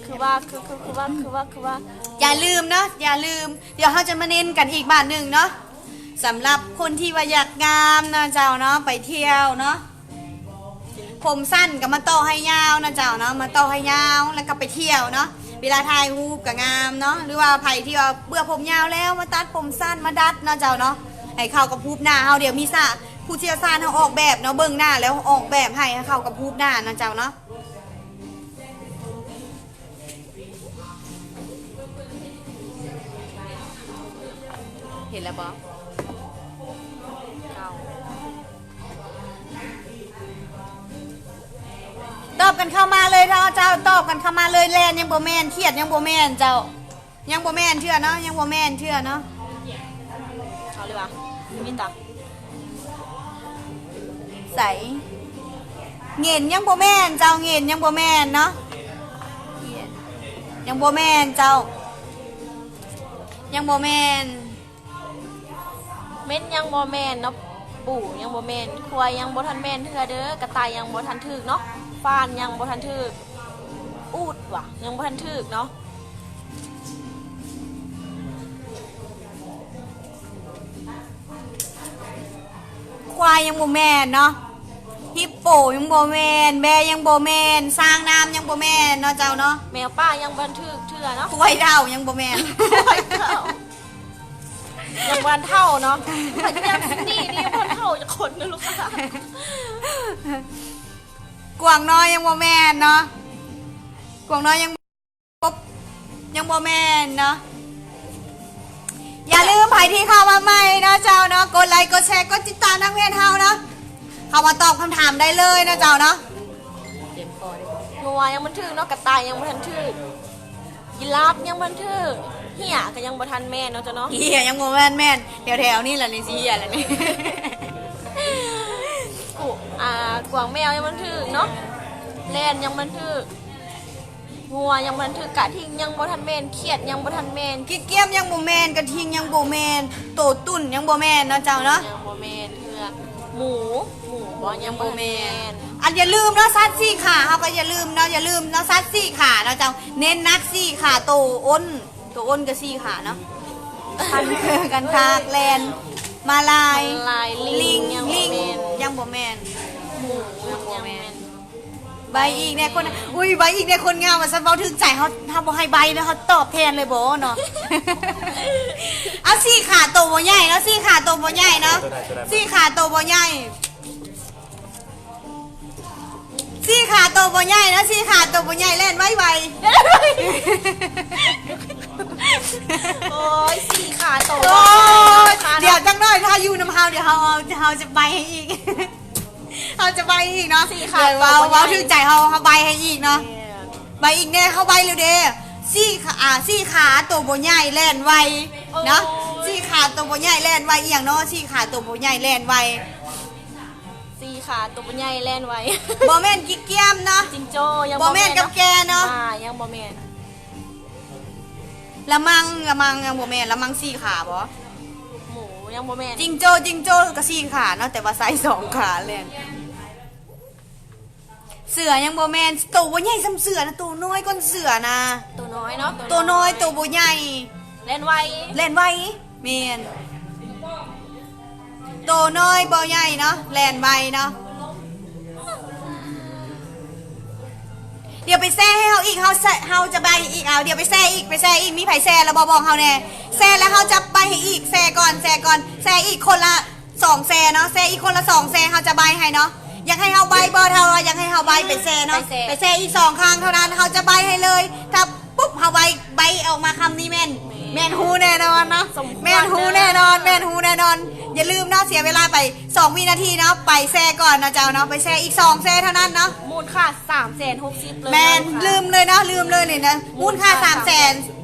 ຄືວ່າ ຄື ຄື ຄືວ່າ ຄືວ່າ ຄືວ່າ ຢ່າລືມເນາະ ຢ່າລືມ ດຽວເຮົາຈະມາເນັ້ນກັນອີກບາດໜຶ່ງເນາະ ສຳລັບຄົນທີ່ວ່າຢາກງາມເນາະເຈົ້າເນາະ ໄປທ່ຽວເນາະ ຜົມສັ້ນກໍມາຕໍ່ໃຫ້ຍາວນະເຈົ້າເນາະ ມາຕໍ່ໃຫ້ຍາວ ແລ້ວກໍໄປທ່ຽວເນາະ ເວລາຖ່າຍຮູບກໍງາມເນາະ ຫຼືວ່າໃຜທີ່ວ່າເບື່ອຜົມຍາວແລ້ວ ມາຕັດຜົມສັ້ນ ມາດັດເນາະເຈົ້າເນາະ ໃຫ້ເຂົ້າກັບຮູບໜ້າເຮົາ ດຽວມີສາ ຜູ້ຊ່ຽວຊານເຮົາອອກແບບເນາະ ເບິ່ງໜ້າແລ້ວອອກແບບໃຫ້ ໃຫ້ເຂົ້າກັບຮູບໜ້ານະເຈົ້າເນາະ. ເຫັນແລ້ວບໍ່? ຕອບກັນເຂົ້າມາເລີຍເນາະເຈົ້າ ຕອບກັນເຂົ້າມາເລີຍ ແລ່ນຍັງບໍ່ແມ່ນ ຂຽດຍັງບໍ່ແມ່ນເຈົ້າ ຍັງບໍ່ແມ່ນເທື່ອເນາະ ຍັງບໍ່ແມ່ນເທື່ອເນາະ ເອົາເລີຍວ່າ ມີຕາ ໃສ ເຫງັນຍັງບໍ່ແມ່ນເຈົ້າ ເຫງັນຍັງບໍ່ແມ່ນເນາະ ຍັງບໍ່ແມ່ນເຈົ້າ ຍັງບໍ່ແມ່ນ ເມັນຍັງບໍ່ແມ່ນເນາະ ປູຍັງບໍ່ແມ່ນ ຄວາຍຍັງບໍ່ທັນແມ່ນເທື່ອເດີ ກະຕ່າຍຍັງບໍ່ທັນຖືກເນາະ ຟານຍັງບໍ່ທັນຖືກ ອູດຫວາ ຍັງບໍ່ທັນຖືກເນາະ. ຄວາຍຍັງບໍ່ແມ່ນເນາະ ຮິບໂປຍັງບໍ່ແມ່ນ ແບຍັງບໍ່ແມ່ນ ຊ້າງນ້ຳຍັງບໍ່ແມ່ນເນາະເຈົ້າເນາະ ແມວປ່າຍັງບໍ່ທັນຖືກເທື່ອເນາະ ຄວາຍເຖົ້າຍັງບໍ່ແມ່ນ ຄວາຍເຖົ້າ ຍັງບໍ່ທັນເຖົ້າເນາະ ພະຍາຍາມຊິໜີນີ້ຍັງບໍ່ທັນເຖົ້າຈັກຄົນເນາະ ລູກຄ້າ ກວາງນ້ອຍຍັງບໍ່ແມ່ນເນາະ ກວາງນ້ອຍຍັງ ກົບ ຍັງບໍ່ແມ່ນເນາະ. ຢ່າລືມ ໃຜທີ່ເຂົ້າມາໃໝ່ເນາະເຈົ້າເນາະ ກົດໄລ ກົດແຊ ກົດຕິດຕາມທາງເພຈເຮົາເນາະ ເຂົ້າມາຕອບຄຳຖາມໄດ້ເລີຍເນາະເຈົ້າເນາະ. ງົວຍັງບໍ່ທັນຖືກເນາະ ກະຕ່າຍຍັງບໍ່ທັນຖືກ ຢີລາບຍັງບໍ່ທັນຖືກ ເຫຍກະຍັງບໍ່ທັນແມ່ນເນາະເຈົ້າເນາະ. ເຫຍຍັງບໍ່ແມ່ນ ແມ່ນແຖວໆນີ້ລະນີ້ ຊິເຫຍລະນີ້. ກວ ອ່າ ກວາງແມວຍັງບໍ່ທັນຖືກເນາະ ແລນຍັງບໍ່ທັນຖືກ. ງົວຍັງບໍ່ທັນຖືກ ກະທິ່ງຍັງບໍ່ທັນແມ່ນ ຂຽດຍັງບໍ່ທັນແມ່ນ ຂີ້ກຽມຍັງບໍ່ແມ່ນ ກະທິ່ງຍັງບໍ່ແມ່ນ ໂຕຕຸ່ນຍັງບໍ່ແມ່ນເນາະເຈົ້າເນາະ. ຍັງບໍ່ແມ່ນເທື່ອ ໝູ ໝູບໍ່ ຍັງບໍ່ແມ່ນ. ອັນຢ່າລືມເນາະ ສັດສີ່ຂາ ເຮົາກໍຢ່າລືມເນາະ ຢ່າລືມເນາະ ສັດສີ່ຂາເນາະເຈົ້າ ເນັ້ນໜັກສີ່ຂາ ໂຕອົນ ໂຕອົນກໍສີ່ຂາເນາະ ພັນເຄີກັນຄາກ ແລ່ນ ມ້າລາຍ ມ້າລາຍ ລິງ ລິງ ຍັງບໍ່ແມ່ນ ຍັງບໍ່ແມ່ນ ໝູ ຍັງບໍ່ແມ່ນ. ໃບ້ອີກແດ່ຄົນ ອຸ້ຍ ໃບ້ອີກແດ່ຄົນງາມ ວ່າຊັ້ນ ເວົ້າຖືກໃຈເຮົາ ເຮົາບໍ່ໃຫ້ໃບ້ເດີ ເຮົາຕອບແທນເລີຍບໍເນາະ. ເອົາ ສີ່ຂາໂຕບໍ່ໃຫຍ່ເນາະ ສີ່ຂາໂຕບໍ່ໃຫຍ່ເນາະ ສີ່ຂາໂຕບໍ່ໃຫຍ່ ສີ່ຂາໂຕບໍ່ໃຫຍ່ເນາະ ສີ່ຂາໂຕບໍ່ໃຫຍ່ ແລ່ນໄວໆ. ໂອ້ຍ ສີ່ຂາໂຕ ໂອ້ຍ ດຽວຈັກໜ້ອຍ ຖ້າຢູ່ນຳເຮົາ ດຽວເຮົາ ເຮົາຈະໃບ້ໃຫ້ອີກ ເຮົາຈະໃບ້ອີກເນາະ ສີ່ຂາ ເວົ້າ ໂຕບໍ່ໃຫຍ່ ເວົ້າຖືກໃຈເຮົາ ເຮົາໃບ້ໃຫ້ອີກເນາະ. ແມ່ນ ໃບ້ອີກແດ່ ເຮົາໃບ້ແລ້ວເດ້ ສີ່ຂາ ອ່າ ສີ່ຂາໂຕບໍ່ໃຫຍ່ແລ່ນໄວເນາະ. ໂອ້ຍ ສີ່ຂາໂຕບໍ່ໃຫຍ່ແລ່ນໄວ ອີ່ຫຍັງເນາະ ສີ່ຂາໂຕບໍ່ໃຫຍ່ແລ່ນໄວ ສີ່ຂາໂຕບໍ່ໃຫຍ່ແລ່ນໄວ ບໍ່ແມ່ນຂີ້ກຽມເນາະ ຈິງໂຈ້ຍັງບໍ່ແມ່ນ ບໍ່ແມ່ນກັບແກເນາະ ໝາຍັງບໍ່ແມ່ນ. ລະມັງ ລະມັງຍັງບໍ່ແມ່ນ ລະມັງສີ່ຂາບໍ? ໝູຍັງບໍ່ແມ່ນ. ຈິງໂຈ້ ຈິງໂຈ້ກໍສີ່ຂາເນາະ ແຕ່ວ່າໃຊ້ສອງຂາແລ່ນ. ເສືອຍັງບໍ່ແມ່ນ ໂຕບໍ່ໃຫຍ່ສ່ຳເສືອນະ ໂຕນ້ອຍກ່ອນເສືອນະ ໂຕນ້ອຍເນາະ ໂຕນ້ອຍ ໂຕບໍ່ໃຫຍ່ ແລ່ນໄວ ແລ່ນໄວ ແມ່ນ. ໂຕນ້ອຍບໍ່ໃຫຍ່ເນາະ ແລ່ນໄວເນາະ. ດຽວໄປແຊໃຫ້ເຮົາອີກ ເຮົາ ເຮົາຈະໃບ້ອີກ ເອົາ ດຽວໄປແຊອີກ ໄປແຊອີກ ມີໃຜແຊແລ້ວບໍ່ ບອກເຮົາແດ່ ແຊແລ້ວເຮົາຈະໃບ້ໃຫ້ອີກ ແຊກ່ອນ ແຊກ່ອນ ແຊອີກຄົນລະສອງແຊເນາະ ແຊອີກຄົນລະສອງແຊ ເຮົາຈະໃບ້ໃຫ້ເນາະ. ຢາກໃຫ້ເຮົາໃບ້ບໍ່ ຖ້າວ່າຢາກໃຫ້ເຮົາໃບ້ ໄປແຊເນາະ ໄປແຊ ໄປແຊອີກສອງຄັ້ງເທົ່ານັ້ນ ເຮົາຈະໃບ້ໃຫ້ເລີຍ ຖ້າ ປຸບ ເຮົາໃບ້ ໃບ້ອອກມາຄຳນີ້ແມ່ນ ແມ່ນ ແມ່ນຮູ້ແນ່ນອນເນາະ ສົມຄວນ ແມ່ນຮູ້ແນ່ນອນ ເດີ ແມ່ນຮູ້ແນ່ນອນ. ຢ່າລືມເນາະ ເສຍເວລາໄປສອງວິນາທີເນາະ ໄປແຊກ່ອນເນາະເຈົ້າເນາະ ໄປແຊອີກສອງແຊເທົ່ານັ້ນເນາະ ມູນຄ່າສາມແສນຫົກສິບເລີຍ ແມ່ນ ເນາະ ລືມເລີຍເນາະ ລືມເລີຍນີ້ນະ ມູນຄ່າສາມແສນ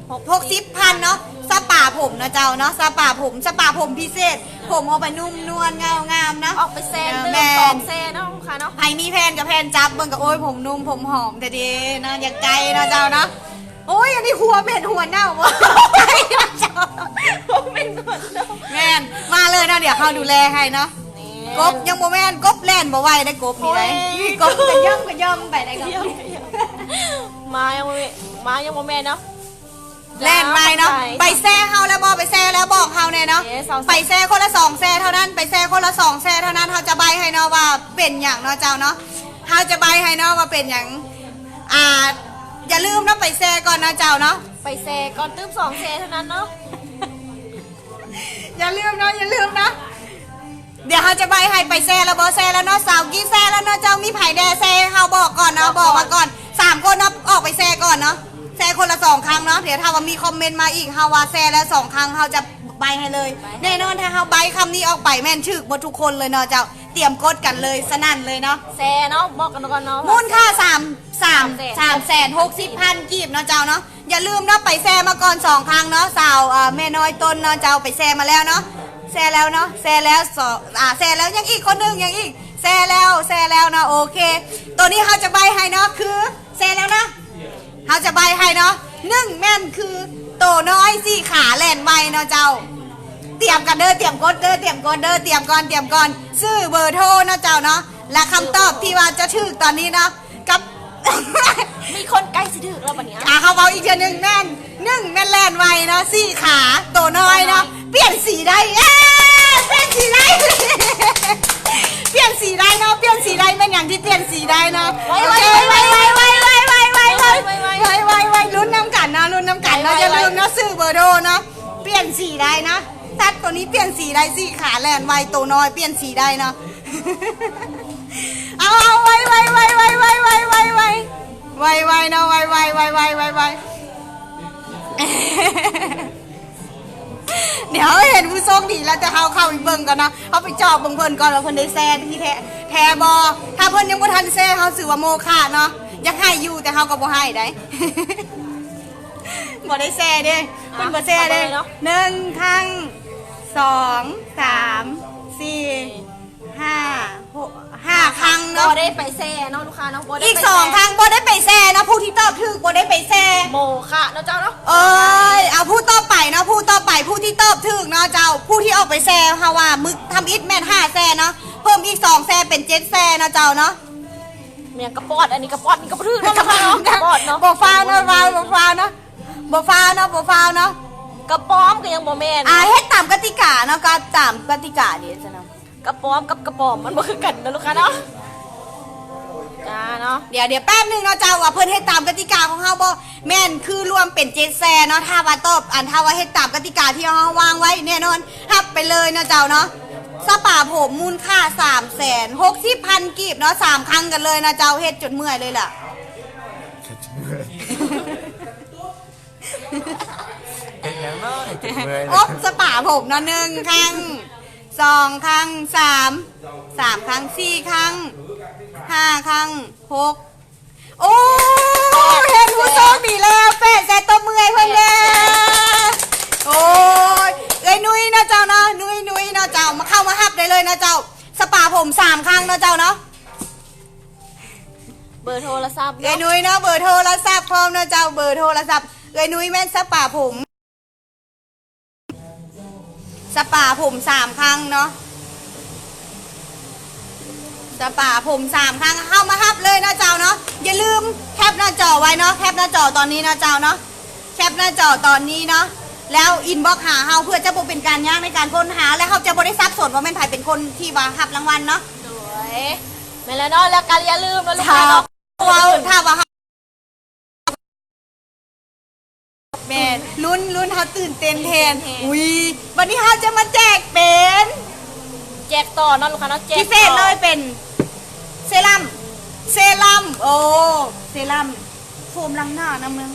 ຫົກສິບພັນເນາະ. ສະປາຜົມເນາະເຈົ້າເນາະ ສະປາຜົມ ສະປາຜົມພິເສດ ຜົມອອກໄປນຸ່ມນວນເງົາງາມເນາະ ອອກໄປແຊ ເອີ ຕື່ມ ແມ່ນ ສອງແຊເນາະ ລູກຄ້າເນາະ. ໃຜມີແຟນກໍແຟນຈັບເບິ່ງກໍ ໂອ້ຍ ຜົມນຸ່ມຜົມຫອມແທ້ເດເນາະ ຢາກໄກ່ເນາະເຈົ້າເນາະ. ໂອ້ຍ ອັນນີ້ຫົວເໝັນຫົວເນົ່າບໍ? ບໍ່ເໝັນຫົວເນົ່າ ແມ່ນ ມາເລີຍເນາະ ດຽວເຮົາດູແລໃຫ້ເນາະ. ແມ່ນ ກົບຍັງບໍ່ແມ່ນ ກົບແລ່ນບໍ່ໄວໄດ໋ ກົບນີ້ໄດ໋ ໂອ້ຍ ກົບກະຍ່ອມກະຍ່ອມໄປໄດ໋ ກໍ ໝາຍັງບໍ່ແມ່ນ ໝາຍັງບໍ່ແມ່ນເນາະ. ແລ່ນໄວເນາະ ໄປແຊເຮົາແລ້ວບໍ່ ໄປແຊແລ້ວບອກເຮົາແດ່ເນາະ. ເອີ ສອງ ໄປແຊຄົນລະສອງແຊເທົ່ານັ້ນ ໄປແຊຄົນລະສອງແຊເທົ່ານັ້ນ ເຮົາຈະໃບ້ໃຫ້ເນາະວ່າເປັນຫຍັງເນາະເຈົ້າເນາະ ເຮົາຈະໃບ້ໃຫ້ເນາະວ່າເປັນຫຍັງ. ອ່າ ຢ່າລືມເນາະ ໄປແຊກ່ອນເນາະເຈົ້າເນາະ ໄປແຊກ່ອນ ຕື່ມສອງແຊເທົ່ານັ້ນເນາະ. ຢ່າລືມເນາະ ຢ່າລືມເນາະ ດຽວເຮົາຈະໃບ້ໃຫ້ ໄປແຊແລ້ວບໍ່ ແຊແລ້ວເນາະ ສາວກີ້ແຊແລ້ວເນາະເຈົ້າ. ມີໃຜແດ່ແຊໃຫ້ເຮົາບອກກ່ອນເນາະ ບອກກ່ອນ ບອກມາກ່ອນ ສາມຄົນເນາະ ອອກໄປແຊກ່ອນເນາະ ແຊຄົນລະສອງຄັ້ງເນາະ. ດຽວຖ້າວ່າມີຄອມເມັນມາອີກ ເຮົາວ່າແຊແລ້ວສອງຄັ້ງ ເຮົາຈະໃບ້ໃຫ້ເລີຍ ໃບ້ໃຫ້ ແນ່ນອນ. ຖ້າເຮົາໃບ້ຄຳນີ້ອອກໄປແມ່ນຖືກໝົດທຸກຄົນເລີຍເນາະເຈົ້າ. ຕຽມກົດກັນເລີຍ ສະນັ້ນເລີຍເນາະ ແຊເນາະ ບອກກັນກ່ອນເນາະ ມູນຄ່າສາມ ສາມ ສາມແສນຫົກສິບພັນກີບເນາະເຈົ້າເນາະ. ຢ່າລືມເນາະ ໄປແຊມາກ່ອນສອງຄັ້ງເນາະ ສາວ ເອີ ແມ່ນ້ອຍຕົ້ນເນາະເຈົ້າ ໄປແຊມາແລ້ວເນາະ ແຊແລ້ວເນາະ ແຊແລ້ວ ສ- ອ່າ ແຊແລ້ວ ຍັງອີກຄົນໜຶ່ງ ຍັງອີກ ແຊແລ້ວ ແຊແລ້ວເນາະ. ໂອເຄ ໂຕນີ້ເຮົາຈະໃບ້ໃຫ້ເນາະ ຄື ແຊແລ້ວເນາະ ເຮົາຈະໃບ້ໃຫ້ເນາະ ໜຶ່ງແມ່ນຄືໂຕນ້ອຍສີ່ຂາແລ່ນໄວເນາະເຈົ້າ. ຕຽມກັນເດີ ຕຽມກົດເດີ ຕຽມກົດເດີ ຕຽມກ່ອນ ຕຽມກ່ອນ ຊື່ເບີໂທເນາະເຈົ້າເນາະ. ແລະຄຳຕອບທີ່ວ່າຈະຖືກຕອນນີ້ເນາະ ກັບ ມີຄົນໃກ້ຊິຖືກແລ້ວບັດນີ້ ອ່າ ເຮົາເວົ້າອີກເທື່ອໜຶ່ງ ແມ່ນ ໜຶ່ງແມ່ນແລ່ນໄວເນາະ ສີ່ຂາ ໂຕນ້ອຍເນາະ ໂຕນ້ອຍ ປ່ຽນສີໄດ້ ເອີ ປ່ຽນສີໄດ້ ປ່ຽນສີໄດ້ເນາະ ປ່ຽນສີໄດ້ ແມ່ນຫຍັງທີ່ປ່ຽນສີໄດ້ເນາະ. ໄວ ໂອເຄ ໄວ ໄວ ລຸ້ນນຳກັນເນາະ ລຸ້ນນຳກັນເນາະ ໄວ ໄວ ຢ່າລືມເນາະ ຊື່ເບີໂທເນາະ ປ່ຽນສີໄດ້ເນາະ ສັດໂຕນີ້ປ່ຽນສີໄດ້ ສີ່ຂາແລ່ນໄວ ໂຕນ້ອຍປ່ຽນສີໄດ້ເນາະ. ເອົາ ເອົາ ໄວ ໄວ ໄວ ໄວ ໄວ ໄວ ໄວ ໄວ ໄວ ໄວ ເນາະ ໄວ ໄວ ໄວ ໄວ ໄວ ໄວ. ໂຊກດີແລ້ວ ແຕ່ເຮົາເຂົ້າໄປເບິ່ງກ່ອນເນາະ ເຮົາໄປເຈາະເບິ່ງເພິ່ນກ່ອນວ່າເພິ່ນໄດ້ແຊທີ່ແທ້ ແທ້ບໍ່. ຖ້າເພິ່ນຍັງບໍ່ທັນແຊ ເຮົາຖືວ່າໂມຄະເນາະ ຢາກໃຫ້ຢູ່ ແຕ່ເຮົາກໍບໍ່ໃຫ້ໃດ ບໍ່ໄດ້ແຊເດ້ ເພິ່ນບໍ່ແຊເດ້. ໜຶ່ງຄັ້ງ ສອງ ສາມ ສີ່ ຫ້າ ຫົກ ຫ້າຄັ້ງເນາະ ບໍ່ໄດ້ໄປແຊເນາະລູກຄ້າເນາະ ບໍ່ໄດ້ ອີກສອງຄັ້ງບໍ່ໄດ້ໄປແຊເນາະ ຜູ້ທີ່ຕອບຖືກບໍ່ໄດ້ໄປແຊ ໂມຄະເນາະເຈົ້າເນາະ. ເອີຍ ເອົາຜູ້ຕໍ່ໄປເນາະ ຜູ້ຕໍ່ໄປ ຜູ້ທີ່ຕອບຖືກເນາະເຈົ້າ ຜູ້ທີ່ອອກໄປແຊ ເຮົາວ່າມື້ທຳອິດແມ່ນຫ້າແຊເນາະ ເພີ່ມອີກສອງແຊເປັນເຈັດແຊນາະເຈົ້າເນາະ. ແມ່ນກະປອດ ອັນນີ້ກະປອດ ນີ້ກະບໍ່ຖືກເນາະ ກະປອດເນາະ ບໍ່ຟ້າວເນາະ ບໍ່ຟ້າວເນາະ ບໍ່ຟ້າວເນາະ ບໍ່ຟ້າວເນາະ ກະປອມກະຍັງບໍ່ແມ່ນ ອ່າ ເຮັດຕາມກະຕິກາເນາະ ກະຕາມກະຕິກາເດ້ຊັ້ນນະ. ກະປອມກັບກະປອມມັນບໍ່ຄືກັນເນາະລູກຄ້າເນາະ ຈ້າເນາະ. ດຽວ ດຽວແປັບໜຶ່ງເນາະເຈົ້າ ວ່າເພິ່ນເຮັດຕາມກະຕິກາຂອງເຮົາບໍ່ ແມ່ນຄືລວມເປັນເຈັດແຊເນາະ ຖ້າວ່າຕອບ ອັນ ຖ້າວ່າເຮັດຕາມກະຕິກາທີ່ເຮົາວາງໄວ້ ແນ່ນອນຮັບໄປເລີຍເນາະເຈົ້າເນາະ ສະປາຜົມມູນຄ່າສາມແສນຫົກສິບພັນກີບເນາະ ສາມຄັ້ງກັນເລີຍເນາະເຈົ້າ ເຮັດຈົນເມື່ອຍເລີຍລະ. ເຮັດຫຍັງເນາະ ເຮັດຈົນເມື່ອຍ ໂອະ ສະປາຜົມເນາະ ໜຶ່ງຄັ້ງ ສອງຄັ້ງ ສາມ ສາມຄັ້ງ ສີ່ຄັ້ງ ຫ້າຄັ້ງ ຫົກ ໂອ້ ເຫັນຜູ້ໂຊກດີແລ້ວ ແປດແຊ ຕົບມືໃຫ້ເພິ່ນແດ່. ໂອ້ຍ ເອື້ອຍນຸ້ຍເນາະເຈົ້າເນາະ ນຸ້ຍ ນຸ້ຍເນາະເຈົ້າ ມາເຂົ້າມາຮັບໄດ້ເລີຍເນາະເຈົ້າ ສະປາຜົມສາມຄັ້ງເນາະເຈົ້າເນາະ. ເບີໂທລະສັບເນາະ ເອື້ອຍນຸ້ຍເນາະ ເບີໂທລະສັບພ້ອມເນາະເຈົ້າ ເບີໂທລະສັບ ເອື້ອຍນຸ້ຍແມ່ນສະປາຜົມ ສະປາຜົມສາມຄັ້ງເນາະ ສະປາຜົມສາມຄັ້ງ ເຂົ້າມາຮັບເລີຍເນາະເຈົ້າເນາະ. ຢ່າລືມແຄປໜ້າຈໍໄວ້ເນາະ ແຄປໜ້າຈໍຕອນນີ້ເນາະເຈົ້າເນາະ ແຄປໜ້າຈໍຕອນນີ້ເນາະ ແລ້ວອິນບັອກຫາເຮົາ ເພື່ອຈະບໍ່ເປັນການຍາກໃນການຄົ້ນຫາ ແລະ ເຮົາຈະບໍ່ໄດ້ສັບສົນວ່າແມ່ນໃຜເປັນຄົນທີ່ວ່າຮັບລາງວັນເນາະ. ໂດຍ ແມ່ນແລ້ວເນາະ ແລ້ວກໍຢ່າລືມເນາະລູກຄ້າເນາະ ເວົ້າ ຖ້າວ່າ ແມ່ນ ລຸ້ນ ລຸ້ນ ເຮົາຕື່ນເຕັ້ນແທນ ຕື່ນເຕັ້ນແທນ ອຸ້ຍ ບັດນີ້ເຮົາຈະມາແຈກເປັນ ແຈກຕໍ່ເນາະລູກຄ້າເນາະ ແຈກຕໍ່ ພິເສດເລີຍເປັນເຊຣັ້ມ ເຊຣັ້ມ ໂອ້ ເຊຣັ້ມ ໂຟມລ້າງໜ້ານຳເມືອງ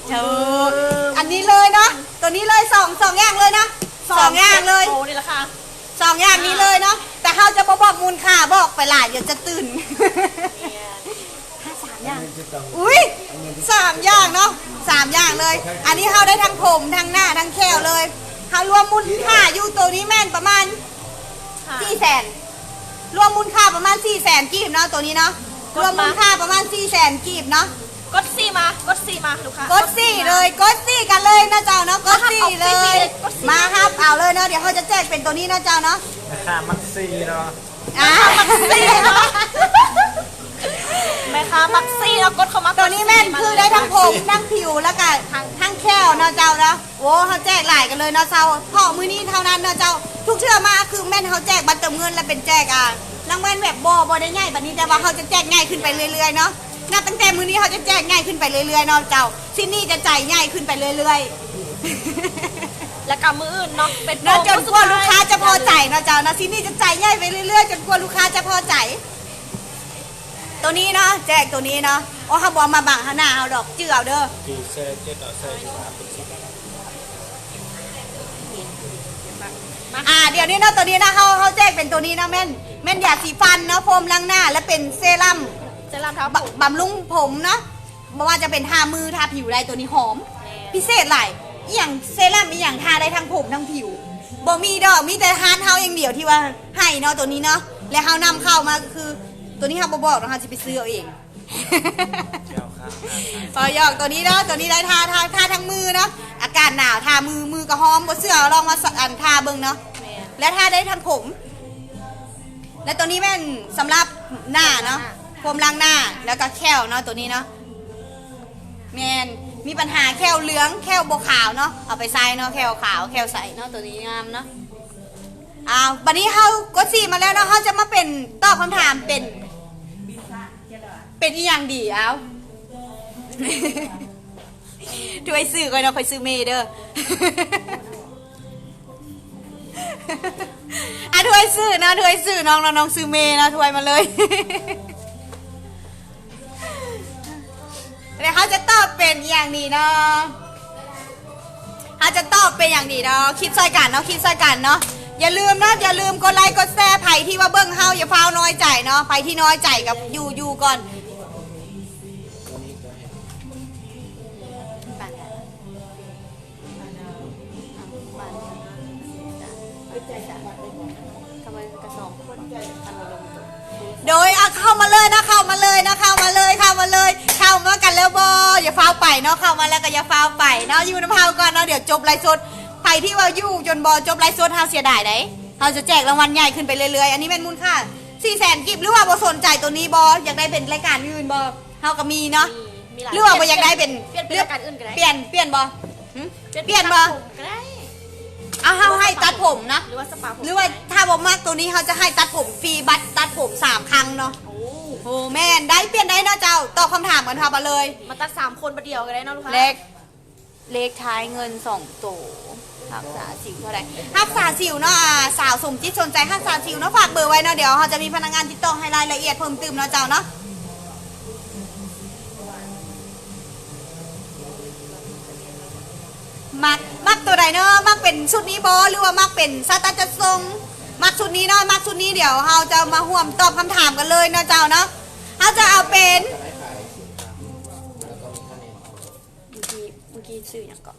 ເຈົ້າ ອັນນີ້ເລີຍເນາະ ໂຕນີ້ເລີຍ ສອງ ສອງຢ່າງເລີຍເນາະ ສອງຢ່າງເລີຍ ໂອ້ ນີ້ລາຄາ ສອງຢ່າງນີ້ເລີຍເນາະ ແຕ່ເຮົາຈະບໍ່ບອກມູນຄ່າ ບອກໄປຫຼາຍດຽວຈະຕື່ນ ແມ່ນ ຫ້າ ສາມຢ່າງ ອຸ້ຍ ສາມຢ່າງເນາະ ສາມຢ່າງເລີຍ ອັນນີ້ເຮົາໄດ້ທັງຜົມ ທັງໜ້າ ທັງແຂ້ວເລີຍ ເຮົາລວມມູນຄ່າຢູ່ໂຕນີ້ແມ່ນປະມານ ຫ້າ ສີ່ແສນ ລວມມູນຄ່າປະມານສີ່ແສນກີບເນາະ ໂຕນີ້ເນາະ ລວມມູນຄ່າປະມານສີ່ແສນກີບເນາະ. ກົດສີ່ມາ ກົດສີ່ມາລູກຄ້າ ກົດສີ່ເລີຍ ກົດສີ່ກັນເລີຍເນາະເຈົ້າເນາະ ກົດສີ່ເລີຍ ມາຮັບເອົາເລີຍເນາະ ດຽວເຮົາຈະແຈກເປັນໂຕນີ້ເນາະເຈົ້າເນາະ ແມ່ຄ້າມັກສີ່ເນາະ ອ່າ ມັກສີ່ເນາະ ແມ່ຄ້າມັກສີ່ເນາະ ກົດເຂົ້າມາ ໂຕນີ້ແມ່ນຄືໄດ້ທັງຜົມ ທັງຜິວ ແລ້ວກະທັງແຂ້ວເນາະເຈົ້າເນາະ. ໂອ້ ເຮົາແຈກຫຼາຍກັນເລີຍເນາະເຈົ້າ ເພາະມື້ນີ້ເທົ່ານັ້ນເນາະເຈົ້າ ທຸກເທື່ອມາຄືແມ່ນເຮົາແຈກບັດເຕີມເງິນ ແລະ ເປັນແຈກ ອ່າ ລາງວັນແບບບໍ່ ບໍ່ໄດ້ໃຫຍ່ປານນີ້ ແຕ່ວ່າເຮົາຈະແຈກໃຫຍ່ຂຶ້ນໄປເລື້ອຍໆເນາະ ນັບຕັ້ງແຕ່ມື້ນີ້ເຮົາຈະແຈກໃຫຍ່ຂຶ້ນໄປເລື້ອຍໆເນາະເຈົ້າ ຊິນນີ້ຈະໃຈໃຫຍ່ຂຶ້ນໄປເລື້ອຍໆ ແລ້ວກໍມື້ອື່ນເນາະ ເປັນ ເນາະ ຈົນກວ່າລູກຄ້າຈະພໍໃຈເນາະເຈົ້າເນາະ ຊິນນີ້ຈະໃຈໃຫຍ່ໄປເລື້ອຍໆ ຈົນກວ່າລູກຄ້າຈະພໍໃຈ. ໂຕນີ້ເນາະ ແຈກໂຕນີ້ເນາະ ໂອ້ ເຮົາບໍ່ເອົາມາບັງທາງໜ້າເຮົາດອກ ຈື່ເອົາເດີ ອ່າ ດຽວນີ້ເນາະ ໂຕນີ້ເນາະ ເຮົາ ເຮົາແຈກເປັນໂຕນີ້ເນາະ ແມ່ນ ແມ່ນຢາສີຟັນເນາະ ໂຟມລ້າງໜ້າ ແລະ ເປັນເຊຣັ້ມ ເຊຣັ້ມທາ ບຳ ບຳລຸງຜົມເນາະ ບໍ່ວ່າຈະເປັນທາມືທາຜິວໄດ້ ໂຕນີ້ຫອມ ແມ່ນ ພິເສດຫຼາຍ ອີ່ຫຍັງ ເຊຣັ້ມອີ່ຫຍັງ ທາໄດ້ທັງຜົມທັງຜິວ ບໍ່ມີດອກ ມີແຕ່ຮ້ານເຮົາຢ່າງດຽວທີ່ວ່າໃຫ້ເນາະ ໂຕນີ້ເນາະ ແລະ ເຮົານຳເຂົ້າມາ ຄື ໂຕນີ້ເຮົາບໍ່ບອກເນາະ ເຮົາຊິໄປຊື້ເອົາເອງ. ເວົ້າຫຍອກ ໂຕນີ້ເນາະ ໂຕນີ້ໄດ້ທາ ທາ ທາທັງມືເນາະ ອາກາດໜາວ ທາມື ມືກໍຫອມ ບໍ່ເຊື່ອລອງມາ ອັນ ທາເບິ່ງເນາະ ແມ່ນ ແລະ ທາໄດ້ທັງຜົມ ແລະ ໂຕນີ້ແມ່ນສຳລັບໜ້າເນາະ ໂຟມລ້າງໜ້າ ແລ້ວກໍແຂ້ວເນາະ ໂຕນີ້ເນາະ ແມ່ນ ມີບັນຫາແຂ້ວເຫຼືອງ ແຂ້ວບໍ່ຂາວເນາະ ເອົາໄປໃຊ້ເນາະ ແຂ້ວຂາວ ແຂ້ວໃສເນາະ ໂຕນີ້ງາມເນາະ. ອ້າວ ບັດນີ້ເຮົາກົດສີ່ມາແລ້ວເນາະ ເຮົາຈະມາເປັນ ຕອບຄຳຖາມເປັນ ເປັນອີ່ຫຍັງດີ? ອ້າວ ຖ້ວຍຊື່ຂ້ອຍເນາະ ຂ້ອຍຊື່ເມເດີ ອ່ະ ຖ້ວຍຊື່ເນາະ ຖ້ວຍຊື່ນ້ອງເນາະ ນ້ອງຊື່ເມເນາະ ຖ້ວຍມາເລີຍ ແລ້ວເຮົາຈະຕອບເປັນອີ່ຫຍັງດີເນາະ? ເຮົາຈະຕອບເປັນຫຍັງດີເນາະ? ຄິດຊ່ອຍກັນເນາະ ຄິດຊ່ອຍກັນເນາະ. ຢ່າລືມເນາະ ຢ່າລືມກົດໄລກົດແຊ. ໃຜທີ່ວ່າເບິ່ງເຮົາ ຢ່າຟ້າວນ້ອຍໃຈເນາະ. ໃຜທີ່ນ້ອຍໃຈກໍຢູ່ ຢູ່ກ່ອນ. ໂດຍ ອ່ະ ເຂົ້າມາເລີຍເນາະ ເຂົ້າມາເລີຍເນາະ ເຂົ້າມາເລີຍ ເຂົ້າມາເລີຍ. ເຂົ້າມາກັນແລ້ວບໍ່? ຢ່າຟ້າວໄປເນາະ ເຂົ້າມາແລ້ວກໍຢ່າຟ້າວໄປເນາະ ຢູ່ນຳເຮົາກ່ອນເນາະ. ດຽວຈົບໄລຟ໌ສົດ ໃຜທີ່ວ່າຢູ່ຈົນບໍ່ຈົບໄລຟ໌ສົດ ເຮົາເສຍດາຍໃດ໋. ເຮົາຈະແຈກລາງວັນໃຫຍ່ຂຶ້ນໄປເລື້ອຍໆ. ອັນນີ້ແມ່ນມູນຄ່າສີ່ແສນກີບ ຫຼືວ່າບໍ່ສົນໃຈໂຕນີ້ບໍ່? ຢາກໄດ້ເປັນລາຍການອື່ນບໍ່? ເຮົາກໍມີເນາະ ມີ ມີຫຼາຍ ຫຼືວ່າບໍ່ຢາກໄດ້ເປັນ ປ່ຽນເປັນລາຍການອື່ນກໍໄດ້ ປ່ຽນ ປ່ຽນບໍ່? ຫຶ? ປ່ຽນ ປ່ຽນບໍ່? ຕັດຜົມກໍໄດ້ ເອົາ ເຮົາໃຫ້ຕັດຜົມນະ ຫຼືວ່າສະປາຜົມ ຫຼືວ່າຖ້າບໍ່ມັກໂຕນີ້ ເຮົາຈະໃຫ້ຕັດຜົມຟຣີ ບັດຕັດຜົມສາມຄັ້ງເນາະ. ໂອ້ ໂອ້ ແມ່ນ ໄດ້ ປ່ຽນໄດ້ເນາະເຈົ້າ. ຕອບຄຳຖາມກັນ ເຮົາມາເລີຍ ມາຕັດສາມຄົນບາດດຽວກໍໄດ້ເນາະລູກຄ້າ. ເລກ ເລກທ້າຍເງິນສອງໂຕ ຮັກສາສິວເທົ່າໃດ? ຮັກສາສິວເນາະ ອ່າ ສາວສົມຈິດສົນໃຈຮັກສາສິວເນາະ ຝາກເບີໄວ້ເນາະ. ດຽວເຮົາຈະມີພະນັກງານຕິດຕໍ່ໃຫ້ລາຍລະອຽດເພີ່ມຕື່ມເນາະເຈົ້າເນາະ. ມັກ ມັກໂຕໃດເນາະ? ມັກເປັນຊຸດນີ້ບໍ່ ຫຼືວ່າມັກເປັນສາຕັດຈັດສົ່ງ? ມັກຊຸດນີ້ເນາະ ມັກຊຸດນີ້. ດຽວເຮົາຈະມາຮ່ວມຕອບຄຳຖາມກັນເລີຍເນາະເຈົ້າເນາະ. ເຮົາຈະເອົາເປັນ ເມື່ອກີ້ ເມື່ອກີ້ຊື່ຫຍັງເກາະ?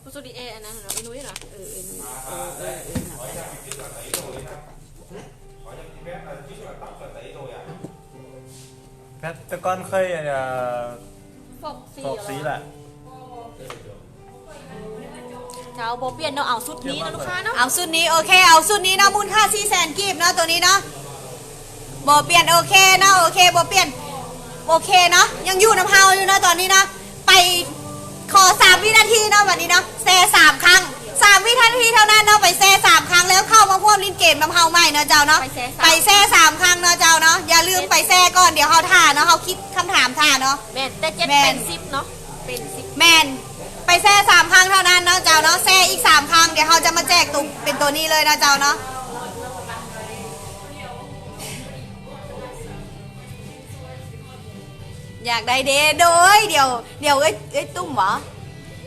ຜູ້ສຸດທີ່ເອອັນນັ້ນເນາະ ເອື້ອຍນຸ້ຍເນາະ ເອີ ເອື້ອຍນຸ້ຍ ເອີ ເອີ ເອີ ເອີ ເອີ ແຕ່ກ່ອນເຄີຍ ເອີ ຟອກຊີ ຟອກຊີແຫຼະ. ເຈົ້າບໍ່ປ່ຽນເນາະ ເອົາຊຸດນີ້ເນາະລູກຄ້າເນາະ ເອົາຊຸດນີ້. ໂອເຄ ເອົາຊຸດນີ້ເນາະ ມູນຄ່າສີ່ແສນກີບເນາະ ໂຕນີ້ເນາະ ບໍ່ປ່ຽນ. ໂອເຄເນາະ ໂອເຄ ບໍ່ປ່ຽນ. ໂອເຄເນາະ ຍັງຢູ່ນຳເຮົາຢູ່ເນາະຕອນນີ້ເນາະ. ໄປ ຂໍສາມວິນາທີເນາະ ບັດນີ້ເນາະ ແຊສາມຄັ້ງ ສາມວິນາທີເທົ່ານັ້ນເນາະ. ໄປແຊສາມຄັ້ງ ແລ້ວເຂົ້າມາຮ່ວມຫຼິ້ນເກມນຳເຮົາໃໝ່ເນາະເຈົ້າເນາະ ໄປແຊສາມຄັ້ງເນາະເຈົ້າເນາະ. ຢ່າລືມໄປແຊກ່ອນ ດຽວເຮົາຖ້າເນາະ ເຮົາຄິດຄຳຖາມຖ້າເນາະ. ແມ່ນ ແຕ່ເຈັດ ແມ່ນ ເປັນສິບເນາະ ເປັນສິບ ແມ່ນ ໄປແຊສາມຄັ້ງເທົ່ານັ້ນເນາະເຈົ້າເນາະ. ແຊອີກສາມຄັ້ງ ດຽວເຮົາຈະມາແຈກໂຕ ເປັນໂຕນີ້ເລີຍເນາະເຈົ້າເນາະ. ຢາກໄດ້ເດ້ ໂດຍ ດຽວ ດຽວເອື້ອຍ ເອື້ອຍຕຸ້ມບໍ?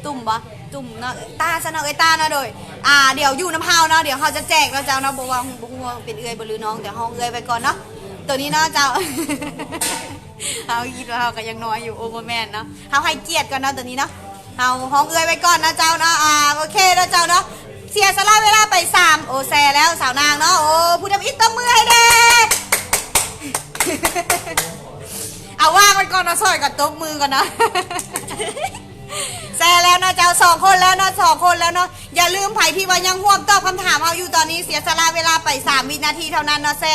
ຕຸ້ມບໍ? ຕຸ້ມເນາະ ເອື້ອຍຕາຊະເນາະ ເອື້ອຍຕາເນາະ. ໂດຍ ອ່າ ດຽວຢູ່ນຳເຮົາເນາະ ດຽວເຮົາຈະແຈກເນາະເຈົ້າເນາະ. ບໍ່ວ່າ ບໍ່ຮູ້ວ່າເປັນເອື້ອຍບໍ່ ຫຼືນ້ອງ ດຽວເຮົາເອື້ອຍໄວ້ກ່ອນເນາະ ໂຕນີ້ເນາະເຈົ້າ. ເຮົາຄິດວ່າເຮົາກໍຍັງນ້ອຍຢູ່ ໂອ້ ບໍ່ແມ່ນເນາະ ເຮົາໃຫ້ກຽດກ່ອນເນາະ ໂຕນີ້ເນາະ. ເຮົາຮ້ອງເອື້ອຍໄວ້ກ່ອນເນາະເຈົ້າເນາະ. ອ່າ ໂອເຄເນາະເຈົ້າເນາະ ເສຍສະຫຼະເວລາໄປສາມ ໂອ ແຊແລ້ວສາວນາງເນາະ. ໂອ ຜູ້ທຳອິດຕົບມືໃຫ້ແດ່. ເອົາວ່າງໄວ້ກ່ອນເນາະ ຊ່ອຍກັນຕົບມືກ່ອນເນາະ. ແຊແລ້ວເນາະເຈົ້າ ສອງຄົນແລ້ວເນາະ ສອງຄົນແລ້ວເນາະ. ຢ່າລືມໃຜທີ່ວ່າຍັງຮ່ວມຕອບຄຳຖາມເຮົາຢູ່ຕອນນີ້ ເສຍສະຫຼະເວລາໄປສາມວິນາທີເທົ່ານັ້ນເນາະ ແຊ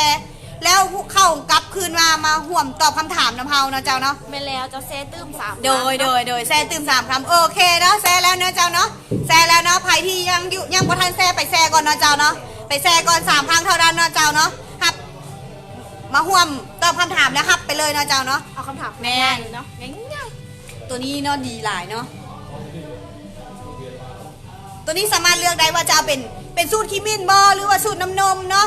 ແລ້ວເຂົ້າກັບຄືນມາ ມາຮ່ວມຕອບຄຳຖາມນຳເຮົາເນາະເຈົ້າເນາະ. ແມ່ນແລ້ວ ເຈົ້າແຊຕື່ມສາມ ໂດຍ ໂດຍ ໂດຍ ແຊຕື່ມສາມຄຳ. ໂອເຄເນາະ ແຊແລ້ວເນາະເຈົ້າເນາະ ແຊແລ້ວເນາະ. ໃຜທີ່ຍັງຢູ່ ຍັງບໍ່ທັນແຊ ໄປແຊກ່ອນເນາະເຈົ້າເນາະ ໄປແຊກ່ອນສາມຄັ້ງເທົ່ານັ້ນເນາະເຈົ້າເນາະ. ຮັບ ມາຮ່ວມຕອບຄຳຖາມແລ້ວຮັບໄປເລີຍເນາະເຈົ້າເນາະ. ເອົາຄຳຖາມ ແມ່ນ ງ່າຍໆເນາະ ງ່າຍໆ. ໂຕນີ້ເນາະດີຫຼາຍເນາະ ໂຕນີ້ສາມາດເລືອກໄດ້ວ່າຈະເອົາເປັນ ເປັນສູດຂີ້ໝິ່ນບໍ່ ຫຼືວ່າສູດນ້ຳນົມເນາະ.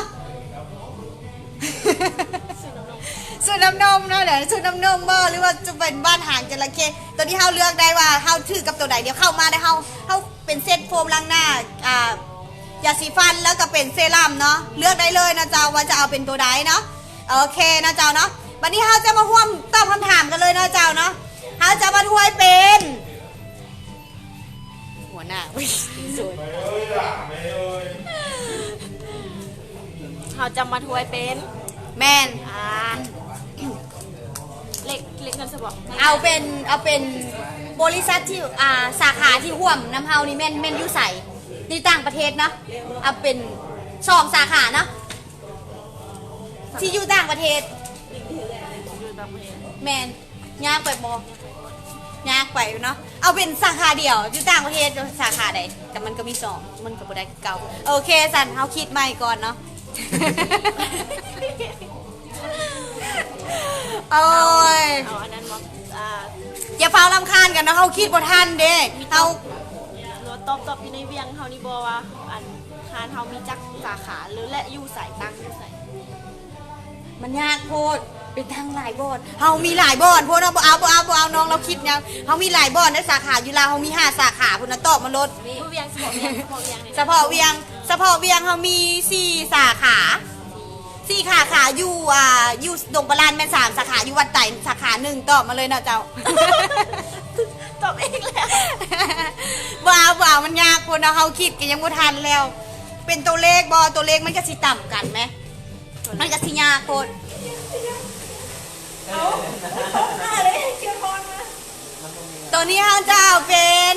ສູດນ້ຳນົມເນາະ ສູດນ້ຳນົມບໍ່ ຫຼືວ່າຈະເປັນບ້ານຫາງຈະລະເຂ. ໂຕນີ້ເຮົາເລືອກໄດ້ວ່າເຮົາຖືກກັບໂຕໃດ. ດຽວເຂົ້າມາໄດ້ ເຮົາ ເຮົາເປັນເຊັດໂຟມລ້າງໜ້າ ອ່າ ຢາສີຟັນ ແລ້ວກໍເປັນເຊຣຳເນາະ. ເລືອກໄດ້ເລີຍເນາະເຈົ້າ ວ່າຈະເອົາເປັນໂຕໃດເນາະ. ໂອເຄເນາະເຈົ້າເນາະ. ບັດນີ້ເຮົາຈະມາຮ່ວມຕອບຄຳຖາມກັນເລີຍເນາະເຈົ້າເນາະ. ເຮົາຈະມາທວຍເປັນ ຫົວໜ້າ ເຮົາຈະມາທວຍເປັນ ແມ່ນ ອ່າ ເລກ ເລກເງິນສະບໍ? ເອົາເປັນ ເອົາເປັນບໍລິສັດທີ່ ອ່າ ສາຂາທີ່ຮ່ວມນຳເຮົານີ້ແມ່ນ ແມ່ນຢູ່ໃສ? ຢູ່ຕ່າງປະເທດເນາະ. ເອົາເປັນສອງສາຂາເນາະ ທີ່ຢູ່ຕ່າງປະເທດ. ແມ່ນ. ຍາກໄປບໍ່? ຍາກໄປເນາະ. ເອົາເປັນສາຂາດຽວ ຢູ່ຕ່າງປະເທດສາຂາໃດ? ແຕ່ມັນກໍມີສອງ ມັນກໍບໍ່ໄດ້ຄືເກົ່າ. ໂອເຄ ຊັ້ນເຮົາຄິດໃໝ່ກ່ອນເນາະ. ໂອ້ຍ ເອົາອັນນັ້ນບໍ່? ອ່າ ຢ່າຟ້າວລຳຄານກັນເນາະ ເຮົາຄິດບໍ່ທັນເດ້. ເຮົາ ຕອບ ຕອບຢູ່ໃນວຽງເຮົານີ້ບໍ່ວ່າ ອັນ ຮ້ານເຮົາມີຈັກສາຂາ ຫຼື ແລະ ຢູ່ໃສ ຕັ້ງຢູ່ໃສ? ມັນຍາກໂພດ. ເປັນທາງຫຼາຍບ່ອນ ເຮົາມີຫຼາຍບ່ອນພຸ້ນເນາະ ບໍ່ເອົາ ບໍ່ເອົາ ບໍ່ເອົາ ນ້ອງລາວຄິດຫຍັງ ເຮົາມີຫຼາຍບ່ອນເດ້ ສາຂາຢູ່ລາວ ເຮົາມີຫ້າສາຂາພຸ້ນນະ ຕອບມາໂລດ. ຢູ່ວຽງ ສະເພາະວຽງ ສະເພາະວຽງ ສະເພາະວຽງ ສະເພາະວຽງເຮົາມີສີ່ສາຂາ ສີ່ສາຂາ ຢູ່ ອ່າ ຢູ່ດົງປະລານແມ່ນສາມສາຂາ ຢູ່ວັດໄຕສາຂາໜຶ່ງ ຕອບມາເລີຍເນາະເຈົ້າ. ຕອບເອງແລ້ວ ບໍ່ເອົາ ບໍ່ເອົາ ມັນຍາກພຸ້ນເນາະ ເຮົາຄິດກໍຍັງບໍ່ທັນແລ້ວ. ເປັນຕົວເລກບໍ່? ຕົວເລກມັນກໍຊິຕຳກັນແມ? ມັນກໍຊິຍາກໂພດ. ເອົາ ຕົວນີ້ເຮົາຈະເອົາເປັນ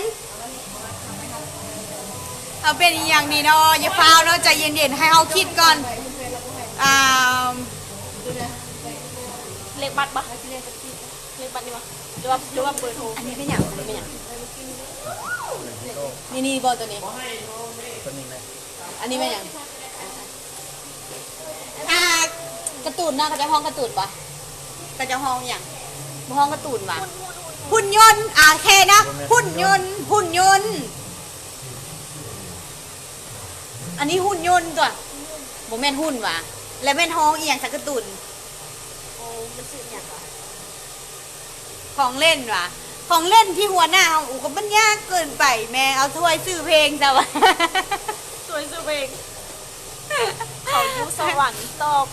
ເອົາເປັນອີ່ຫຍັງດີເນາະ? ຢ່າຟ້າວເນາະ ໃຈເຢັນໆ ໃຫ້ເຮົາຄິດກ່ອນ. ອ່າ ເລກບັດບໍ່? ເລກບັດນີ້ບໍ່? ຫຼືວ່າ ຫຼືວ່າເບີໂທ? ອັນນີ້ແມ່ນຫຍັງ? ເປັນຫຍັງ? ນີ້ ນີ້ບໍ່ ຕົວນີ້? ຕົວນີ້ແມ່ນ ອັນນີ້ແມ່ນຫຍັງ? ອ່າ ກາຕູນເນາະ ເຂົາເຈົ້າຮ້ອງກາຕູນບໍ່? ເຂົາເຈົ້າຮ້ອງຫຍັງ? ບໍ່ຮ້ອງກາຕູນຫວາ? ຫຸ່ນຍົນ ອ່າ ໂອເຄເນາະ ຫຸ່ນຍົນ ຫຸ່ນຍົນ. ອັນນີ້ຫຸ່ນຍົນຕົວະ ບໍ່ແມ່ນຫຸ່ນຫວາ? ແລ້ວແມ່ນຮ້ອງອີ່ຫຍັງ ສັກກາຕູນ? ໂອ້ ມັນຊື່ຫຍັງຫວາ? ຂອງເລ່ນຫວາ? ຂອງເລ່ນທີ່ຫົວໜ້າເຮົາ ໂອ້ ກໍມັນຍາກເກີນໄປແມ່ ເອົາຊ່ວຍຊື່ເພງຊະຫວາ? ຊ່ວຍຊື່ເພງ ເຂົາຢູ່ສະຫວັນ ຕອບ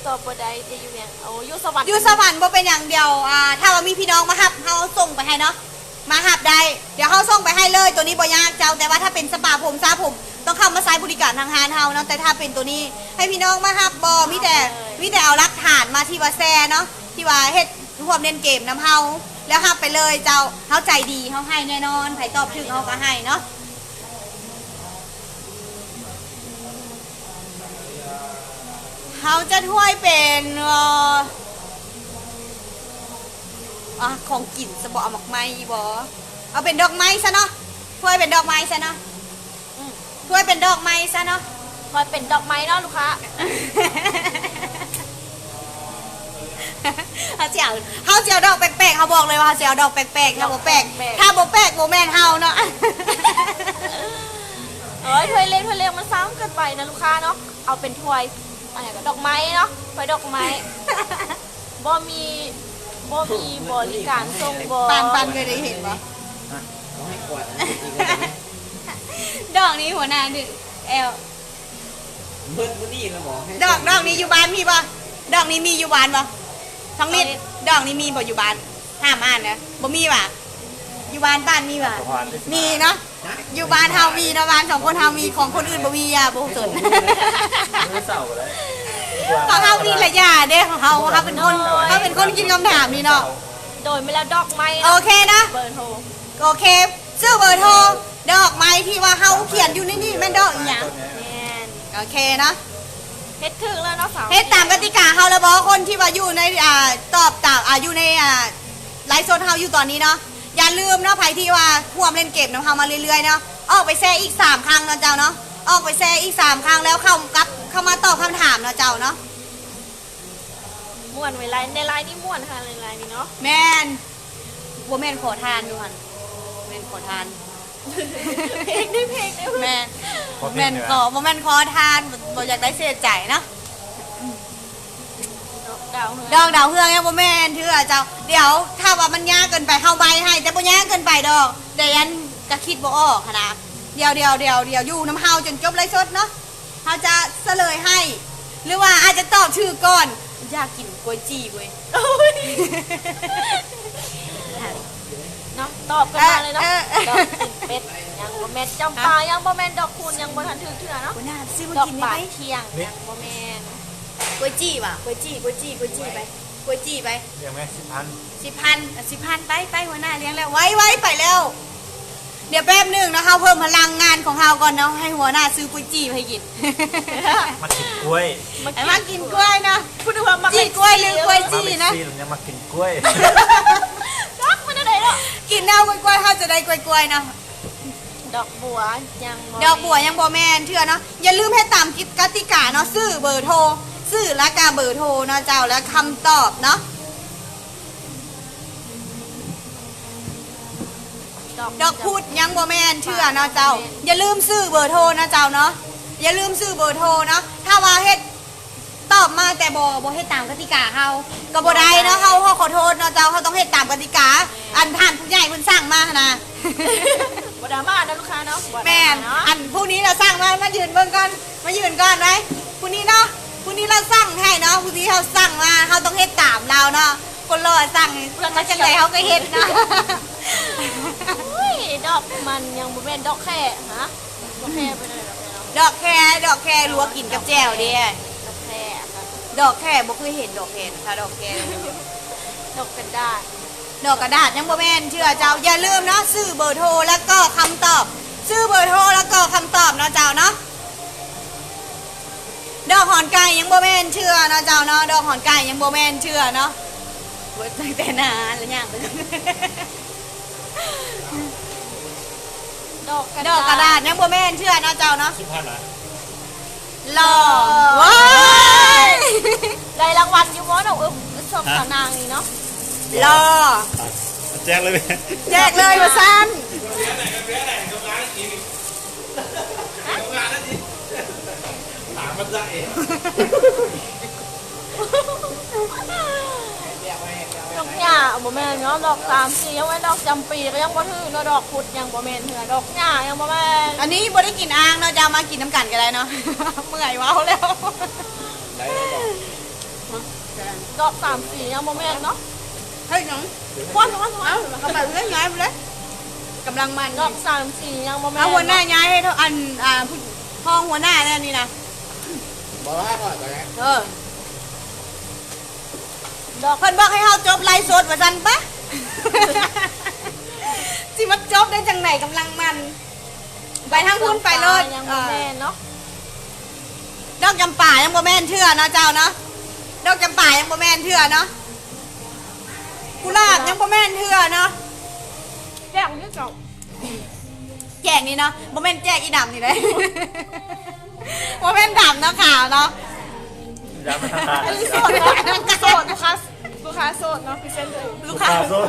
ຕອບບໍ່ໄດ້ ແຕ່ຢູ່ຫຍັງ? ໂອ້ ຢູ່ສະຫວັນ ຢູ່ສະຫວັນບໍ່ເປັນຫຍັງ ດຽວ ອ່າ ຖ້າວ່າມີພີ່ນ້ອງມາຮັບ ເຮົາສົ່ງໄປໃຫ້ເນາະ ມາຮັບໄດ້ ດຽວເຮົາສົ່ງໄປໃຫ້ເລີຍ ໂຕນີ້ບໍ່ຍາກເຈົ້າ. ແຕ່ວ່າຖ້າເປັນສະປາຜົມ ສະຜົມ ຕ້ອງເຂົ້າມາໃຊ້ບໍລິການທາງຮ້ານເຮົາເນາະ. ແຕ່ຖ້າເປັນໂຕນີ້ ໃຫ້ພີ່ນ້ອງມາຮັບບໍ່? ມີແຕ່ ມີແຕ່ເອົາຫຼັກຖານມາທີ່ວ່າແຊເນາະ ທີ່ວ່າເຮັດຮ່ວມຫຼິ້ນເກມນຳເຮົາ ແລ້ວຮັບໄປເລີຍເຈົ້າ. ເຮົາໃຈດີ ເຮົາໃຫ້ແນ່ນອນ ໃຜຕອບຖືກເຮົາກໍໃຫ້ເນາະ. ເຮົາຈະຖ້ວຍເປັນ ເອີ ອ່າ ຂອງກິນຊະບໍ? ເອົາໝາກໄມ້ບໍ? ເອົາເປັນດອກໄມ້ຊະເນາະ ຖ້ວຍເປັນດອກໄມ້ຊະເນາະ ອືມ ຖ້ວຍເປັນດອກໄມ້ຊະເນາະ ຖ້ວຍເປັນດອກໄມ້ເນາະລູກຄ້າ. ເຮົາຊິເອົາ ເຮົາຊິເອົາດອກແປກໆ ເຮົາບອກເລີຍວ່າເຮົາຊິເອົາດອກແປກໆ ຖ້າບໍ່ແປກ ດອກແປກໆ ຖ້າບໍ່ແປກບໍ່ແມ່ນເຮົາເນາະ. ໂອ້ຍ ຖ້ວຍເລັກ ຖ້ວຍເລັກມັນຊ້ຳເກີນໄປນະລູກຄ້າເນາະ ເອົາເປັນຖ້ວຍ ອັນຫຍັງກໍ ດອກໄມ້ເນາະ ຖ້ວຍດອກໄມ້. ບໍ່ມີ ບໍ່ມີບໍລິການສົ່ງບໍ? ປານ ປານເຄີຍໄດ້ເຫັນບໍ່? ຮະ? ເອົາໃຫ້ກວາດອັນນີ້ອີກແລ້ວນະ. ດອກນີ້ຫົວໜ້າດື້ແອວ ເບິດມື້ນີ້ແລ້ວບໍ? ດອກ ດອກນີ້ຢູ່ບ້ານມີບໍ່? ດອກນີ້ມີຢູ່ບ້ານບໍ່? ທອງລິດ ດອກນີ້ມີບໍ່ຢູ່ບ້ານ? ຖາມອ່ານນະ ບໍ່ມີຫວາ? ຢູ່ບ້ານປານມີຫວາ? ມີເນາະ ຢູ່ບ້ານເຮົາມີເນາະ ບ້ານສອງຄົນເຮົາມີ ຂອງຄົນອື່ນບໍ່ມີ ຢ່າ ບໍ່ສົນ. ຂອງເຮົາມີລະຢ່າເດ້ ຂອງເຮົາ ເຮົາເປັນຄົນ ເຮົາເປັນຄົນຄິດຄຳຖາມນີ້ເນາະ. ໂດຍ ແມ່ນແລ້ວ ດອກໄມ້ ໂອເຄນະ ເບີໂທ ໂອເຄ ຊື່ເບີໂທ ດອກໄມ້ທີ່ວ່າເຮົາຂຽນຢູ່ໃນນີ້ແມ່ນດອກອີ່ຫຍັງ? ແມ່ນ ໂອເຄເນາະ ເຮັດຖືກແລ້ວເນາະ ເຮັດຕາມກະຕິກາເຮົາແລ້ວບໍ່? ຄົນທີ່ວ່າຢູ່ໃນ ອ່າ ຕອບຕາມ ອ່າ ຢູ່ໃນ ອ່າ ໄລຟ໌ສົດເຮົາຢູ່ຕອນນີ້ເນາະ ຢ່າລືມເນາະ ໃຜທີ່ວ່າຮ່ວມຫຼິ້ນເກມນຳເຮົາມາເລື້ອຍໆເນາະ ອອກໄປແຊອີກສາມຄັ້ງເນາະເຈົ້າເນາະ ອອກໄປແຊອີກສາມຄັ້ງ ແລ້ວເຂົ້າກັບ ເຂົ້າມາຕອບຄຳຖາມເນາະເຈົ້າເນາະ. ມ່ວນເວີຍ ລາຍ ໃນລາຍນີ້ມ່ວນຂະໜາດ ໃນລາຍນີ້ເນາະ. ແມ່ນ ບໍ່ແມ່ນຂໍທານຢູ່ຫັ້ນ ແມ່ນຂໍທານ ເພງເດ້ ເພງເດ້ ແມ່ນ ບໍ່ແມ່ນຂໍ ບໍ່ແມ່ນຂໍທານ ບໍ່ ບໍ່ຢາກໄດ້ເສຍໃຈເນາະ. ດອກດາວເຮືອງ ດອກດາວເຮືອງຍັງບໍ່ແມ່ນເທື່ອເຈົ້າ. ດຽວ ຖ້າວ່າມັນຍາກເກີນໄປ ເຮົາໃບ້ໃຫ້ ແຕ່ບໍ່ຍາກເກີນໄປດອກ ແຕ່ອັນ ກະຄິດບໍ່ອອກຫັ້ນນະ. ດຽວ ດຽວ ດຽວ ດຽວ ຢູ່ນຳເຮົາຈົນຈົບໄລຟ໌ສົດເນາະ ເຮົາຈະສະເຫຼີຍໃຫ້ ຫຼືວ່າອາດຈະຕອບຖືກກ່ອນ. ຢາກກິນກ້ວຍຈີ້ເວີຍ ໂອ້ຍ ເນາະ ຕອບກັນມາເລີຍເນາະ. ເອີ ເອີ ດອກຕີນເປັດ ຍັງບໍ່ແມ່ນ ຈຳປາ ເອົ້າ ຍັງບໍ່ແມ່ນ ດອກຄູນຍັງບໍ່ທັນຖືກເທື່ອເນາະ. ຫົວໜ້າຊື້ມາກິນໄດ້ໄປ? ດອກບານທ່ຽງ ຍັງບໍ່ແມ່ນ. ກ້ວຍຈີ້ຫວາ? ກ້ວຍຈີ້ ກ້ວຍຈີ້ ກ້ວຍຈີ້ໄປ ກ້ວຍຈີ້ໄປ. ລຽງແມ່ ສິບພັນ ສິບພັນ ໄປ ໄປ ຫົວໜ້າລ້ຽງແລ້ວ ໄວໆ ໄປແລ້ວ. ດຽວແປັບໜຶ່ງເນາະ ເຮົາເພີ່ມພະລັງງານຂອງເຮົາກ່ອນເນາະ ໃຫ້ຫົວໜ້າຊື້ກ້ວຍຈີ້ໃຫ້ກິນ. ມັກກິນກ້ວຍ ໃຫ້ມັກກິນກ້ວຍເນາະ. ຜູ້ໜຶ່ງວ່າມັກ ຈີ້ກ້ວຍ ຫຼືກ້ວຍຈີ້ນະ ມັກກິນກ້ວຍ ຈັກມັນແນວໃດເນາະ. ກິນແນວກ້ວຍໆ ເຮົາຈະໄດ້ກ້ວຍໆເນາະ. ດອກບົວຍັງບໍ່ ດອກບົວຍັງບໍ່ແມ່ນເທື່ອເນາະ. ຢ່າລືມເຮັດຕາມ ກະຕິກາເນາະ ຊື່ເບີໂທ ຊື່ ແລ້ວກະເບີໂທເນາະເຈົ້າ ແລ້ວຄຳຕອບເນາະ. ດອກ ດອກພຸດຍັງບໍ່ແມ່ນເທື່ອເນາະເຈົ້າ. ຢ່າລືມຊື່ເບີໂທເນາະເຈົ້າເນາະ ຢ່າລືມຊື່ເບີໂທເນາະ. ຖ້າວ່າເຮັດ ອບມາແຕ່ບໍ່ ບໍ່ເຮັດຕາມກະຕິກາເຮົາ ກໍບໍ່ໄດ້ເນາະ. ເຮົາ ເຮົາຂໍໂທດເນາະເຈົ້າ ເຮົາຕ້ອງເຮັດຕາມກະຕິກາ ອັນທ່ານຜູ້ໃຫຍ່ເພິ່ນສັ່ງມາຫັ້ນນະ. ບໍ່ດຣາມາເນາະລູກຄ້າເນາະ. ແມ່ນ ອັນຜູ້ນີ້ລາວສັ່ງມາ ມາຢືນເບິ່ງກ່ອນ ມາຢືນກ່ອນໄວ້. ຜູ້ນີ້ເນາະ ຜູ້ນີ້ລາວສັ່ງໃຫ້ເນາະ ຜູ້ທີ່ເຮົາສັ່ງມາ ເຮົາຕ້ອງເຮັດຕາມລາວເນາະ. ຄົນຫຼໍ່ສັ່ງ ເພິ່ນມາຈັ່ງໃດເຮົາກໍເຮັດເນາະ. ໂອ້ຍ ດອກມັນຍັງບໍ່ແມ່ນດອກແຄ ຮະ? ດອກແຄ ດອກແຄ ດອກແຄລົວກກິນກັບແຈ່ວເດ້. ດອກແຄ ດອກແຄ ບໍ່ເຄີຍເຫັນດອກແຄນະ ຖ້າດອກແຄ ດອກກະດາດ ດອກກະດາດຍັງບໍ່ແມ່ນເທື່ອເຈົ້າ. ຢ່າລືມເນາະ ຊື່ເບີໂທ ແລ້ວກໍຄຳຕອບ ຊື່ເບີໂທ ແລ້ວກໍຄຳຕອບເນາະເຈົ້າເນາະ. ດອກຫອນໄກ່ຍັງບໍ່ແມ່ນເທື່ອເນາະເຈົ້າເນາະ ດອກຫອນໄກ່ຍັງບໍ່ແມ່ນເທື່ອເນາະ. ເບິ່ງຕັ້ງແຕ່ໜ້າຮ້ານແລ້ວຍ່າງໄປກ່ອນ. ດອກກະດາດ ດອກກະດາດຍັງບໍ່ແມ່ນເທື່ອເນາະເຈົ້າເນາະ. ສິບພັນນະ ຫຼໍ່ ຫຼໍ່ ວ້າຍ ໄດ້ລາງວັນຢູ່ບໍ່ເນາະ? ເອີ ສອງສາວນາງນີ້ເນາະ ຫຼໍ່ ແຈກເລີຍ ແຈກເລີຍວ່າຊັ້ນ. ດອກຫຍ້າບໍ່ແມ່ນເນາະ ດອກສາມສີຍັງບໍ່ແມ່ນ ດອກຈຳປີກໍຍັງບໍ່ຖືກເນາະ ດອກພຸດຍັງບໍ່ແມ່ນເທື່ອ ດອກຫຍ້າຍັງບໍ່ແມ່ນ. ອັນນີ້ບໍ່ໄດ້ກິນອ່າງເນາະ ຈະເອົາມາກິນນຳກັນກໍໄດ້ເນາະ ເມື່ອຍເວົ້າແລ້ວ. ດອກສາມສີຍັງບໍ່ແມ່ນເນາະ. ເຮັດຫຍັງ? ຄວັນ ຄວັນ ຄວັນ ເອົາ ເອົາໄປເລີຍ ຍ້າຍໄປເລີຍ ກຳລັງມັນ. ດອກສາມສີຍັງບໍ່ແມ່ນ ເອົາຫົວໜ້າຍ້າຍໃຫ້ເຂົາ ອັນ ອ່າ ຜູ້ຮອງຫົວໜ້າແນ່ນີ້ນະ. ບໍ່ວ່າຂ້ອຍກໍໄດ້ ເອີ ດອກ ເພິ່ນບອກໃຫ້ເຮົາຈົບໄລຟ໌ສົດວ່າຊັ້ນປະ ຊິມາຈົບໄດ້ຈັ່ງໃດ ກຳລັງມັນ. ໄປທາງພຸ້ນໄປໂລດ ຍັງບໍ່ແມ່ນເນາະ. ດອກຈຳປາຍັງບໍ່ແມ່ນເທື່ອເນາະເຈົ້າເນາະ ດອກຈຳປາຍັງບໍ່ແມ່ນເທື່ອເນາະ. ກຸຫຼາບຍັງບໍ່ແມ່ນເທື່ອເນາະ. ແຈກນີ້ເຈົ້າ ແຈກນີ້ເນາະ ບໍ່ແມ່ນແຈກອີ່ດຳນີ້ເດ້ ບໍ່ແມ່ນດຳເນາະ ຂາວເນາະ. ດຳທາງການ ອັນນີ້ໂສດເນາະ ໂສດ ລູກຄ້າ ລູກຄ້າໂສດເນາະ ພຣີເຊັນເຕີ ລູກຄ້າໂສດ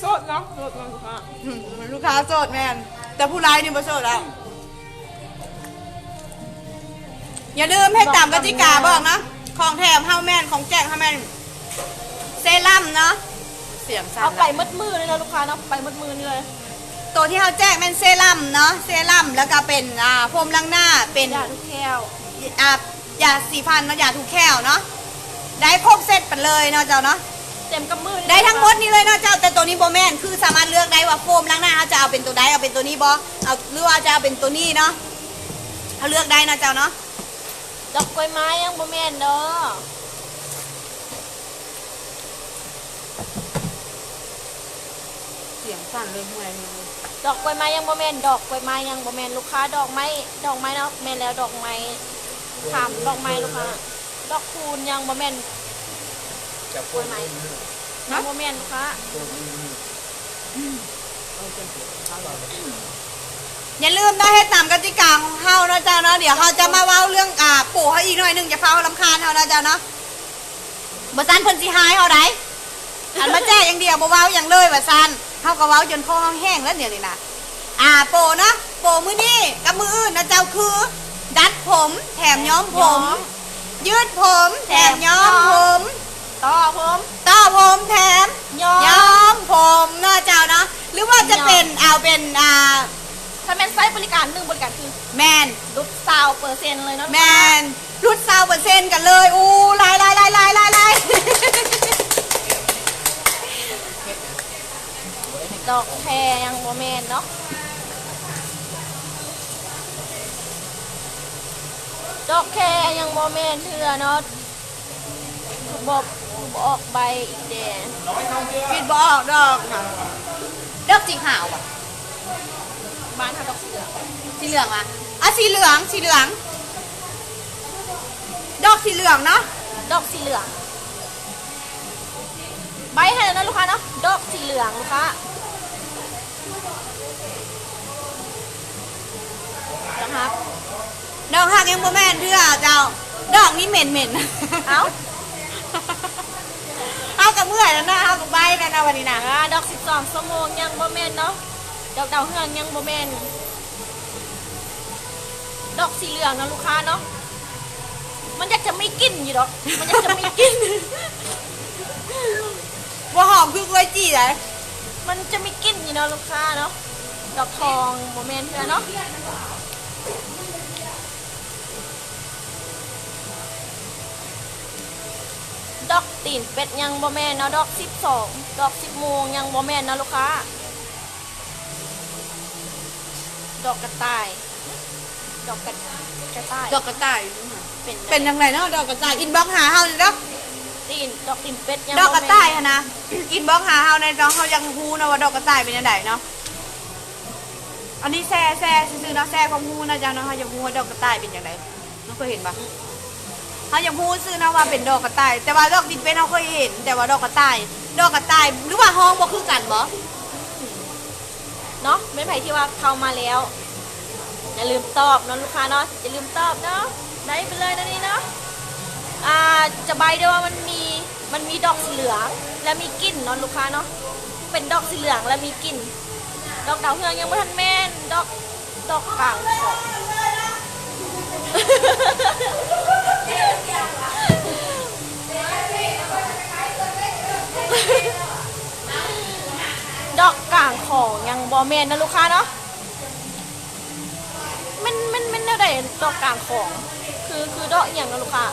ໂສດເນາະ ໂສດເນາະລູກຄ້າ. ອືມ ລູກຄ້າໂສດແມ່ນ ແຕ່ຜູ້ຮ້າຍນີ້ບໍ່ໂສດແລ້ວ. ຢ່າລືມເຮັດຕາມກະຕິກາບອກນະ ຂອງແຖມເຮົາແມ່ນ ຂອງແຈກເຮົາແມ່ນເຊຣຳເນາະ. ສຽງສັ່ນ ເອົາໄປໝົດມື້ເລີຍນະລູກຄ້າເນາະ ໄປໝົດມື້ນີ້ເລີຍ. ໂຕທີ່ເຮົາແຈກແມ່ນເຊຣຳເນາະ ເຊຣຳ ແລ້ວກະເປັນ ອ່າ ໂຟມລ້າງໜ້າ ເປັນຢາຖູແຂ້ວ ອ່າ ຢາສີຟັນເນາະ ຢາຖູແຂ້ວເນາະ ໄດ້ຄົບເຊັດໄປເລີຍເນາະເຈົ້າເນາະ. ເຕັມກຳມື ໄດ້ທັງໝົດນີ້ເລີຍເນາະເຈົ້າ ແຕ່ໂຕນີ້ບໍ່ແມ່ນ ຄືສາມາດເລືອກໄດ້ວ່າໂຟມລ້າງໜ້າເຮົາຈະເອົາເປັນໂຕໃດ ເອົາເປັນໂຕນີ້ບໍ່ ເອົາ ຫຼືວ່າຈະເອົາເປັນໂຕນີ້ເນາະ ເຮົາເລືອກໄດ້ເນາະເຈົ້າເນາະ. ດອກກ້ວຍໄມ້ຍັງບໍ່ແມ່ນເດີ. ສຽງສັ່ນເລີຍ ເມື່ອຍເລີຍ. ດອກກ້ວຍໄມ້ຍັງບໍ່ແມ່ນ ດອກກ້ວຍໄມ້ຍັງບໍ່ແມ່ນລູກຄ້າ. ດອກໄມ້ ດອກໄມ້ເນາະ ແມ່ນແລ້ວ ດອກໄມ້ ຖາມດອກໄມ້ລູກຄ້າ. ດອກຄູນຍັງບໍ່ແມ່ນ ດອກກ້ວຍໄມ້ຍັງບໍ່ແມ່ນລູກຄ້າ. ຢ່າລືມເນາະ ເຮັດຕາມກະຕິກາຂອງເຮົາເນາະເຈົ້າເນາະ. ດຽວເຮົາຈະມາເວົ້າເລື່ອງ ອ່າ ໂປເຮົາອີກໜ້ອຍໜຶ່ງ ຢ່າຟ້າວລຳຄານເຮົາເນາະເຈົ້າເນາະ. ບໍ່ຊັ້ນເພິ່ນຊິຮ້າຍເຮົາໃດ໋ ອັນມາແຈກຢ່າງດຽວ ບໍ່ເວົ້າຫຍັງເລີຍວ່າຊັ້ນ. ເຮົາກໍເວົ້າຈົນຄໍເຮົາແຫ້ງແລ້ວດຽວນີ້ນະ. ອ່າ ໂປເນາະ ໂປມື້ນີ້ກັບມື້ອື່ນນະເຈົ້າ ຄື ດັດຜົມແຖມຍ້ອມຜົມ ຍືດຜົມແຖມຍ້ອມຜົມ ຕໍ່ຜົມ ຕໍ່ຜົມແຖມຍ້ອມ ຍ້ອມຜົມເນາະເຈົ້າເນາະ. ຫຼືວ່າຈະເປັນ ເອົາເປັນ ອ່າ ຖ້າແມ່ນໃຊ້ບໍລິການ ໜຶ່ງບໍລິການຄື ແມ່ນ ຫຼຸດຊາວເປີເຊັນເລີຍເນາະ. ແມ່ນ ຫຼຸດຊາວເປີເຊັນກັນເລີຍ. ອູ້ ຫຼາຍໆໆໆໆ. ດອກແຄຍັງບໍ່ແມ່ນເນາະ ດອກແຄຍັງບໍ່ແມ່ນເທື່ອເນາະ. ຄືບໍ່ ຄືບໍ່ອອກໃບອີກແດ່. ຄິດບໍ່ອອກດອກ. ດອກສີຂາວບໍ່? ບ້ານເຮົາດອກສີເຫຼືອງ. ສີເຫຼືອງຫວາ? ອ່ະ ສີເຫຼືອງ ສີເຫຼືອງ ດອກສີເຫຼືອງເນາະ ດອກສີເຫຼືອງ. ໃບ້ໃຫ້ແລ້ວເນາະລູກຄ້າເນາະ ດອກສີເຫຼືອງລູກຄ້າ. ດອກຮັກ ດອກຮັກຍັງບໍ່ແມ່ນເທື່ອເຈົ້າ. ດອກນີ້ເໝັນໆ. ເອົ້າ ເຮົາກໍເມື່ອຍແລ້ວເນາະ ເຮົາກໍໃບ້ແລ້ວເນາະ ບັດນີ້ນະ. ອ່າ ດອກສິບສອງຊົ່ວໂມງຍັງບໍ່ແມ່ນເນາະ. ດອກດາວເຮືອງຍັງບໍ່ແມ່ນ. ດອກສີເຫຼືອງເນາະລູກຄ້າເນາະ. ມັນຢາກຈະມີກິ່ນຢູ່ດອກ ມັນຢາກຈະມີກິ່ນ ບໍ່ຫອມຄືກ້ວຍຈີ່ໃດ໋ ມັນຈະມີກິ່ນຢູ່ເນາະລູກຄ້າເນາະ. ດອກທອງບໍ່ແມ່ນເທື່ອເນາະ. ດອກຕີນເປັດຍັງບໍ່ແມ່ນເນາະ ດອກສິບສອງ ດອກສິບໂມງຍັງບໍ່ແມ່ນເນາະລູກຄ້າ. ດອກກະຕ່າຍ ດອກກະ ກະຕ່າຍ ດອກກະຕ່າຍ ເປັນ ເປັນຈັ່ງໃດເນາະ ດອກກະຕ່າຍ ອິນບັອກຫາເຮົາເດີ. ຕີນ ດອກຕີນເປັດຍັງ ດອກກະຕ່າຍຫັ້ນນະ ອິນບັອກຫາເຮົາແດ່ເນາະ ເຮົາຢາກຮູ້ເນາະວ່າດອກກະຕ່າຍເປັນຈັ່ງໃດເນາະ. ອັນນີ້ແຊ ແຊຊື່ໆເນາະ ແຊຄວາມຮູ້ນະເຈົ້າເນາະ ເຮົາຢາກຮູ້ວ່າດອກກະຕ່າຍເປັນຈັ່ງໃດ. ເຮົາເຄີຍເຫັນບໍ່? ເຮົາຢາກຮູ້ຊື່ນະວ່າເປັນດອກກະຕ່າຍ ແຕ່ວ່າດອກຕີນເປັດເຮົາເຄີຍເຫັນ ແຕ່ວ່າດອກກະຕ່າຍ ດອກກະຕ່າຍ ຫຼືວ່າຮ້ອງບໍ່ຄືກັນບໍ່? ເນາະ ແມ່ນໃຜທີ່ວ່າເຂົ້າມາແລ້ວ ຢ່າລືມຕອບເນາະລູກຄ້າເນາະ ຢ່າລືມຕອບເນາະ. ໄດ້ໄປເລີຍເນາະນີ້ເນາະ. ອ່າ ຈະໃບ້ເດີວ່າມັນມີ ມັນມີດອກສີເຫຼືອງ ແລະ ມີກິ່ນເນາະລູກຄ້າເນາະ ເປັນດອກສີເຫຼືອງ ແລະ ມີກິ່ນ. ດອກດາວເຮືອງຍັງບໍ່ທັນແມ່ນ ດອກ ດອກກາງຂອງ ດອກກາງຂອງຍັງບໍ່ແມ່ນເນາະລູກຄ້າເນາະ. ແມ່ນ ແມ່ນ ແມ່ນແນວໃດດອກກາງຂອງ? ຄື ຄືດອກອີ່ຫຍັງເນາະລູກຄ້າ?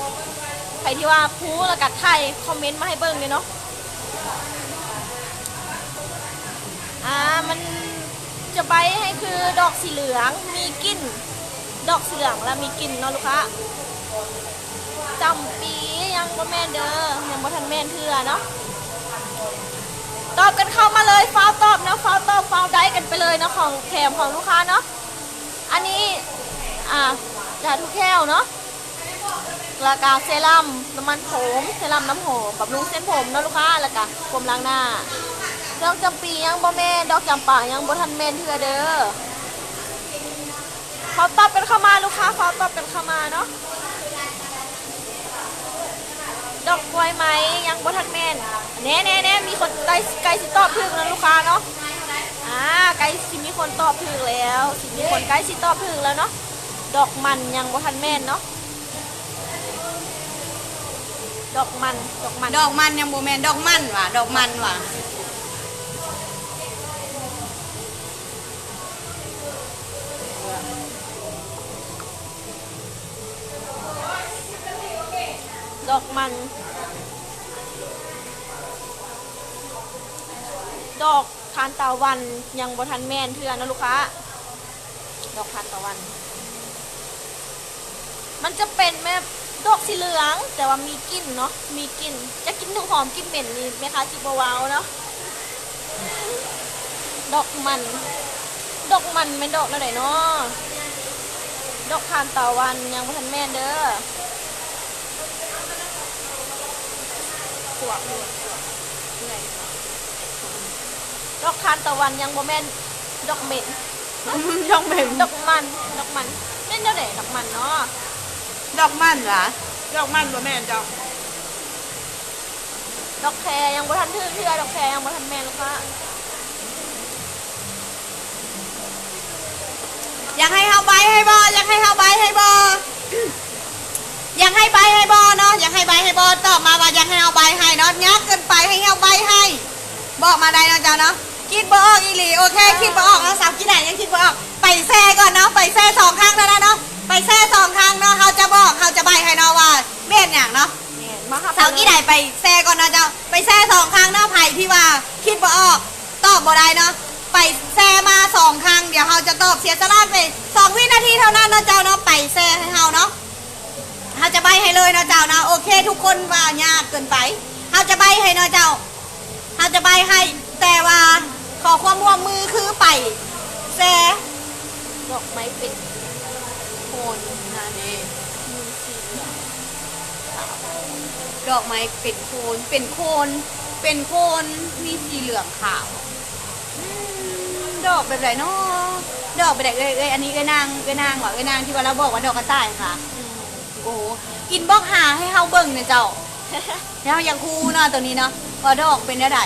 ໃຜທີ່ວ່າຮູ້ແລ້ວກະຖ່າຍຄອມເມັນມາໃຫ້ເບິ່ງແດ່ເນາະ. ອ່າ ມັນຈະໃບ້ໃຫ້ຄືດອກສີເຫຼືອງມີກິ່ນ ດອກສີເຫຼືອງລະມີກິ່ນເນາະລູກຄ້າ. ຈຳປີຍັງບໍ່ແມ່ນເດີ ຍັງບໍ່ທັນແມ່ນເທື່ອເນາະ. ຕອບກັນເຂົ້າມາເລີຍ ຟ້າວຕອບເນາະ ຟ້າວຕອບ ຟ້າວໄດ້ກັນໄປເລີຍເນາະ ຂອງແຖມຂອງລູກຄ້າເນາະ. ອັນນີ້ ອ່າ ຢາຖູແຂ້ວເນາະ ລະກະເຊຣຳນ້ຳມັນຜົມ ເຊຣຳນ້ຳຫອມບຳລຸງເສັ້ນຜົມເນາະລູກຄ້າ ລະກະໂຟມລ້າງໜ້າ. ດອກຈຳປີຍັງບໍ່ແມ່ນ ດອກຈຳປາຍັງບໍ່ທັນແມ່ນເທື່ອເດີ. ເຝົ້າຕອບກັນເຂົ້າມາລູກຄ້າ ເຝົ້າຕອບກັນເຂົ້າມາເນາະ. ດອກກ້ວຍໄມ້ຍັງບໍ່ທັນແມ່ນ. ແນ່ໆໆ ມີຄົນໃກ້ ໃກ້ຊິຕອບຖືກແລ້ວລູກຄ້າເນາະ. ອ່າ ໃກ້ຊິມີຄົນຕອບຖືກແລ້ວ ຊິມີຄົນໃກ້ຊິຕອບຖືກແລ້ວເນາະ. ດອກມັນຍັງບໍ່ທັນແມ່ນເນາະ. ດອກມັນ ດອກມັນ ດອກມັນຍັງບໍ່ແມ່ນ ດອກມັນຫວາ ດອກມັນຫວາ. ດອກມັນ ດອກທານຕາວັນຍັງບໍ່ທັນແມ່ນເທື່ອເນາະລູກຄ້າ. ດອກທານຕາວັນ ມັນຈະເປັນແບບດອກສີເຫຼືອງ ແຕ່ວ່າມີກິ່ນເນາະ ມີກິ່ນ. ຈັກກິ່ນຫອມກິ່ນເໝັນນີ້ແມ່ຄ້າຊິບໍ່ເວົ້າເນາະ. ດອກມັນ ດອກມັນແມ່ນດອກແນວໃດເນາະ? ດອກທານຕາວັນຍັງບໍ່ທັນແມ່ນເດີ. ສວກຢູ່ ເມື່ອຍ. ດອກທານຕາວັນຍັງບໍ່ແມ່ນ ດອກເໝັນ ດອກເໝັນ ດອກມັນ ດອກມັນ ແມ່ນແນວໃດ ດອກມັນເນາະ? ດອກມັນຫວາ? ດອກມັນບໍ່ແມ່ນເຈົ້າ. ດອກແຄຍັງບໍ່ທັນຖືກເທື່ອ ດອກແຄຍັງບໍ່ທັນແມ່ນລູກຄ້າ. ຢາກໃຫ້ເຮົາໃບ້ໃຫ້ບໍ່? ຢາກໃຫ້ເຮົາໃບ້ໃຫ້ບໍ່? ຢາກໃຫ້ໃບ້ໃຫ້ບໍ່ເນາະ? ຢາກໃຫ້ໃບ້ໃຫ້ບໍ່? ຕອບມາວ່າຢາກໃຫ້ເຮົາໃບ້ໃຫ້ເນາະ. ຍາກເກີນໄປໃຫ້ເຮົາໃບ້ໃຫ້ ບອກມາໄດ້ເນາະເຈົ້າເນາະ. ຄິດບໍ່ອອກອີ່ຫຼີ. ໂອເຄ ຄິດບໍ່ອອກເນາະ. ສາວກີນາຍັງຄິດບໍ່ອອກ. ໄປແຊກ່ອນເນາະ. ໄປແຊສອງຄັ້ງເທົ່ານັ້ນເນາະ. ໄປແຊສອງຄັ້ງເນາະ. ເຮົາຈະບອກ ເຮົາຈະໃບ້ໃຫ້ເນາະວ່າແມ່ນຫຍັງເນາະ. ແມ່ນ ມາຫາ ສາວກີນາໄປແຊກ່ອນເນາະເຈົ້າ. ໄປແຊສອງຄັ້ງເນາະ. ໃຜທີ່ວ່າຄິດບໍ່ອອກ ຕອບບໍ່ໄດ້ເນາະ ໄປແຊມາສອງຄັ້ງ ດຽວເຮົາຈະຕອບ. ເສຍສະຫຼະໄປສອງວິນາທີເທົ່ານັ້ນເນາະເຈົ້າເນາະ. ໄປແຊໃຫ້ເຮົາເນາະ ເຮົາຈະໃບ້ໃຫ້ເລີຍເນາະເຈົ້າເນາະ. ໂອເຄ ທຸກຄົນວ່າຍາກເກີນໄປ ເຮົາຈະໃບ້ໃຫ້ເນາະເຈົ້າ. ເຮົາຈະໃບ້ໃຫ້ ແຕ່ວ່າຂໍຄວາມຮ່ວມມືຄືໄປແຊ ດອກໄມ້ເປັນໂຄນນະເດ ມີສີເຫຼືອງຂາວ. ດອກໄມ້ເປັນໂຄນ ເປັນໂຄນ ເປັນໂຄນມີສີເຫຼືອງຂາວ. ອືມ ດອກແບບໃດເນາະ? ດອກແບບໃດ? ເອື້ອຍ ເອື້ອຍ ອັນນີ້ເອື້ອຍນາງ ເອື້ອຍນາງຫວາ? ເອື້ອຍນາງທີ່ວ່າລາວບອກວ່າດອກກະຕ່າຍຫວາ? ອືມ ໂອ້ ອິນບັອກຫາໃຫ້ເຮົາເບິ່ງແດ່ເຈົ້າ. ເຮົາຢາກຮູ້ເນາະໂຕນີ້ເນາະ ວ່າດອກເປັນແນວໃດ.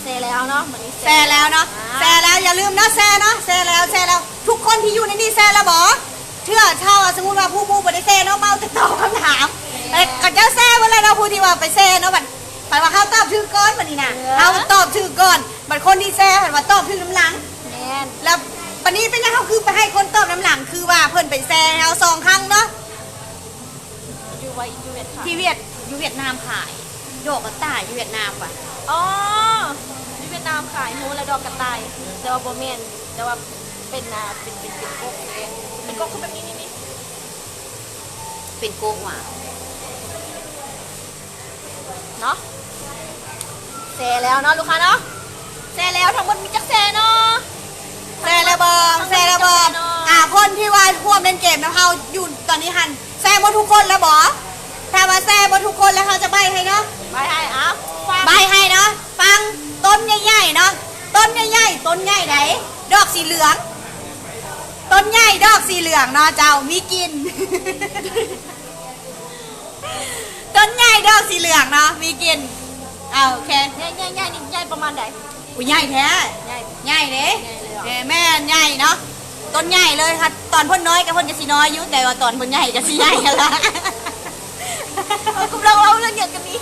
ແຊແລ້ວເນາະ ມື້ນີ້ແຊແລ້ວເນາະ. ອ່າ ແຊແລ້ວ ຢ່າລືມເນາະ ແຊເນາະ ແຊແລ້ວ ແຊແລ້ວ. ທຸກຄົນທີ່ຢູ່ໃນນີ້ແຊແລ້ວບໍ່? ເທື່ອຖ້າວ່າສົມມຸດວ່າຜູ້ບໍ່ໄດ້ແຊເນາະ ເມົາແຕ່ຕອບຄຳຖາມ ແຕ່ເຂົາເຈົ້າແຊເບິດແລ້ວເນາະ ຜູ້ທີ່ວ່າໄປແຊເນາະ ບັດ ບັດວ່າເຮົາຕອບຖືກກ່ອນ ບັດນີ້ນະ ເອີ ເຮົາຕອບຖືກກ່ອນ ບັດຄົນທີ່ແຊ ບັດວ່າຕອບຖືກນຳຫຼັງ. ແມ່ນ ແລ້ວບັດນີ້ເປັນຫຍັງເຮົາຄືໄປໃຫ້ຄົນຕອບນຳຫຼັງ ຄືວ່າເພິ່ນໄປແຊໃຫ້ເຮົາສອງຄັ້ງເນາະ. ຢູ່ໄວ ຢູ່ຫວຽດນາມ ທີ່ຫວຽດ ຢູ່ຫວຽດນາມຂາຍ ດອກກະຕ່າຍຢູ່ຫວຽດນາມຫວາ? ອໍ ຢູ່ຫວຽດນາມຂາຍໂຮລະດອກກະຕ່າຍ ແຕ່ວ່າບໍ່ແມ່ນ ແຕ່ວ່າເປັນ ອ່າ ເປັນ ເປັນ ເປັນກົກ ເປັນກົກຄືແບບນີ້ ນີ້ ນີ້ ເປັນກົກຫວາ? ເນາະ ແຊແລ້ວເນາະລູກຄ້າເນາະ ແຊແລ້ວ ທັງໝົດມີຈັກແຊເນາະ? ແຊແລ້ວບໍ່? ແຊແລ້ວບໍ່? ອ່າ ຄົນທີ່ວ່າຮ່ວມເລ່ນເກມນຳເຮົາຢູ່ຕອນນີ້ຫັ້ນ ແຊໝົດທຸກຄົນແລ້ວບໍ່? ຖ້າວ່າແຊໝົດທຸກຄົນແລ້ວ ເຮົາຈະໃບ້ໃຫ້ເນາະ ໃບ້ໃຫ້ ເອົາ ຟັງ ໃບ້ໃຫ້ເນາະ ຟັງ ຕົ້ນໃຫຍ່ໆເນາະ ຕົ້ນໃຫຍ່ໆ ຕົ້ນໃຫຍ່ໃດ ດອກສີເຫຼືອງ ຕົ້ນໃຫຍ່ດອກສີເຫຼືອງເນາະເຈົ້າ ມີກິ່ນ. ຕົ້ນໃຫຍ່ດອກສີເຫຼືອງເນາະ ມີກິ່ນ. ເອົາ ໂອເຄ ໃຫຍ່ ໃຫຍ່ ໃຫຍ່ນີ້ໃຫຍ່ປະມານໃດ? ໂອ້ ໃຫຍ່ແທ້ ໃຫຍ່ ໃຫຍ່ເດ້ ໃຫຍ່ເລີຍ ເອີ ແມ່ນໃຫຍ່ເນາະ ຕົ້ນໃຫຍ່ເລີຍ ຄັນຕອນເພິ່ນນ້ອຍກໍເພິ່ນກໍຊິນ້ອຍຢູ່ ແຕ່ວ່າຕອນເພິ່ນໃຫຍ່ກໍຊິໃຫຍ່ຫັ້ນລະ. ເຮົາກຳລັງເວົ້າເລື່ອງຫຍັງກັນນີ້?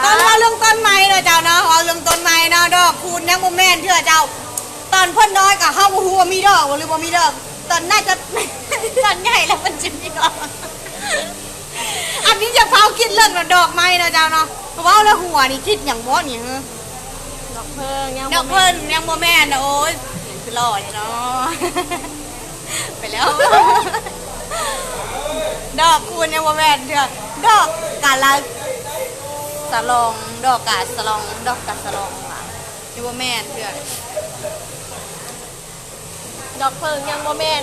ຕ້ອງເວົ້າເລື່ອງຕົ້ນໄມ້ເນາະເຈົ້າເນາະ ເວົ້າເລື່ອງຕົ້ນໄມ້ເນາະ ດອກຄູນຍັງບໍ່ແມ່ນເທື່ອເຈົ້າ. ຕອນເພິ່ນນ້ອຍກໍເຮົາບໍ່ຮູ້ວ່າມີດອກບໍ່ ຫຼືບໍ່ມີດອກ ຕອນໜ້າຈະ ຕອນໃຫຍ່ແລ້ວເພິ່ນຈະມີດອກ. ອັນນີ້ຢ່າຟ້າວຄິດເລື່ອງດອກໄມ້ເນາະເຈົ້າເນາະ ເວົ້າແລ້ວຫົວນີ້ຄິດຫຍັງບໍ່ນີ້ເຮີ? ດອກເຜິ້ງຍັງ ດອກເຜິ້ງຍັງບໍ່ແມ່ນນະ ໂອ້ຍ ຄືຫຼໍ່ແທ້ເນາະ ໄປແລ້ວ. ດອກຄູນຍັງບໍ່ແມ່ນເທື່ອ ດອກກາລະສະລອງ ດອກກາສະລອງ ດອກກາສະລອງຫວາ? ຍັງບໍ່ແມ່ນເທື່ອ. ດອກເຜິ້ງຍັງບໍ່ແມ່ນ.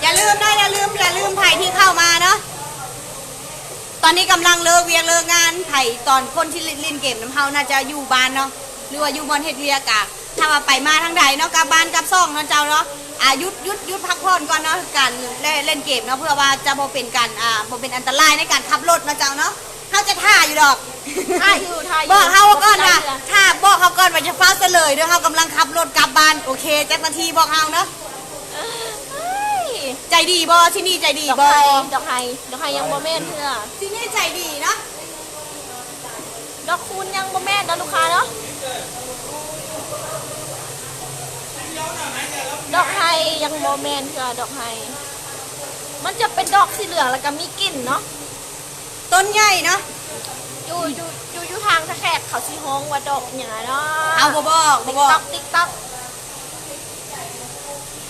ຢ່າລືມເນາະ ຢ່າລືມ ຢ່າລືມໃຜທີ່ເຂົ້າມາເນາະ ຕອນນີ້ກຳລັງເລີກວຽກເລີກງານ ໃຜຕອນຄົນທີ່ຫຼິ້ນເກມນຳເຮົາໜ້າຈະຢູ່ບ້ານເນາະ ຫຼືວ່າຢູ່ບ່ອນເຮັດວຽກ ກະຖ້າວ່າໄປມາທາງໃດເນາະ ກັບບ້ານກັບຊ່ອງເນາະເຈົ້າເນາະ ອາ ຢຸດ ຢຸດ ຢຸດພັກຜ່ອນກ່ອນເນາະ ການເລ່ນເກມເນາະ ເພື່ອວ່າຈະບໍ່ເປັນການ ອາ ບໍ່ເປັນອັນຕະລາຍໃນການຂັບລົດເນາະເຈົ້າເນາະ. ເຮົາຈະຖ້າຢູ່ດອກ ຖ້າຢູ່ ຖ້າຢູ່ ບອກເຮົາກ່ອນວ່າ ຖ້າ ບອກເຮົາກ່ອນວ່າຢ່າຟ້າວສະເຫຼີຍເດີ້ ເຮົາກຳລັງຂັບລົດກັບບ້ານ ໂອເຄ ຈັກນາທີບອກເຮົາເນາະ. ເອີຍ ໃຈດີບໍ່? ທີ່ນີ້ໃຈດີບໍ່? ດອກໄຮ ດອກໄຮ ດອກໄຮຍັງບໍ່ແມ່ນເທື່ອ ທີ່ນີ້ໃຈດີເນາະ. ດອກຄູນຍັງບໍ່ແມ່ນເນາະລູກຄ້າເນາະ ດອກໄຮຍັງບໍ່ແມ່ນເທື່ອ ດອກໄຮ ມັນຈະເປັນດອກສີເຫຼືອງ ແລ້ວກໍມີກິ່ນເນາະ. ຕົ້ນໃຫຍ່ເນາະ ຢູ່ ຢູ່ ຢູ່ ຢູ່ທາງທ່າແຂກເຂົາຊິຮ້ອງວ່າດອກຫຍັງເນາະ ເຮົາບໍ່ບອກ ບໍ່ບອກ ຕິກຕັອກ ຕິກຕັ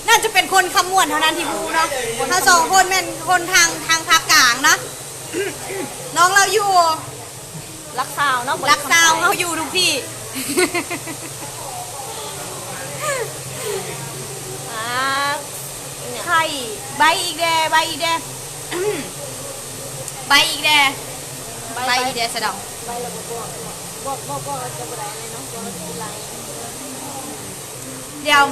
ອກ. ໜ້າຈະເປັນຄົນຄຳມ່ວນເທົ່ານັ້ນທີ່ຮູ້ເນາະ ເຮົາສອງຄົນແມ່ນຄົນທາງ ທາງພາກກາງເນາະ ນ້ອງລາວຢູ່ຫຼັກຊາວເນາະ ຫຼັກຊາວ ເຮົາຢູ່ທຸກທີ່. ອ່າ ໄຂ່ ໃບ້ອີກແດ່ ໃບ້ອີກແດ່ ໃບ້ອີກແດ່ ໃບ້ ໃບ້ອີກແດ່ຊະດອກ ໃບ້ແລ້ວບໍ່ບອກ ບອກ ບອກ ບອກແລ້ວຈະບໍ່ໄດ້ເລີຍເນາະ ບອກແລ້ວຈະເປັນລາຍ. ດຽວ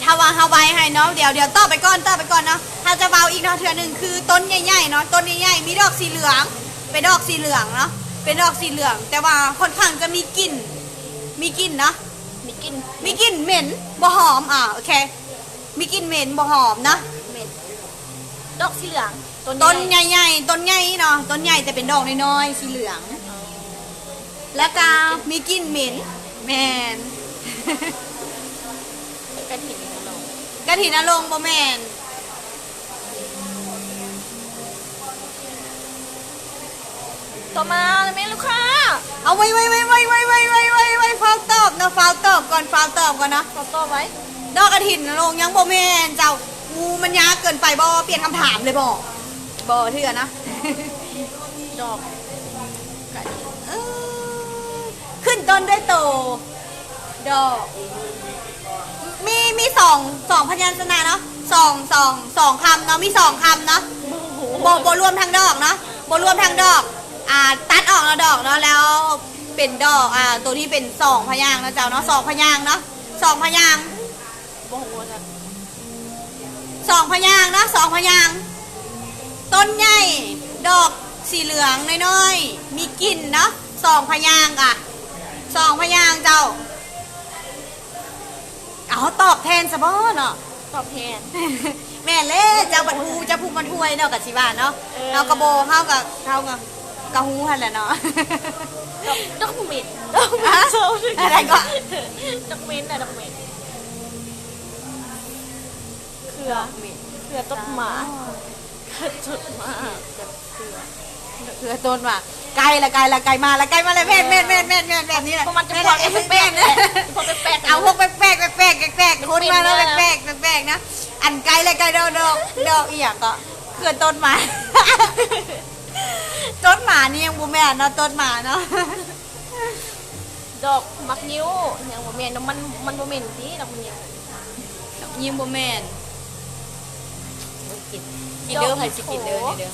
ຖ້າວ່າເຮົາໃບ້ໃຫ້ເນາະ ດຽວ ດຽວຕອບໄປກ່ອນ ຕອບໄປກ່ອນເນາະ ເຮົາຈະເວົ້າອີກເນາະ ເທື່ອໜຶ່ງ ຄືຕົ້ນໃຫຍ່ໆເນາະ ຕົ້ນໃຫຍ່ໆ ມີດອກສີເຫຼືອງ ເປັນດອກສີເຫຼືອງເນາະ ເປັນດອກສີເຫຼືອງ ແຕ່ວ່າຄ່ອນຂ້າງຈະມີກິ່ນ ມີກິ່ນເນາະ ມີກິ່ນ ມີກິ່ນເໝັນ ບໍ່ຫອມ ອາ ໂອເຄ ມີກິ່ນເໝັນ ບໍ່ຫອມເນາະ ເໝັນ ດອກສີເຫຼືອງ ຕົ້ນໃຫຍ່ ຕົ້ນໃຫຍ່ເນາະ ຕົ້ນໃຫຍ່ແຕ່ເປັນດອກນ້ອຍໆ ສີເຫຼືອງ ແລ້ວກະມີກິ່ນເໝັນ ແມ່ນ ກະຖິນນະລົງ ກະຖິນນະລົງ ບໍ່ແມ່ນ. ຕໍ່ມາແມ່ລູກຄ້າ ເອົາ ໄວໆໆໆ ຟ້າວຕອບເນາະ ຟ້າວຕອບກ່ອນ ຟ້າວຕອບກ່ອນເນາະ ຂໍຕອບໄວ້ ດອກກະຖິນນະລົງ ຍັງບໍ່ແມ່ນເຈົ້າ. ອູ ມັນຍາກເກີນໄປບໍ່? ປ່ຽນຄຳຖາມເລີຍບໍ່? ບໍ່ເທື່ອນະ ດອກກະຖິນ ເອີ ຂຶ້ນຕົ້ນດ້ວຍໂຕ ດອກ ມີ ມີສອງ ສອງພະຍັນຊະນະເນາະ ສອງ ສອງ ສອງຄຳເນາະ ມີສອງຄຳເນາະ ບໍ່ ບໍ່ລວມທັງດອກເນາະ ບໍ່ລວມທັງດອກ ອ່າ ຕັດອອກເນາະ ດອກເນາະ ແລ້ວເປັນດອກ ອ່າ ໂຕນີ້ເປັນສອງພະຍາງເນາະເຈົ້າເນາະ ສອງພະຍາງເນາະ ສອງພະຍາງ ບໍ່ຮູ້ຈັກ ສອງພະຍາງເນາະ ສອງພະຍາງ ຕົ້ນໃຫຍ່ ດອກສີເຫຼືອງນ້ອຍໆ ມີກິ່ນເນາະ ສອງພະຍາງ ກະສອງພະຍາງເຈົ້າ. ເ ເອົາ ຕອບແທນຊະບໍເນາະ? ຕອບແທນ. ແມ່ນແຫຼະ ເຈົ້າບັດຮູ້ ເຈົ້າຜູ້ມາຖ້ວຍເນາະ ກະຊິວ່າເນາະ. ເອີ ເຮົາກະບໍ່ ເຮົາກະ ເຮົາກະ ກະຮູ້ຫັ້ນແຫຼະເນາະ. ດອກ ດອກເໝັນ ດອກເໝັນ. ອະ ດອກເໝັນ ດອກເໝັນ ດອກເໝັນ. ເຂື່ອ ເຂື່ອຕົ້ນໝາ. ເຂື່ອຕົ້ນໝາ ເຂື່ອ ເຂື່ອຕົ້ນໝາ. ໃກ້ລະ ໃກ້ລະ ໃກ້ມາລະ ໃກ້ມາລະ. ແມ່ນ ແມ່ນ ແມ່ນ ແບບນີ້ແຫຼະ. ເພາະມັນຈະພວກແປກໆ ແບບນີ້ແຫຼະ. ເອົາພວກແປກໆ ແປກໆ ຄົນມາແລ້ວ ແປກໆ ແປກໆ ນະ. ອັນໃກ້ລະ ໃກ້ດອກ ດອກ ດອກອີ່ຫຍັງເກາະ? ເຂື່ອຕົ້ນໝາ. ຕົ້ນໝານີ້ຍັງບໍ່ແມ່ນເນາະ ຕົ້ນໝາເນາະ. ດອກໝາກງິ້ວ ຍັງບໍ່ແມ່ນເນາະ. ມັນ ມັນບໍ່ແມ່ນຕິ ດອກໝາກງິ້ວ. ດອກຍິ້ວບໍ່ແມ່ນ. ກິນ ກິນເດີ ໃຜຊິກິນເດີ ນີ້ເດີ.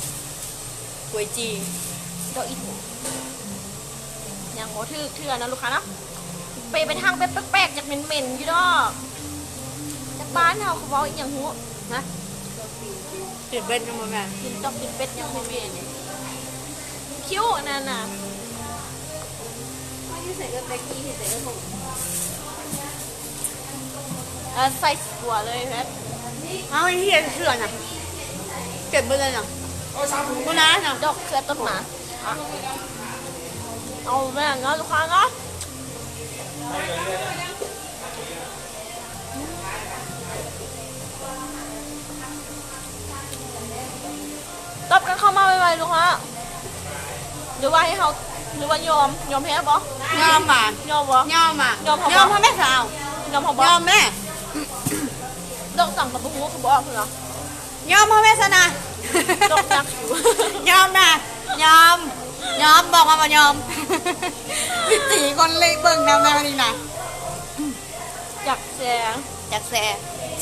ກວຍຈີ່ ດອກອີ່ໂຖ ຍັງບໍ່ຖືກເທື່ອເນາະລູກຄ້າເນາະ. ເປໄປທາງແປກໆ ຢາກເໝັນໆ ຢູ່ດອກ. ຈາກບ້ານເຮົາເຂົາເວົ້າອີ່ຫຍັງຮູ້? ຮະ? ກິນເບັດຍັງບໍ່ແມ່ນ. ກິນດອກກິນເບັດຍັງບໍ່ແມ່ນ. ຄິ້ວອັນນັ້ນນະ. ເອີ ໃສ່ກົວເລີຍແບບ. ເອົາ ເຮັດເຂື່ອນນະ ເກັບໄປເລີຍນະ. ບໍ່ນານະ ດອກເຂື່ອຕົ້ນໝາ. ເອົາແມ່ນເນາະລູກຄ້າເນາະ. ຕອບກັນເຂົ້າມາໄວໆ ລູກຄ້າ. ຫຼືວ່າໃຫ້ເຮົາ ຫຼືວ່າຍອມ ຍອມແພ້ບໍ? ຍອມຫວາ? ຍອມບໍ? ຍອມຫວາ? ຍອມເຮົາບໍ? ຍອມເຮົາແມ່ສາວ. ຍອມເຮົາບໍ? ຍອມແມ່. ດອກສັງກະບໍ່ຮູ້ ຄືບໍ່ອອກເນາະ. ຍອມເຮົາແມ່ຊັ້ນນະ. ດອກສັງຢູ່. ຍອມນະ ຍອມ ຍອມ ບອກມາວ່າຍອມ. ຊິຕີຄົນເລີຍເບິ່ງນຳນະນີ້ນະ. ຈັກແຊ? ຈັກແຊ?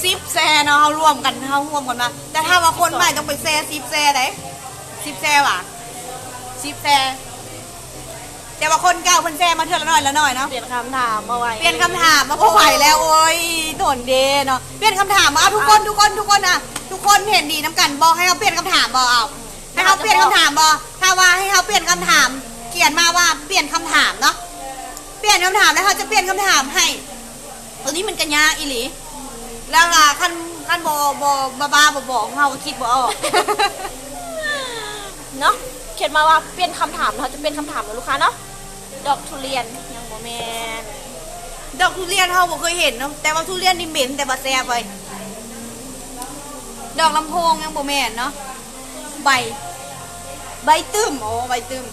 ສິບແຊເນາະ ເຮົາລວມກັນ ເຮົາຮ່ວມກັນມາ. ແຕ່ຖ້າວ່າຄົນໃໝ່ຕ້ອງໄປແຊສິບແຊໃດ໋. ສິບແຊຫວາ? ສິບແຊ. ແຕ່ວ່າຄົນເກົ່າເພິ່ນແຊມາເທື່ອລະໜ້ອຍລະໜ້ອຍເນາະ. ປ່ຽນຄຳຖາມມາໄວ ປ່ຽນຄຳຖາມມາບໍ່ໄວແລ້ວ. ໂອ້ຍ ໂດນເດ້ເນາະ. ປ່ຽນຄຳຖາມມາ ທຸກຄົນ ທຸກຄົນ ທຸກຄົນນະ ທຸກຄົນເຫັນດີນຳກັນ ບອກໃຫ້ເຮົາປ່ຽນຄຳຖາມບໍ? ເອົາ ໃຫ້ເຮົາປ່ຽນຄຳຖາມບໍ? ຖ້າວ່າໃຫ້ເຮົາປ່ຽນຄຳຖາມ ຂຽນມາວ່າປ່ຽນຄຳຖາມເນາະ. ປ່ຽນຄຳຖາມ ແລ້ວເຮົາຈະປ່ຽນຄຳຖາມໃຫ້. ໂຕນີ້ມັນກະຍາກອີ່ຫຼີ. ແລ້ວກະຄັນ ຄັນບໍ່ ບໍ່ບ້າໆ ບໍ່ໆ ເຮົາກະຄິດບໍ່ອອກເນາະ. ຂຽນມາວ່າປ່ຽນຄຳຖາມ ເຮົາຈະປ່ຽນຄຳຖາມເນາະລູກຄ້າເນາະ. ດອກທຸລຽນ ຍັງບໍ່ແມ່ນ. ດອກທຸລຽນເຮົາບໍ່ເຄີຍເຫັນເນາະ ແຕ່ວ່າທຸລຽນນີ້ເໝັນແຕ່ວ່າແຊບເວີຍ. ດອກລຳໂພງ ຍັງບໍ່ແມ່ນເນາະ. ໃບ ໃບຕຶ້ມ ໂອ້ ໃບຕຶ້ມ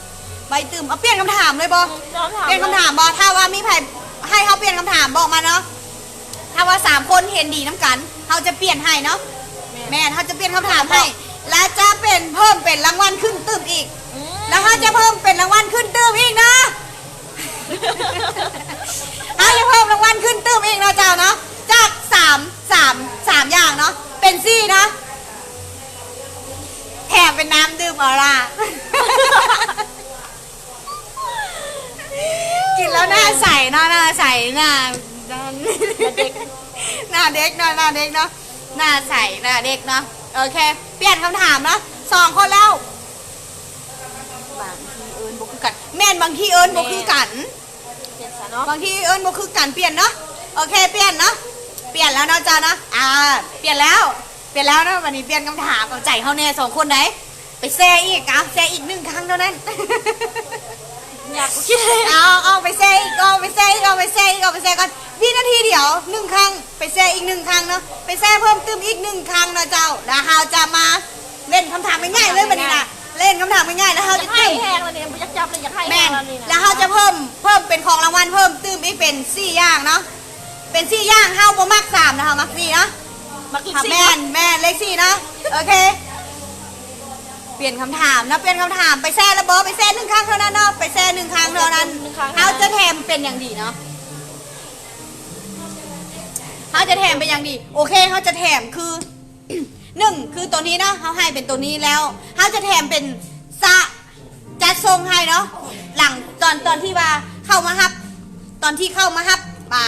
ໃບຕຶ້ມ. ເອົາ ປ່ຽນຄຳຖາມເລີຍບໍ? ອືມ ປ່ຽນຄຳຖາມເລີຍ ປ່ຽນຄຳຖາມບໍ? ຖ້າວ່າມີໃຜໃຫ້ເຮົາປ່ຽນຄຳຖາມບອກມາເນາະ. ຖ້າວ່າສາມຄົນເຫັນດີນຳກັນ ເຮົາຈະປ່ຽນໃຫ້ເນາະ. ແມ່ນ ແມ່ນ ເຮົາຈະປ່ຽນຄຳຖາມໃຫ້ ແລ້ວຈະເປັນ ເພີ່ມເປັນລາງວັນຂຶ້ນຕື່ມອີກ. ອືມ ແລ້ວເຮົາຈະເພີ່ມເປັນລາງວັນຂຶ້ນຕື່ມອີກເນາະ. ເຮົາຈະເພີ່ມລາງວັນຂຶ້ນຕື່ມອີກເນາະເຈົ້າເນາະ. ຈາກສາມ ສາມ ສາມຢ່າງເນາະ ເປັນສີ່ເນາະ. ແຖມເປັນນ້ຳດື່ມອໍລາ. ກິນແລ້ວໜ້າໃສເນາະ ໜ້າໃສ ໜ້າ ໜ້າເດັກ ໜ້າເດັກເນາະ ໜ້າເດັກເນາະ ໜ້າໃສ ໜ້າເດັກເນາະ. ໂອເຄ ປ່ຽນຄຳຖາມເນາະ ສອງຄົນແລ້ວ. ບາງທີເອີ້ນບໍ່ຄືກັນ. ແມ່ນ ບາງທີເອີ້ນບໍ່ຄືກັນ. ປ່ຽນຊະເນາະ ບາງທີເອີ້ນບໍ່ຄືກັນ. ປ່ຽນເນາະ. ໂອເຄ ປ່ຽນເນາະ ປ່ຽນແລ້ວເນາະເຈົ້າເນາະ. ອ່າ ປ່ຽນແລ້ວ ປ່ຽນແລ້ວເນາະ. ບັດນີ້ປ່ຽນຄຳຖາມ ເອົາໃຈເຮົາແດ່ສອງຄົນໃດ. ໄປແຊອີກ ເອົາ ແຊອີກໜຶ່ງຄັ້ງເທົ່ານັ້ນ. ຢາກບໍ່ຄິດເລີຍ. ເອົາ ເອົາໄປແຊອີກ ເອົາໄປແຊອີກ ເອົາໄປແຊອີກ ເອົາໄປແຊກ່ອນ ວິນາທີດຽວ ໜຶ່ງຄັ້ງ ໄປແຊອີກໜຶ່ງຄັ້ງເນາະ ໄປແຊເພີ່ມຕື່ມອີກໜຶ່ງຄັ້ງເນາະເຈົ້າ. ແລ້ວເຮົາຈະມາ ເລ່ນຄຳຖາມງ່າຍໆເລີຍບັດນີ້ນະ ເລ່ນຄຳຖາມງ່າຍໆ ແລ້ວເຮົາຈະ ຢາກໄຫ້ແຮງແລ້ວນີ້ ບໍ່ຢາກຈັບເລີຍ ຢາກໄຫ້ແຮງແລ້ວນີ້ນະ. ແລ້ວເຮົາຈະເພີ່ມ ເພີ່ມເປັນຂອງລາງວັນເພີ່ມຕື່ມອີກເປັນສີ່ຢ່າງເນາະ ເປັນສີ່ຢ່າງ. ເຮົາບໍ່ມັກສາມນະ ເຮົາມັກສີ່ເນາະ ມັກເລກສີ່. ແມ່ນ ແມ່ນ ເລກສີ່ເນາະ. ໂອເຄ ປ່ຽນຄຳຖາມເນາະ ປ່ຽນຄຳຖາມ. ໄປແຊແລ້ວບໍ່? ໄປແຊໜຶ່ງຄັ້ງເທົ່ານັ້ນເນາະ ໄປແຊໜຶ່ງຄັ້ງເທົ່ານັ້ນ. ເຮົາຈະແຖມເປັນຢ່າງດີເນາະ ເຮົາຈະແຖມເປັນຢ່າງດີ. ໂອເຄ ເຮົາຈະແຖມຄື ໜຶ່ງ ຄືໂຕນີ້ເນາະ ເຮົາໃຫ້ເປັນໂຕນີ້ແລ້ວ ເຮົາຈະແຖມເປັນສະ ຈັດສົ່ງໃຫ້ເນາະ. ຫຼັງ ຕອນ ຕອນທີ່ວ່າເຂົ້າມາຮັບ ຕອນທີ່ເຂົ້າມາຮັບ ອ່າ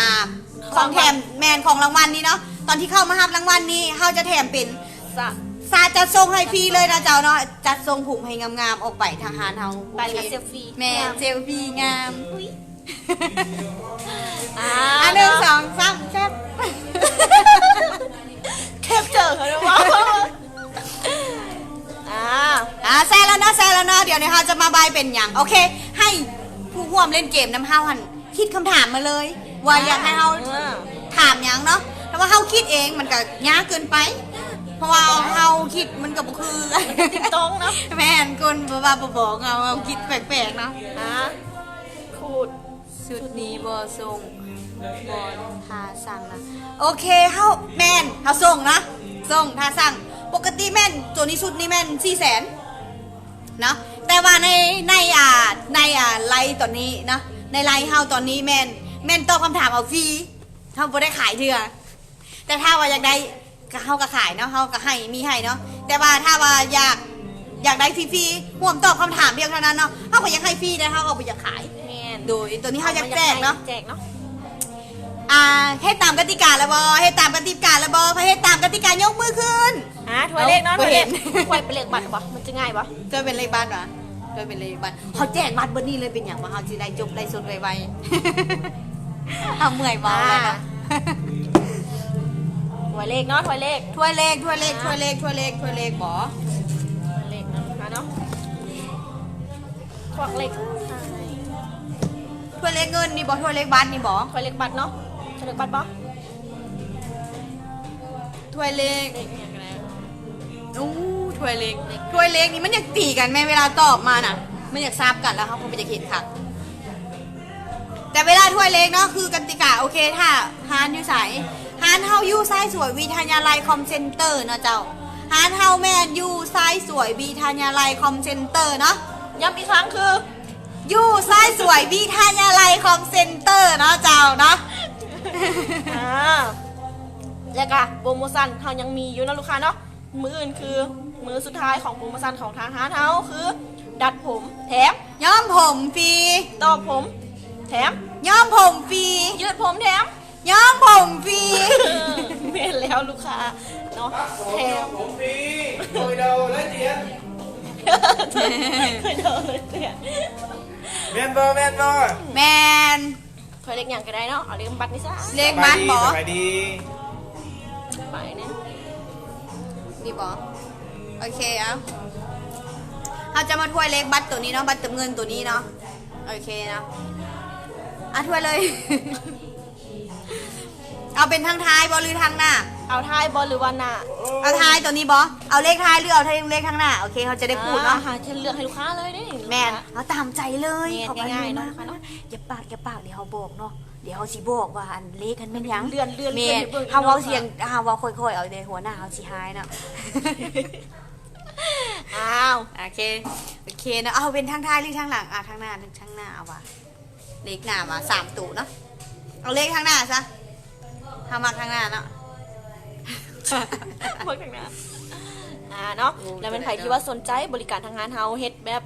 ຂອງແຖມ ແມ່ນ ຂອງລາງວັນນີ້ເນາະ ຕອນທີ່ເຂົ້າມາຮັບລາງວັນນີ້ ເຮົາຈະແຖມເປັນ ສະ ສະຈັດສົ່ງໃຫ້ຟຣີເລີຍນະເຈົ້າເນາະ ຈັດສົ່ງຜົມໃຫ້ງາມໆ ອອກໄປທາງຮ້ານເຮົາ. ໄປແລ້ວເຊລຟີ ແມ່ນ ເຊລຟີງາມ. ອ່າ ໜຶ່ງ ສອງ ສາມ ແຊບ. ເນາະ ດຽວນີ້ເຮົາຈະມາບາຍເປັນຫຍັງ. ໂອເຄ ໃຫ້ຜູ້ຮ່ວມຫຼິ້ນເກມນຳເຮົາຫັ້ນຄິດຄຳຖາມມາເລີຍ ວ່າຢາກໃຫ້ເຮົາ ເອີ ຖາມຫຍັງເນາະ. ແຕ່ວ່າເຮົາຄິດເອງມັນກະຍາກເກີນໄປ ເພາະວ່າເຮົາຄິດມັນກະບໍ່ຄື ມັນກະຕິດຕ້ອງເນາະ. ແມ່ນ ຄົນແບບວ່າບໍ່ບອກເຮົາ ເຮົາຄິດແປກໆເນາະ. ອ່າ ຄູດ ຊຸດນີ້ບໍ່ສົ່ງ ບໍ່ ຖ້າສັ່ງນະ. ໂອເຄ ເຮົາ ແມ່ນ ເຮົາສົ່ງນະ ສົ່ງ ຖ້າສັ່ງ. ປົກກະຕິແມ່ນ ໂຕນີ້ ຊຸດນີ້ແມ່ນສີ່ແສນເນາະ ແຕ່ວ່າໃນ ໃນ ອ່າ ໃນ ອ່າ ໄລຕອນນີ້ເນາະ ໃນໄລເຮົາຕອນນີ້ແມ່ນ ແມ່ນຕອບຄຳຖາມເອົາຟຣີ ເຮົາບໍ່ໄດ້ຂາຍເທື່ອ. ແຕ່ຖ້າວ່າຢາກໄດ້ ກະເຮົາກະຂາຍເນາະ ເຮົາກະໃຫ້ ມີໃຫ້ເນາະ. ແຕ່ວ່າຖ້າວ່າຢາກ ຢາກໄດ້ຟຣີໆ ຮ່ວມຕອບຄຳຖາມພຽງເທົ່ານັ້ນເນາະ ເຮົາກະຢາກໃຫ້ຟຣີເດ້ ເຮົາກະບໍ່ຢາກຂາຍ. ແມ່ນ ໂດຍ ໂຕນີ້ເຮົາຢາກແຈກເນາະ ແຈກເນາະ. ອ່າ ເຮັດຕາມກະຕິກາແລ້ວບໍ່? ເຮັດຕາມກະຕິກາແລ້ວບໍ່? ໃຜເຮັດຕາມກະຕິກາຍົກມືຂຶ້ນ. ອ່າ ຖ້ວຍເລກເນາະ ຖ້ວຍເລກ ຖ້ວຍເປັນເລກບັດບໍ່? ມັນຈະງ່າຍບໍ່? ຖ້ວຍເປັນເລກບັດຫວາ? ໂດຍ ເປັນເລກບັດ ເຮົາແຈກບັດເບິດນີ້ເລີຍ ເປັນຫຍັງວະ ເຮົາຊິໄດ້ຈົບໄລຟ໌ສົດໄວໆ. ເຮົາເມື່ອຍເວົ້າແລ້ວເນາະ. ຖ້ວຍເລກເນາະ ຖ້ວຍເລກ ຖ້ວຍເລກ ຖ້ວຍເລກ ອ່າ ຖ້ວຍເລກ ຖ້ວຍເລກ ຖ້ວຍເລກບໍ່? ຖ້ວຍເລກນຳເນາະ ຖ້ວຍເລກ ຖ້ວຍເລກເງິນນີ້ບໍ່? ຖ້ວຍເລກບັດນີ້ບໍ່? ຖ້ວຍເລກບັດເນາະ ຖ້ວຍເລກບັດບໍ່? ຖ້ວຍເລກ ເລກຫຍັງກະໄດ້. ໂອ້ ຖ້ວຍເລກ ຖ້ວຍເລກນີ້ມັນຢາກຕີກັນແມ່ ເວລາຕອບມານະ ມັນຢາກສັບກັນ ແລ້ວເຮົາກະບໍ່ຢາກເຮັດຄັກ. ແຕ່ເວລາຖ້ວຍເລກເນາະ ຄືກະຕິກາ ໂອເຄ ຖ້າຮ້ານຢູ່ໃສ? ຮ້ານເຮົາຢູ່ຊາຍສວຍວິທະຍາໄລຄອມເຊັນເຕີເນາະເຈົ້າ. ຮ້ານເຮົາແມ່ນຢູ່ຊາຍສວຍວິທະຍາໄລຄອມເຊັນເຕີເນາະ. ຢ້ຳອີກຄັ້ງຄື ຢູ່ຊາຍສວຍວິທະຍາໄລຄອມເຊັນເຕີເນາະເຈົ້າເນາະ. ອ່າ ແລ້ວກະໂປຣໂມຊັນເຮົາຍັງມີຢູ່ເນາະລູກຄ້າເນາະ. ມື້ອື່ນຄືມື້ສຸດທ້າຍຂອງໂປຣໂມຊັນຂອງທາງຮ້ານເຮົາ ຄືດັດຜົມແຖມ ຍ້ອມຜົມຟຣີ ຕອບຜົມແຖມ ຍ້ອມຜົມຟຣີ ຍືດຜົມແຖມ ຍ້ອມຜົມຟຣີ. ແມ່ນແລ້ວລູກຄ້າເນາະ ແຖມຜົມຟຣີ ໂດຍເດົາໄດ້ຕຽນ ໂດຍເດົາໄດ້ຕຽນ. ແມ່ນບໍ່? ແມ່ນບໍ່? ແມ່ນ. ຖ້ວຍເລກຫຍັງກະໄດ້ເນາະ ເອົາເລກບັດນີ້ຊະ. ເລກບັດບໍ່? ສະບາຍດີ ສະບາຍດີ ໄປນີ້ ນີ້ບໍ່? ໂອເຄ ເອົາ ເຮົາຈະມາຖ້ວຍເລກບັດໂຕນີ້ເນາະ ບັດເຕີມເງິນໂຕນີ້ເນາະ. ໂອເຄເນາະ ອ່ະ ຖ້ວຍເລີຍ. ເອົາເປັນທາງທ້າຍບໍ່ ຫຼືທາງໜ້າ? ເອົາທ້າຍບໍ່ ຫຼືວ່າໜ້າ? ເອົາທ້າຍໂຕນີ້ບໍ່? ເອົາເລກທ້າຍ ຫຼືເອົາເລກທາງໜ້າ? ໂອເຄ ເຮົາຈະໄດ້ຂູດເນາະ. ອ່າ ເຮົາຈະເລືອກໃຫ້ລູກຄ້າເລີຍເດ້. ແມ່ນ ເຮົາຕາມໃຈເລີຍ. ແມ່ນ ເຂົາມາເລີຍເນາະ ເນາະ. ຢ່າປາກ ຢ່າປາກ ດຽວເຮົາບອກເນາະ ດຽວເຮົາຊິບອກວ່າອັນເລກຫັ້ນແມ່ນຫຍັງ. ເລື່ອນ ເລື່ອນ ແມ່ນ ເລື່ອນໃຫ້ເບິ່ງ ເຮົາເວົ້າສຽງ ເນາະ ເຮົາເວົ້າຄ່ອຍໆ ເອົາແດ່ ຫົວໜ້າເຮົາຊິຮ້າຍເນາະ. ອ້າວ ໂອເຄ ໂອເຄເນາະ. ເອົາເປັນທາງທ້າຍ ຫຼືທາງຫຼັງ? ອ່າ ທາງໜ້າ ທາງໜ້າ ເອົາວ່າ ເລກໜ້າວ່າສາມໂຕເນາະ. ເອົາເລກທາງໜ້າຊະ ເຮົາມັກທາງໜ້າເນາະ. ມັກທາງໜ້າ ອ່າ ເນາະ. ໂອ້ ແລ້ວແມ່ນໃຜທີ່ວ່າສົນໃຈບໍລິການທາງຮ້ານເຮົາເຮັດແບບ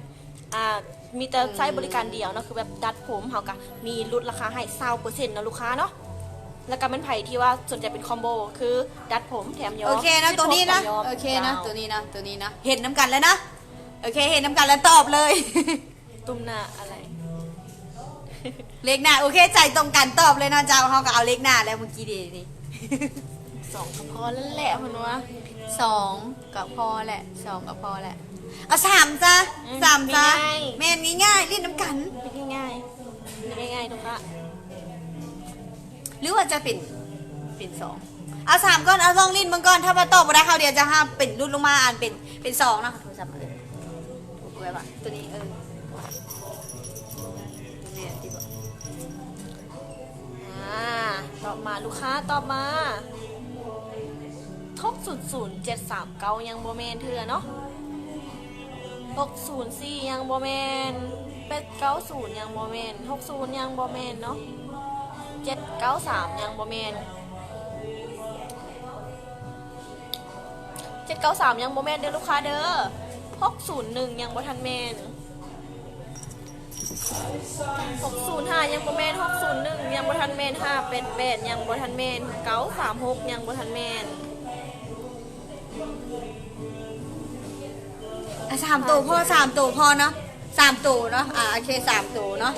ອ່າ ມີແຕ່ໃຊ້ບໍລິການດຽວເນາະ ຄືແບບດັດຜົມ ເຮົາກະມີຫຼຸດລາຄາໃຫ້ຊາວເປີເຊັນເນາະລູກຄ້າເນາະ. ແລ້ວກະແມ່ນໃຜທີ່ວ່າສົນໃຈເປັນຄອມໂບ ຄືດັດຜົມແຖມຍ້ອມ ໂອເຄເນາະ ໂຕນີ້ເນາະ. ໂອເຄເນາະ ໂຕນີ້ເນາະ ໂຕນີ້ເນາະ ເຫັນນຳກັນແລ້ວເນາະ. ໂອເຄ ເຫັນນຳກັນແລ້ວຕອບເລີຍ. ຕຸ້ມໜ້າອະໄລ? ເລກໜ້າ ໂອເຄ ໃຈຕົງກັນຕອບເລີຍເນາະເຈົ້າ. ເຮົາກະເອົາເລກໜ້າແລ້ວມື້ກີ້ເດນີ້. ສອງກະພໍແລ້ວແຫຼະ ເພິ່ນວ່າ ສອງກະພໍແຫຼະ ສອງກະພໍແຫຼະ. ເອົາສາມຊະ ອືມ ສາມຊະ ງ່າຍໆ ແມ່ນ ງ່າຍໆ ຫຼິ້ນນຳກັນ ງ່າຍໆ ງ່າຍໆ ທຸກຄະ. ຫຼືວ່າຈະເປັນ ເປັນສອງ? ເອົາສາມກ່ອນ ເອົາລອງຫຼິ້ນເບິ່ງກ່ອນ. ຖ້າວ່າຕອບບໍ່ໄດ້ ເຮົາດຽວຈະຫາເປັນຫຼຸດລົງມາ ອັນເປັນ ເປັນສອງເນາະ. ໂທລະສັບມາເລີຍ ໂອເຄ ວ່າໂຕນີ້ ເອີ ແມ່ນຕິບໍ່? ອ່າ ຕອບມາ ລູກຄ້າຕອບມາ. ຫົກສູນສູນ ເຈັດສາມເກົ້າ ຍັງບໍ່ແມ່ນເທື່ອເນາະ. ຫົກສູນສີ່ ຍັງບໍ່ແມ່ນ. ແປດເກົ້າສູນ ຍັງບໍ່ແມ່ນ. ຫົກສູນ ຍັງບໍ່ແມ່ນເນາະ. ເຈັດເກົ້າສາມ ຍັງບໍ່ແມ່ນ. ເຈັດເກົ້າສາມ ຍັງບໍ່ແມ່ນເດີລູກຄ້າເດີ. ຫົກສູນໜຶ່ງ ຍັງບໍ່ທັນແມ່ນ. ຫົກສູນຫ້າ ຍັງບໍ່ແມ່ນ. ຫົກສູນໜຶ່ງ ຍັງບໍ່ທັນແມ່ນ. ຫ້າແປດແປດ ຍັງບໍ່ທັນແມ່ນ. ເກົ້າສາມຫົກ ຍັງບໍ່ທັນແມ່ນ. ອ່ະ ສາມໂຕພໍ ສາມໂຕພໍເນາະ ສາມໂຕເນາະ. ອ່າ ໂອເຄ ສາມໂຕເນາະ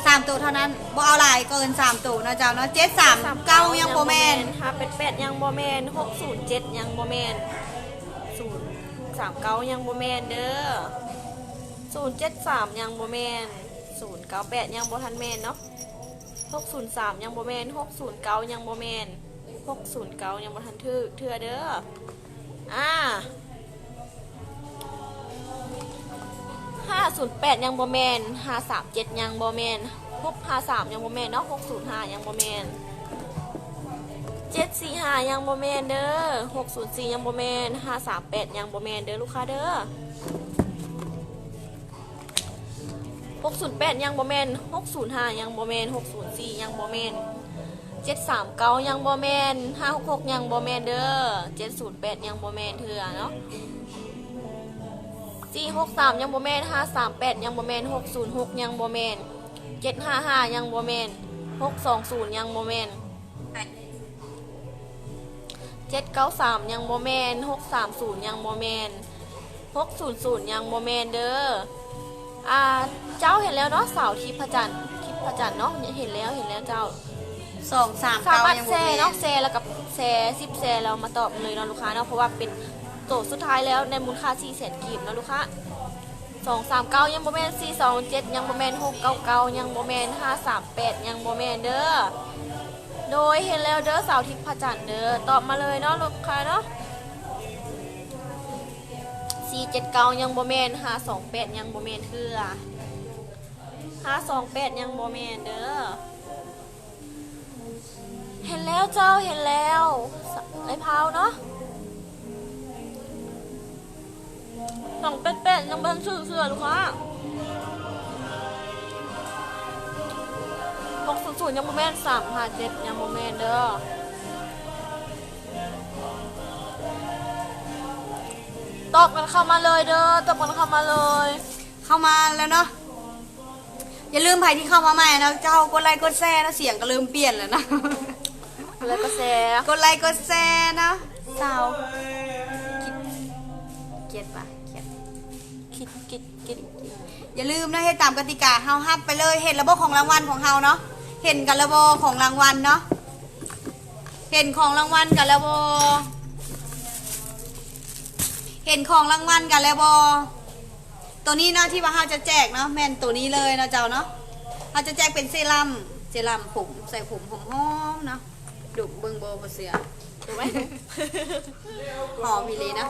ສາມໂຕເທົ່ານັ້ນ ບໍ່ເອົາຫຼາຍເກີນສາມໂຕເນາະເຈົ້າເນາະ. ເຈັດສາມເກົ້າ ຍັງບໍ່ແມ່ນ. ຫ້າແປດແປດ ຍັງບໍ່ແມ່ນ. ຫົກສູນເຈັດ ຍັງບໍ່ແມ່ນ. ສູນສາມເກົ້າ ຍັງບໍ່ແມ່ນເດີ. ສູນເຈັດສາມຍັງບໍ່ແມ່ນ, ສູນເກົ້າແປດຍັງບໍ່ທັນແມ່ນເນາະ, ຫົກສູນສາມຍັງບໍ່ແມ່ນ, ຫົກສູນເກົ້າຍັງບໍ່ແມ່ນ, ຫົກສູນເກົ້າຍັງບໍ່ທັນຖືກເທື່ອເດີ. ອາ ຫ້າສູນແປດຍັງບໍ່ແມ່ນ, ຫ້າສາມເຈັດຍັງບໍ່ແມ່ນ, ຫົກຫ້າສາມຍັງບໍ່ແມ່ນເນາະ, ຫົກສູນຫ້າຍັງບໍ່ແມ່ນ, ເຈັດສີ່ຫ້າຍັງບໍ່ແມ່ນເດີ, ຫົກສູນສີ່ຍັງບໍ່ແມ່ນ, ຫ້າສາມແປດຍັງບໍ່ແມ່ນເດີລູກຄ້າເດີ. ຫົກສູນແປດຍັງບໍ່ແມ່ນ, ຫົກສູນຫ້າຍັງບໍ່ແມ່ນ, ຫົກສູນສີ່ຍັງບໍ່ແມ່ນ, ເຈັດສາມເກົ້າຍັງບໍ່ແມ່ນ, ຫ້າຫົກຫົກຍັງບໍ່ແມ່ນເດີ, ເຈັດສູນແປດຍັງບໍ່ແມ່ນເທື່ອເນາະ, ສີ່ຫົກສາມຍັງບໍ່ແມ່ນ, ຫ້າສາມແປດຍັງບໍ່ແມ່ນ, ຫົກສູນຫົກຍັງບໍ່ແມ່ນ, ເຈັດຫ້າຫ້າຍັງບໍ່ແມ່ນ, ຫົກສອງສູນຍັງບໍ່ແມ່ນ. ເຈັດເກົ້າສາມຍັງບໍ່ແມ່ນ, ຫົກສາມສູນຍັງບໍ່ແມ່ນ, ຫົກສູນສູນຍັງບໍ່ແມ່ນເດີ. ອ່າ ເຈົ້າເຫັນແລ້ວເນາະ ສາວທິບພະຈັນ, ທິບພະຈັນເນາະ, ເຫັນແລ້ວ ເຫັນແລ້ວເຈົ້າ. ສອງສາມເກົ້າຍັງບໍ່ແມ່ນ. ສາມາດແຊເນາະ, ແຊແລ້ວກໍແຊ ສິບແຊແລ້ວມາຕອບເລີຍເນາະລູກຄ້າເນາະ, ເພາະວ່າເປັນໂຕສຸດທ້າຍແລ້ວໃນມູນຄ່າສີ່ແສນກີບເນາະລູກຄ້າ. ສອງສາມເກົ້າຍັງບໍ່ແມ່ນ, ສີ່ສອງເຈັດຍັງບໍ່ແມ່ນ, ຫົກເກົ້າເກົ້າຍັງບໍ່ແມ່ນ, ຫ້າສາມແປດຍັງບໍ່ແມ່ນເດີ. ໂດຍ ເຫັນແລ້ວເດີ ສາວທິບພະຈັນເດີ, ຕອບມາເລີຍເນາະລູກຄ້າເນາະ. ສີ່ເຈັດເກົ້າຍັງບໍ່ແມ່ນ, ຫ້າສອງແປດຍັງບໍ່ແມ່ນເທື່ອ, ຫ້າສອງແປດຍັງບໍ່ແມ່ນເດີ. ເຫັນແລ້ວເຈົ້າ, ເຫັນແລ້ວ ເອື້ອຍພາວເນາະ. ສອງແປດແປດຍັງບໍ່ທັນຖືກເທື່ອລູກຄ້າ. ຫົກສູນສູນຍັງບໍ່ແມ່ນ, ສາມຫ້າເຈັດຍັງບໍ່ແມ່ນເດີ. ຕອບກັນເຂົ້າມາເລີຍເດີ, ຕອບກັນເຂົ້າມາເລີຍ. ເຂົ້າມາແລ້ວເນາະ. ຢ່າລືມ ໃຜທີ່ເຂົ້າມາໃໝ່ເນາະ ເຈົ້າກົດໄລກົດແຊເນາະ, ສຽງກໍເລີ່ມປ່ຽນແລ້ວເນາະ. ກົດໄລກົດແຊ ກົດໄລກົດແຊເນາະ. ຊາວ ຄິດ ຄຽດປະ ຄຽດ ຄິດ ຄິດ ຄິດ. ຢ່າລືມເນາະ ເຮັດຕາມກະຕິກາເຮົາ, ຮັບໄປເລີຍ. ເຫັນລະບໍຂອງລາງວັນຂອງເຮົາເນາະ, ເຫັນກັນລະບໍຂອງລາງວັນເນາະ, ເຫັນຂອງລາງວັນກັນລະບໍ, ເຫັນຂອງລາງວັນກັນລະບໍ. ໂຕນີ້ເນາະ ທີ່ວ່າເຮົາຈະແຈກເນາະ ແມ່ນໂຕນີ້ເລີຍເນາະເຈົ້າເນາະ. ເຮົາຈະແຈກເປັນເຊຣຳ, ເຊຣຳຜົມ ໃສ່ຜົມຫອມໆເນາະ. ດົມເບິ່ງບໍ່ ບໍ່ເຊື່ອ. ຫອມອີ່ຫຼີນະ.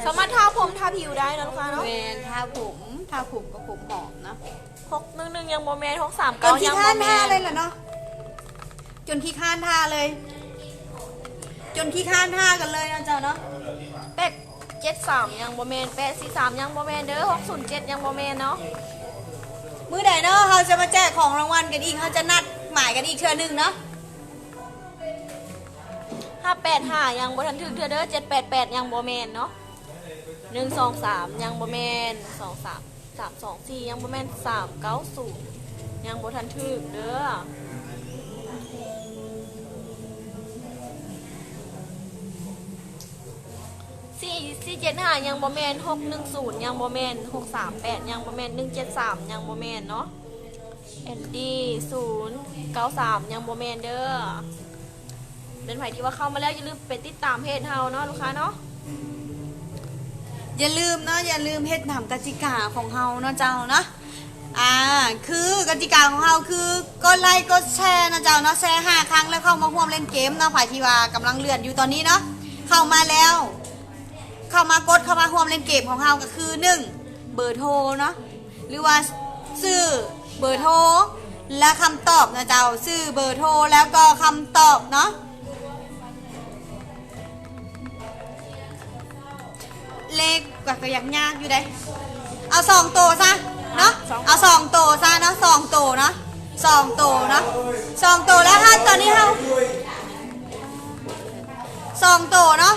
ສາມາດທາຜົມທາຜິວໄດ້ເນາະລູກຄ້າເນາະ. ແມ່ນ ທາຜົມ ທາຜົມກັບຜົມຫອມເນາະ. ຫົກໜຶ່ງໜຶ່ງຍັງບໍ່ແມ່ນ, ຫົກສາມເກົ້າຍັງບໍ່ແມ່ນ. ຈົນຂີ້ຄ້ານທາເລີຍລະເນາະ, ຈົນຂີ້ຄ້ານທາເລີຍ, ຈົນຂີ້ຄ້ານທາກັນເລີຍເນາະເຈົ້າເນາະ. ແປດເຈັດສາມຍັງບໍ່ແມ່ນ, ແປດສີ່ສາມຍັງບໍ່ແມ່ນເດີ, ຫົກສູນເຈັດຍັງບໍ່ແມ່ນເນາະ. ມື້ໃດເນາະ ເຮົາຈະມາແຈກຂອງລາງວັນກັນອີກ, ເຮົາຈະນັດໝາຍກັນອີກເທື່ອໜຶ່ງເນາະ. ຫ້າແປດຫ້າຍັງບໍ່ທັນຖືກເທື່ອເດີ, ເຈັດແປດແປດຍັງບໍ່ແມ່ນເນາະ. ໜຶ່ງສອງສາມຍັງບໍ່ແມ່ນ, ສອງສາມ ສາມສອງສີ່ຍັງບໍ່ແມ່ນ, ສາມເກົ້າສູນຍັງບໍ່ທັນຖືກເດີ. ສີ່ສີ່ເຈັດຫ້າຍັງບໍ່ແມ່ນ, ຫົກໜຶ່ງສູນຍັງບໍ່ແມ່ນ, ຫົກສາມແປດຍັງບໍ່ແມ່ນ, ໜຶ່ງເຈັດສາມຍັງບໍ່ແມ່ນເນາະ. ແອນດີ້ ສູນເກົ້າສາມຍັງບໍ່ແມ່ນເດີ. ແມ່ນໃຜທີ່ວ່າເຂົ້າມາແລ້ວ ຢ່າລືມໄປຕິດຕາມເພຈເຮົາເນາະ ລູກຄ້າເນາະ. ຢ່າລືມເນາະ, ຢ່າລືມເຮັດຕາມກະຕິກາຂອງເຮົາເນາະເຈົ້າເນາະ. ອ່າ ຄືກະຕິກາຂອງເຮົາຄືກົດໄລກົດແຊເນາະເຈົ້າເນາະ, ແຊຫ້າຄັ້ງແລ້ວເຂົ້າມາຮ່ວມຫຼິ້ນເກມເນາະ. ໃຜທີ່ວ່າກຳລັງເລື່ອນຢູ່ຕອນນີ້ເນາະ ເຂົ້າມາແລ້ວ ເຂົ້າມາກົດເຂົ້າມາຮ່ວມຫຼິ້ນເກມຂອງເຮົາ ກໍຄື ໜຶ່ງ ເບີໂທເນາະ ຫຼືວ່າຊື່ເບີໂທ ແລະ ຄຳຕອບນະເຈົ້າ, ຊື່ເບີໂທ ແລ້ວກໍຄຳຕອບເນາະ. ເລກກໍ ກໍຢາກຍາກຢູ່ເດ້. ເອົາສອງໂຕຊະເນາະ, ເອົາສອງໂຕຊະເນາະ, ສອງໂຕເນາະ, ສອງໂຕເນາະ, ສອງໂຕ. ແລ້ວເຮົາ ຕອນນີ້ເຮົາ ສອງໂຕເນາະ,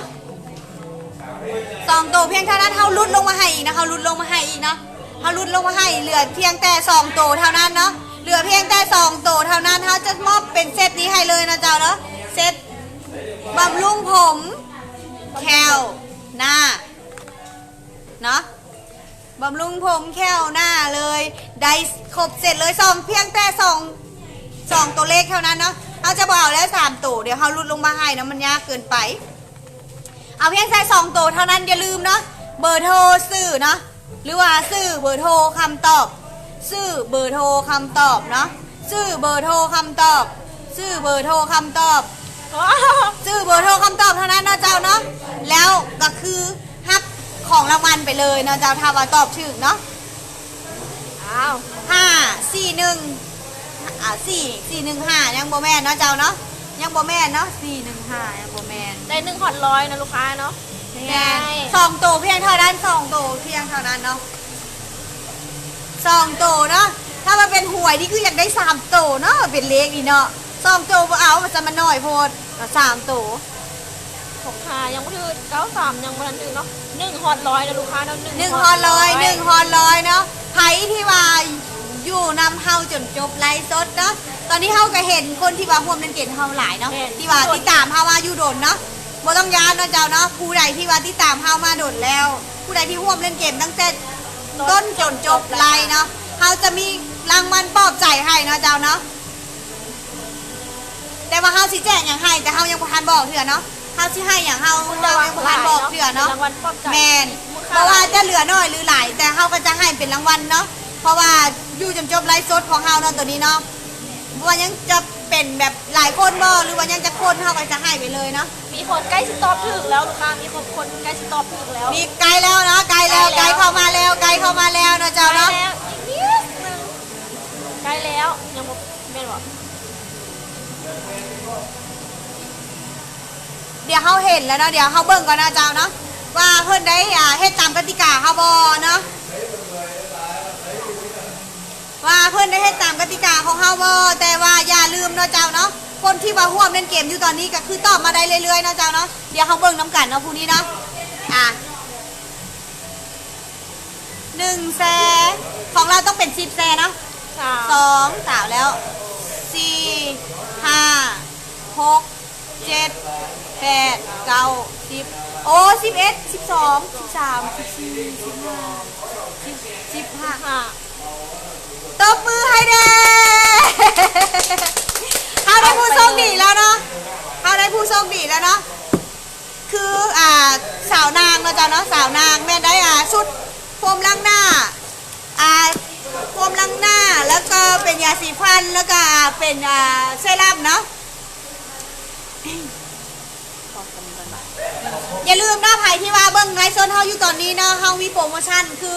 ສອງໂຕ. ພຽງເທົ່ານັ້ນ ເຮົາຫຼຸດລົງມາໃຫ້ອີກນະ, ເຮົາຫຼຸດລົງມາໃຫ້ອີກເນາະ, ເຮົາຫຼຸດລົງມາໃຫ້ ເຫຼືອພຽງແຕ່ສອງໂຕເທົ່ານັ້ນເນາະ, ເຫຼືອພຽງແຕ່ສອງໂຕເທົ່ານັ້ນ. ເຮົາຈະມອບເປັນເຊັດນີ້ໃຫ້ເລີຍເນາະເຈົ້າເນາະ, ເຊັດບຳລຸງຜົມແຂ້ວໜ້າເນາະ. ບຳລຸງຜົມແຂ້ວໜ້າເລີຍ, ໄດ້ຄົບເຊັດເລີຍ. ສອງ ພຽງແຕ່ສອງ ສອງຕົວເລກເທົ່ານັ້ນເນາະ, ເຮົາຈະບໍ່ເອົາແລ້ວສາມໂຕ, ດຽວເຮົາຫຼຸດລົງມາໃຫ້ເນາະ, ມັນຍາກເກີນໄປ. ເອົາພຽງແຕ່ສອງໂຕເທົ່ານັ້ນ, ຢ່າລືມເນາະ, ເບີໂທ, ຊື່ເນາະ, ຫຼືວ່າຊື່ເບີໂທຄຳຕອບ ຊື່ເບີໂທຄຳຕອບເນາະ ຊື່ເບີໂທຄຳຕອບ ຊື່ເບີໂທຄຳຕອບ ຊື່ເບີໂທຄຳຕອບເທົ່ານັ້ນເນາະເຈົ້າເນາະ ແລ້ວກໍຄືຮັບຂອງລາງວັນໄປເລີຍເນາະເຈົ້າ ຖ້າວ່າຕອບຖືກເນາະ. ອ້າວ ຫ້າສີ່ໜຶ່ງ ອ່າ ສີ່ສີ່ໜຶ່ງຫ້າ ຍັງບໍ່ແມ່ນເນາະເຈົ້າເນາະ ຍັງບໍ່ແມ່ນເນາະ ສີ່ໜຶ່ງຫ້າ ຍັງບໍ່ແມ່ນ ໄດ້ໜຶ່ງຮອດຮ້ອຍເນາະລູກຄ້າເນາະ. ແມ່ນ ສອງໂຕພຽງເທົ່ານັ້ນ ສອງໂຕພຽງເທົ່ານັ້ນເນາະ ສອງໂຕເນາະ. ຖ້າວ່າເປັນຫວຍນີ້ຄືຢາກໄດ້ສາມໂຕເນາະ ເປັນເລກນີ້ເນາະ ສອງໂຕບໍ່ເອົາ ວ່າຊັ້ນມັນໜ້ອຍໂພດ ເອົາສາມໂຕ. ຫົກຫ້າຍັງບໍ່ຖືກ ເກົ້າສາມຍັງບໍ່ທັນຖືກເນາະ ໜຶ່ງຮອດຮ້ອຍເນາະລູກຄ້າເນາະ ໜຶ່ງຮອດຮ້ອຍ ໜຶ່ງຮອດຮ້ອຍເນາະ. ໃຜທີ່ວ່າຢູ່ນຳເຮົາຈົນຈົບໄລຟ໌ສົດເນາະ ຕອນນີ້ເຮົາກໍເຫັນຄົນທີ່ວ່າຮ່ວມຫຼິ້ນເກມເຮົາຫຼາຍເນາະ ແມ່ນ ທີ່ວ່າຕິດຕາມເຮົາມາຢູ່ດົນເນາະ ບໍ່ຕ້ອງຢ້ານເນາະເຈົ້າເນາະ. ຜູ້ໃດທີ່ວ່າຕິດຕາມເຮົາມາດົນແລ້ວ ຜູ້ໃດທີ່ຮ່ວມຫຼິ້ນເກມຕັ້ງແຕ່ຕົ້ນຈົນຈົບໄລຟ໌ເນາະ ເຮົາຈະມີລາງວັນປອບໃຈໃຫ້ເນາະເຈົ້າເນາະ. ແຕ່ວ່າເຮົາຊິແຈກຫຍັງໃຫ້ ແຕ່ເຮົາຍັງບໍ່ທັນບອກເທື່ອເນາະ ເຮົາຊິໃຫ້ຫຍັງ ເຮົາ ເຮົາຍັງບໍ່ທັນບອກເທື່ອເນາະ ລາງວັນປອບໃຈ ແມ່ນ ບໍ່ວ່າຈະເຫຼືອໜ້ອຍຫຼືຫຼາຍ ແຕ່ເຮົາກໍຈະໃຫ້ເປັນລາງວັນເນາະ ເພາະວ່າຢູ່ຈົນຈົບໄລຟ໌ສົດຂອງເຮົາເນາະ ໂຕນີ້ເນາະ ບໍ່ວ່າຍັງຈະເປັນແບບຫຼາຍຄົນບໍ່ ຫຼືວ່າຍັງຈັກຄົນ ເຮົາກໍຈະໃຫ້ໄປເລີຍເນາະ. ມີຄົນໃກ້ຊິຕອບຖືກແລ້ວລູກຄ້າ ມີຄົນ ຄົນໃກ້ຊິຕອບຖືກແລ້ວ ມີໃກ້ແລ້ວເນາະ ໃກ້ແລ້ວ ໃກ້ແລ້ວ ໃກ້ເຂົ້າມາແລ້ວ ໃກ້ເຂົ້າມາແລ້ວເນາະເຈົ້າເນາະ ໃກ້ແລ້ວ ອີກນິດໜຶ່ງ ໃກ້ແລ້ວ ຍັງບໍ່ ແມ່ນບໍ່? ດຽວເຮົາເຫັນແລ້ວເນາະ ດຽວເຮົາເບິ່ງກ່ອນເນາະເຈົ້າເນາະ ວ່າເພິ່ນໄດ້ ອ່າ ເຮັດຕາມກະຕິກາເຮົາບໍ່ເນາະ ວ່າເພິ່ນໄດ້ເຮັດຕາມກະຕິກາຂອງເຮົາບໍ່. ແຕ່ວ່າຢ່າລືມເນາະເຈົ້າເນາະ ຄົນທີ່ວ່າຮ່ວມຫຼິ້ນເກມຢູ່ຕອນນີ້ກໍຄືຕອບມາໄດ້ເລື້ອຍໆເນາະເຈົ້າເນາະ. ດຽວເຮົາເບິ່ງນຳກັນເນາະ ຜູ້ນີ້ເນາະ ອ່າ ໜຶ່ງແຊ ຂອງລາວຕ້ອງເປັນສິບແຊເນາະ ສາມ ສອງ ສາມແລ້ວ ສີ່ ຫ້າ ຫົກ ເຈັດ ແປດ ເກົ້າ ສິບ ໂອ້ ສິບເອັດ ສິບສອງ ສິບສາມ ສິບສີ່ ສິບຫ້າ ສິບ ສິບຫ້າ ຕບມືໃຫ້ແດ່ ເຮົາໄດ້ຜູ້ໂຊກດີແລ້ວເນາະ ເຮົາໄດ້ຜູ້ໂຊກດີແລ້ວເນາະ ຄື ອ່າ ສາວນາງເນາະເຈົ້າເນາະ ສາວນາງແມ່ນໄດ້ ອ່າ ຊຸດໂຟມລ້າງໜ້າ ອ່າ ໂຟມລ້າງໜ້າ ແລ້ວກໍເປັນຢາສີຟັນ ແລ້ວກໍເປັນ ອ່າ ເຊຣຳເນາະ. ຢ່າລືມເນາະ ໃຜທີ່ວ່າເບິ່ງໄລຟ໌ສົດເຮົາຢູ່ຕອນນີ້ເນາະ ເຮົາມີໂປຣໂມຊັນຄື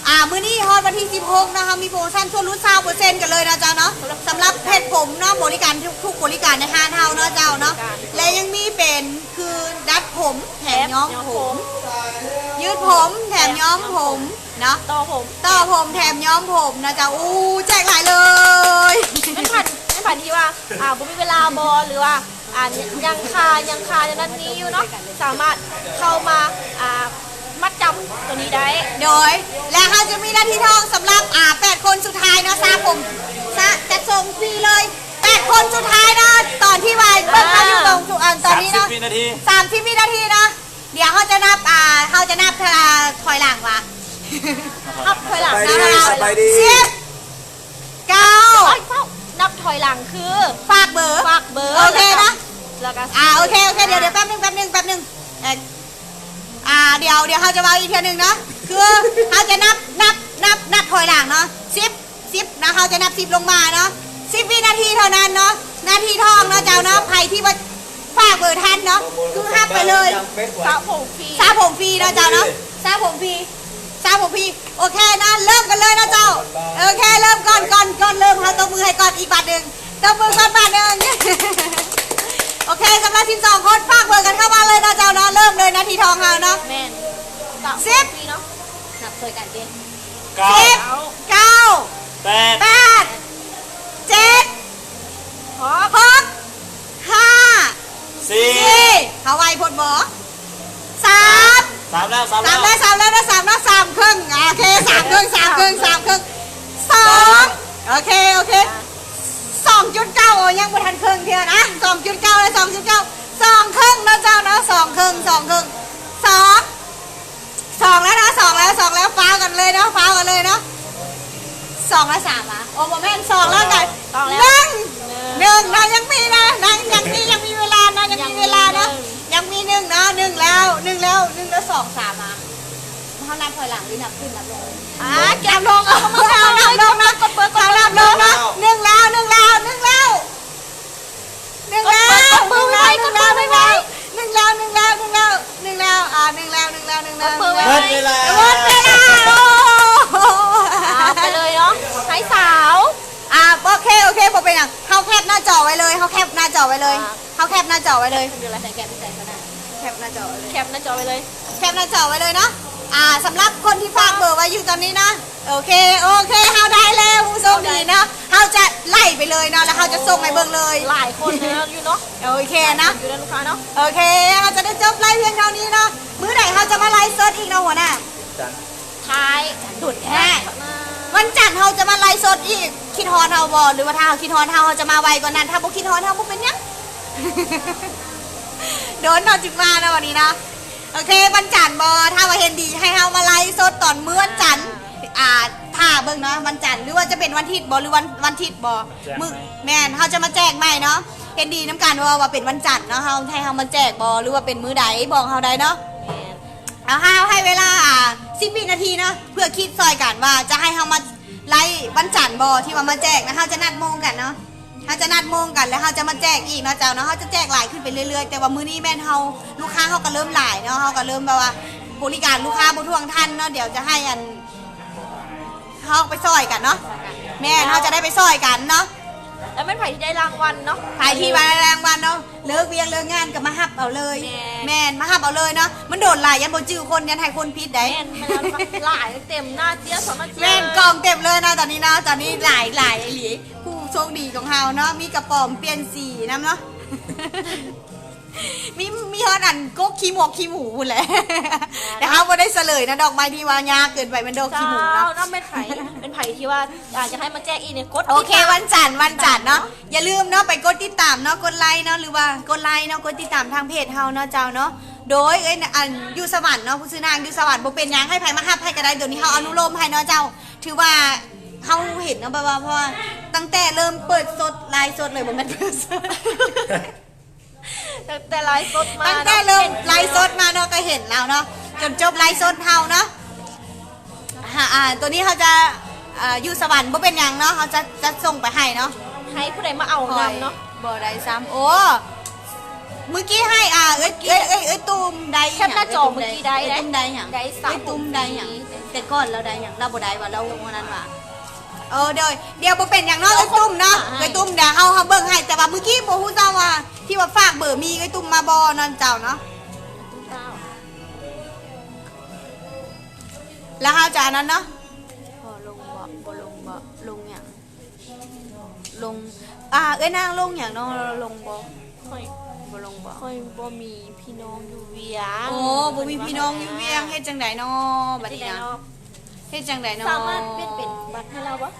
ອ່າ ມື້ນີ້ຮອດວັນທີສິບຫົກເນາະ ເຮົາມີໂປຣໂມຊັນສ່ວນຫຼຸດຊາວເປີເຊັນກັນເລີຍເນາະເຈົ້າເນາະ ສຳລັບເຮັດຜົມເນາະ ບໍລິການທຸກ ທຸກບໍລິການໃນຮ້ານເຮົາເນາະເຈົ້າເນາະ ແລະ ຍັງມີເປັນຄືດັດຜົມ ແຖມຍ້ອມຜົມ ຍືດຜົມ ແຖມຍ້ອມຜົມ ເນາະ ຕໍ່ຜົມ ຕໍ່ຜົມແຖມຍ້ອມຜົມນະເຈົ້າ. ອູ້ ແຈກຫຼາຍເລີຍ ແມ່ນ ແມ່ນໃຜທີ່ວ່າ ອ່າ ບໍ່ມີເວລາບໍ່ ຫຼືວ່າ ອ່າ ຍັງຄາ ຍັງຄາ ຍັງນັ້ນນີ້ຢູ່ເນາະ ສາມາດເຂົ້າມາ ອ່າ ມັດຈຳຕົວນີ້ໄດ້ ໂດຍ ແລະ ເຮົາຈະມີໜ້າທີ່ທອງສຳລັບ ອ່າ ແປດຄົນສຸດທ້າຍເນາະ ສະ ຜົມ ສະ ຈະສົ່ງຟຣີເລີຍ ແປດຄົນສຸດທ້າຍເນາະ ຕອນທີ່ວ່າເບິ່ງເຮົາຢູ່ ອ່າ ຕົງ ອ່າ ຕອນນີ້ເນາະ ສາມສິບວິນາທີ ສາມສິບວິນາທີເນາະ. ດຽວເຮົາຈະນັບ ອ່າ ເຮົາຈະນັບ ອ່າ ຖອຍຫຼັງວ່າ ນັບຖອຍຫຼັງ ສະບາຍດີ ສະບາຍດີ ສິບ ເກົ້າ ເອົ້າ ເຈົ້າ ນັບຖອຍຫຼັງຄືຝາກເບີ ຝາກເບີ ໂອເຄນະ ແລ້ວກໍ ອ່າ ໂອເຄ ໂອເຄ ດຽວ ດຽວ ແປັບໜຶ່ງ ແປັບໜຶ່ງ ແປັບໜຶ່ງ ເອີ ອ່າ ດຽວ ດຽວເຮົາຈະເວົ້າອີກເທື່ອໜຶ່ງເນາະ ຄືເຮົາຈະນັບ ນັບ ນັບ ນັບຖອຍຫຼັງເນາະ ສິບ ສິບນະ ເຮົາຈະນັບສິບລົງມາເນາະ ສິບວິນາທີເທົ່ານັ້ນເນາະ ນາທີທອງເນາະເຈົ້າເນາະ ໃຜທີ່ວ່າຝາກເບີທັນເນາະ ຄືຮັບໄປເລີຍ ສະຜົມຟຣີ ສະຜົມຟຣີເນາະເຈົ້າເນາະ ສະຜົມຟຣີ ສະຜົມຟຣີ ໂອເຄນະ ເລີ່ມກັນເລີຍເນາະເຈົ້າ ໂອເຄ ເລີ່ມກ່ອນ ກ່ອນ ກ່ອນເລີ່ມ ເຮົາຕົບມືໃຫ້ກ່ອນອີກບາດໜຶ່ງ ຕົບມືກ່ອນບາດໜຶ່ງ ໂອເຄ ສຳລັບສິບສອງຄົນ ຝາກເບີກັນເຂົ້າມາເລີຍເນາະເຈົ້າເນາະ ເລີ່ມເລີຍນາທີທອງເຮົາເນາະ ແມ່ນ ສິບ ນັບຊ່ວຍກັນເດ້ ເກົ້າ ສິບ ເກົ້າ ແປດ ແປດ ເຈັດ ຫົກ ຫົກ ຫ້າ ສີ່ ສີ່ ເຮົາໄວໂພດບໍ່ ສາມ ສາມແລ້ວ ສາມແລ້ວ ສາມແລ້ວ ສາມແລ້ວ ສາມແລ້ວ ສາມເຄິ່ງ ໂອເຄ ສາມເຄິ່ງ ສາມເຄິ່ງ ສາມເຄິ່ງ ສອງ ສອງ ໂອເຄ ໂອເຄ ສອງຈຸດເກົ້າ ໂອ້ ຍັງບໍ່ທັນເຄິ່ງເທື່ອນະ ສອງຈຸດເກົ້າ ແລະ ສອງຈຸດເກົ້າ ສອງເຄິ່ງເນາະເຈົ້າເນາະ ສອງເຄິ່ງ ສອງເຄິ່ງ ສອງ ສອງແລ້ວເນາະ ສອງແລ້ວ ສອງແລ້ວ ຟ້າວກັນເລີຍເນາະ ຟ້າວກັນເລີຍເນາະ ສອງແລ້ວ ສາມ ອ່ະ ໂອ້ ບໍ່ແມ່ນ ສອງແລ້ວກັນ ສອງແລ້ວ ໜຶ່ງ ໜຶ່ງເນາະ ຍັງມີນະ ຍັງ ຍັງມີ ຍັງມີເວລາເນາະ ຍັງມີເວລາເນາະ ຍັງມີໜຶ່ງເນາະ ໜຶ່ງແລ້ວ ໜຶ່ງແລ້ວ ໜຶ່ງແລ້ວ ສອງ ສາມ ອ່ະ ເຮົານັບຖອຍຫຼັງ ຫຼື ນັບຂຶ້ນນັບລົງ? ອ່າ ເກັບລົງ ເອົາ ເອົານັບລົງນະ ເອົານັບລົງນະ. ໜຶ່ງແລ້ວ ໜຶ່ງແລ້ວ ໜຶ່ງແລ້ວ ໜຶ່ງແລ້ວ ເປີດ ເປີດມືໄວໆ ເປີດມືໄວໆ ໜຶ່ງແລ້ວ ໜຶ່ງແລ້ວ ໜຶ່ງແລ້ວ ໜຶ່ງແລ້ວ ອ່າ ໜຶ່ງແລ້ວ ໜຶ່ງແລ້ວ ໜຶ່ງແລ້ວ. ໝົດເວລາ ໝົດເວລາ. ໂອ້ ອ່າ ໄປເລີຍເນາະ ໃຫ້ສາວ. ອ່າ ໂອເຄ ໂອເຄ ບໍ່ເປັນຫຍັງ ເຮົາແຄບໜ້າຈໍໄວ້ເລີຍ ເຮົາແຄບໜ້າຈໍໄວ້ເລີຍ ອ່າ ເຮົາແຄບໜ້າຈໍໄວ້ເລີຍ. ແຄບໜ້າຈໍໄວ້ເລີຍ ແຄບໜ້າຈໍໄວ້ເລີຍ ແຄບໜ້າຈໍໄວ້ເລີຍເນາະ. ອ່າ ສຳລັບຄົນທີ່ຝາກເບີໄວ້ຢູ່ຕອນນີ້ນະ. ໂອເຄ ໂອເຄ ເຮົາໄດ້ແລ້ວ ຜູ້ໂຊກດີເນາະ. ເຮົາຈະໄລ່ໄປເລີຍເນາະ ແລ້ວເຮົາຈະສົ່ງໃຫ້ເບິ່ງເລີຍ. ຫຼາຍຄົນເນາະ ຢູ່ເນາະ. ໂອເຄນະ ຢູ່ນະລູກຄ້າເນາະ. ໂອເຄ ເຮົາຈະໄດ້ຈົບໄລຟ໌ພຽງເທົ່ານີ້ເນາະ. ມື້ໃດເຮົາຈະມາໄລຟ໌ສົດອີກເນາະຫົວໜ້າ? ຈັນ ທ້າຍ ດຸນແທ້. ວັນຈັນເຮົາຈະມາໄລຟ໌ສົດອີກ. ຄິດຮອດເຮົາບໍ່ ຫຼືວ່າຖ້າເຮົາຄິດຮອດເຮົາ ເຮົາຈະມາໄວກວ່ານັ້ນ. ຖ້າບໍ່ຄິດຮອດເຮົາບໍ່ເປັນຫຍັງ ໂດນເຮົາຈຶ່ງມາເນາະ ວັນນີ້ເນາະ. ໂອເຄ ວັນຈັນບໍ່ ຖ້າວ່າເຫັນດີໃຫ້ເຮົາມາໄລຟ໌ສົດຕອນມື້ວັນຈັນ. ອ່າ ຖ້າເບິ່ງເນາະ ວັນຈັນ ຫຼືວ່າຈະເປັນວັນທິດບໍ່ ຫຼືວັນ ວັນທິດບໍ່? ມື້ ແມ່ນ ເຮົາຈະມາແຈກໃໝ່ເນາະ. ເຫັນດີນຳກັນ ເພາະວ່າເປັນວັນຈັນເນາະ ເຮົາ ໃຫ້ເຮົາມາແຈກບໍ່ ຫຼືວ່າເປັນມື້ໃດ ບອກເຮົາໄດ້ເນາະ. ເອົາ ເຮົາໃຫ້ເວລາ ອ່າ ສິບວິນາທີເນາະ ເພື່ອຄິດຊ່ອຍກັນວ່າຈະໃຫ້ເຮົາມາໄລຟ໌ວັນຈັນບໍ່ ທີ່ວ່າມາແຈກນະ. ເຮົາຈະນັດໂມງກັນເນາະ ເຮົາຈະນັດໂມງກັນ ແລ້ວເຮົາຈະມາແຈກອີກເນາະເຈົ້າເນາະ. ເຮົາຈະແຈກຫຼາຍຂຶ້ນໄປເລື້ອຍໆ ແຕ່ວ່າມື້ນີ້ແມ່ນເຮົາ ລູກຄ້າເຮົາກໍເລີ່ມຫຼາຍເນາະ ເຮົາກໍເລີ່ມແບບວ່າບໍລິການລູກຄ້າບໍ່ຖ້ວງທັນເນາະ. ດຽວຈະໃຫ້ອັນ ເຮົາໄປຊ່ອຍກັນເນາະ. ແມ່ນ ເຮົາຈະໄດ້ໄປຊ່ອຍກັນເນາະ. ແລ້ວແມ່ນໃຜທີ່ໄດ້ລາງວັນເນາະ? ໃຜທີ່ວ່າໄດ້ລາງວັນເນາະ ເລີກວຽກເລີກງານກໍມາຮັບເອົາເລີຍ. ແມ່ນ ແມ່ນ ມາຮັບເອົາເລີຍເນາະ. ມັນໂດນຫຼາຍ ຢ້ານບໍ່ຈື່ຄົນ ຢ້ານໃຫ້ຄົນຜິດໄດ໋. ແມ່ນ ມັນຫຼາຍເຕັມໜ້າເຈ້ຍ ສອງໜ້າເຈ້ຍ. ແມ່ນ ກອງເຕັມເລີຍນະ ຕອນນີ້ເນາະ ຕອນນີ້ຫຼາຍ ຫຼາຍອີ່ຫຼີ. ຜູ້ໂຊກດີຂອງເຮົາເນາະ ມີກະປອມປ່ຽນສີນຳເນາະ. ມີ ມີຮອດອັນກົກຂີ້ໝົກຂີ້ໝູພຸ້ນແຫຼະ. ແຕ່ເຮົາບໍ່ໄດ້ສະເຫຼີຍນະ ດອກໄມ້ທີ່ວ່າຍາກເກີນໄປ ແມ່ນດອກຂີ້ໝູເນາະ. ເຈົ້າ ເນາະ ແມ່ນໃຜ ເປັນໃຜທີ່ວ່າ ອ່າ ຢາກໃຫ້ມາແຈກອີກນີ້ ກົດ ໂອເຄ ຕິດຕາມ ວັນຈັນ ວັນຈັນເນາະ. ຢ່າລືມເນາະ ໄປກົດຕິດຕາມເນາະ ກົດໄລເນາະ ຫຼືວ່າກົດໄລເນາະ ກົດຕິດຕາມທາງເພຈເຮົາເນາະເຈົ້າເນາະ. ໂດຍ ເອີຍ ອັນ ຢູ່ສະຫວັນເນາະ ຜູ້ຊື່ນາງຢູ່ສະຫວັນ ບໍ່ເປັນຫຍັງ ໃຫ້ໃຜມາຮັບໃຫ້ກໍໄດ້. ດຽວນີ້ເຮົາອະນຸໂລມໃຫ້ເນາະເຈົ້າ. ຖືວ່າເຮົາເຫັນເນາະ ແບບວ່າ ເພາະວ່າຕັ້ງແຕ່ເລີ່ມເປີດສົດ ໄລຟ໌ສົດເລີຍ ບໍ່ແມ່ນເປີດສົດ ຕັ້ງແຕ່ໄລຟ໌ສົດມາ ຕັ້ງແຕ່ເລີ່ມໄລຟ໌ສົດມາເນາະ ກໍເຫັນລາວເນາະ ຈົນຈົບໄລຟ໌ສົດເຮົາເນາະ. ອ່າ ໂຕນີ້ເຮົາຈະ ອ່າ ຢູ່ສະຫວັນ ບໍ່ເປັນຫຍັງເນາະ ເຮົາຈະ ຈະສົ່ງໄປໃຫ້ເນາະ. ໃຫ້ຜູ້ໃດມາເອົານຳເນາະ ບໍ່ໄດ້ຊ້ຳ. ໂອ້ ມື້ກີ້ໃຫ້ ອ່າ ເອີຍ ເອີຍ ເອີຍ ຕຸ້ມໄດ້ຫຍັງ? ແຄບໜ້າຈໍມື້ກີ້ໄດ້ ເອີຍ ຕຸ້ມໄດ້ຫຍັງ? ໄດ້ສາມ ເອີຍ ຕຸ້ມໄດ້ຫຍັງ? ແຕ່ກ່ອນລາວໄດ້ຫຍັງ? ລາວບໍ່ໄດ້ວ່າ ລາວ ອັນນັ້ນວ່າ ເອີ ໂດຍ ດຽວບໍ່ເປັນຫຍັງເນາະ ເອື້ອຍຕຸ້ມເນາະ ເອື້ອຍຕຸ້ມ ດຽວເຮົາ ເຮົາເບິ່ງໃຫ້ ແຕ່ວ່າມື້ກີ້ບໍ່ຮູ້ເຈົ້າວ່າ ທີ່ວ່າຝາກເບີມີເອື້ອຍຕຸ້ມມາບໍ່ເນາະ ເຈົ້າເນາະ. ແລ້ວເຮົາຈະອັນນັ້ນເນາະ ບໍ່ລົງບໍ່ ບໍ່ລົງບໍ່ ລົງຫຍັງ ລົງ ອ່າ ເອື້ອຍນາງລົງຫຍັງເນາະ ລົງບໍ່? ຂ້ອຍ ບໍ່ລົງບໍ່? ຂ້ອຍບໍ່ມີພີ່ນ້ອງຢູ່ວຽງ. ໂອ້ ບໍ່ມີພີ່ນ້ອງຢູ່ວຽງ ເຮັດຈັ່ງໃດເນາະ ບັດນີ້ນະ? ເຮັດຈັ່ງໃດເນາະ? ສາມາດປ່ຽນເປັນບັດໃຫ້ລາວບໍ່?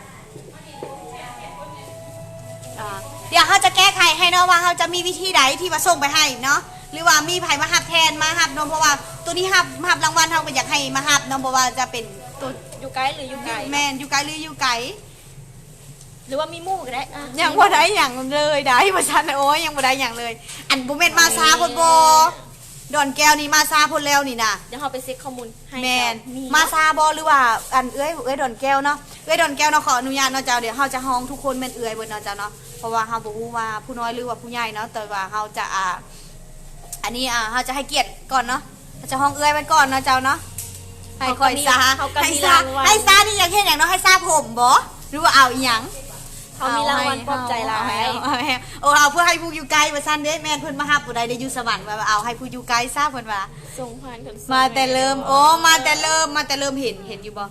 ອ່າ ດຽວເຮົາຈະແກ້ໄຂໃຫ້ເນາະ ວ່າເຮົາຈະມີວິທີໃດທີ່ວ່າສົ່ງໄປໃຫ້ເນາະ ຫຼືວ່າມີໃຜມາຮັບແທນ ມາຮັບເນາະ ເພາະວ່າໂຕນີ້ຮັບ ຮັບລາງວັນ ເຮົາກໍຢາກໃຫ້ມາຮັບເນາະ ບໍ່ວ່າຈະເປັນໂຕ ຢູ່ໃກ້ ຫຼື ຢູ່ໄກ? ແມ່ນ ຢູ່ໃກ້ ຫຼື ຢູ່ໄກ? ຫຼືວ່າມີໝູ່ກໍໄດ້ ອ່ະ ຍັງບໍ່ໄດ້ຫຍັງເລີຍໄດ໋ ວ່າຊັ້ນ. ໂອ້ຍ ຍັງບໍ່ໄດ້ຫຍັງເລີຍ. ອັນ ບໍ່ແມ່ນມາຊ້າໂພດບໍ່? ດອນແກ້ວນີ້ມາຊ້າໂພດແລ້ວນີ້ນະ. ດຽວເຮົາໄປເຊັກຂໍ້ມູນໃຫ້. ແມ່ນ ເຈົ້າ ມີ ມາຊ້າບໍ່ ຫຼືວ່າ ອັນ ເອື້ອຍ ເອື້ອຍດອນແກ້ວເນາະ ເອື້ອຍດອນແກ້ວເນາະ ຂໍອະນຸຍາດເນາະເຈົ້າ. ດຽວເຮົາຈະຮ້ອງທຸກຄົນແມ່ນເອື້ອຍເບິດເນາະເຈົ້າເນາະ ເພາະວ່າເຮົາບໍ່ຮູ້ວ່າຜູ້ນ້ອຍ ຫຼືວ່າຜູ້ໃຫຍ່ເນາະ ແຕ່ວ່າເຮົາຈະ ອ່າ ອັນນີ້ ອ່າ ເຮົາຈະໃຫ້ກຽດກ່ອນເນາະ ເຮົາຈະຮ້ອງເອື້ອຍໄວ້ກ່ອນເນາະເຈົ້າເນາະ. ໃຫ້ຂ້ອຍຊ້າ ໃຫ້ຊ້າ ໃຫ້ຊ້ານີ້ຢາກເຮັດຫຍັງເນາະ? ໃຫ້ຊ້າຜົມບໍ່ ຫຼືວ່າເອົາອີ່ຫຍັງ? ເຮົາມີລາງວັນປອບໃຈຫຼາຍ. ໂອ້ ເອົາເພື່ອໃຫ້ຜູ້ຢູ່ໄກວ່າຊັ້ນເດ້. ແມ່ນ ເພິ່ນມາຮັບບໍ່ໄດ້ເດ້ ຢູ່ສະຫວັນ ວ່າເອົາໃຫ້ຜູ້ຢູ່ໄກຊະ ເພິ່ນວ່າ. ສົ່ງຜ່ານກັນ ມາແຕ່ເລີ່ມ ໂອ້ ມາແຕ່ເລີ່ມ ມາແຕ່ເລີ່ມ. ເຫັນ ເຫັນຢູ່ບໍ່?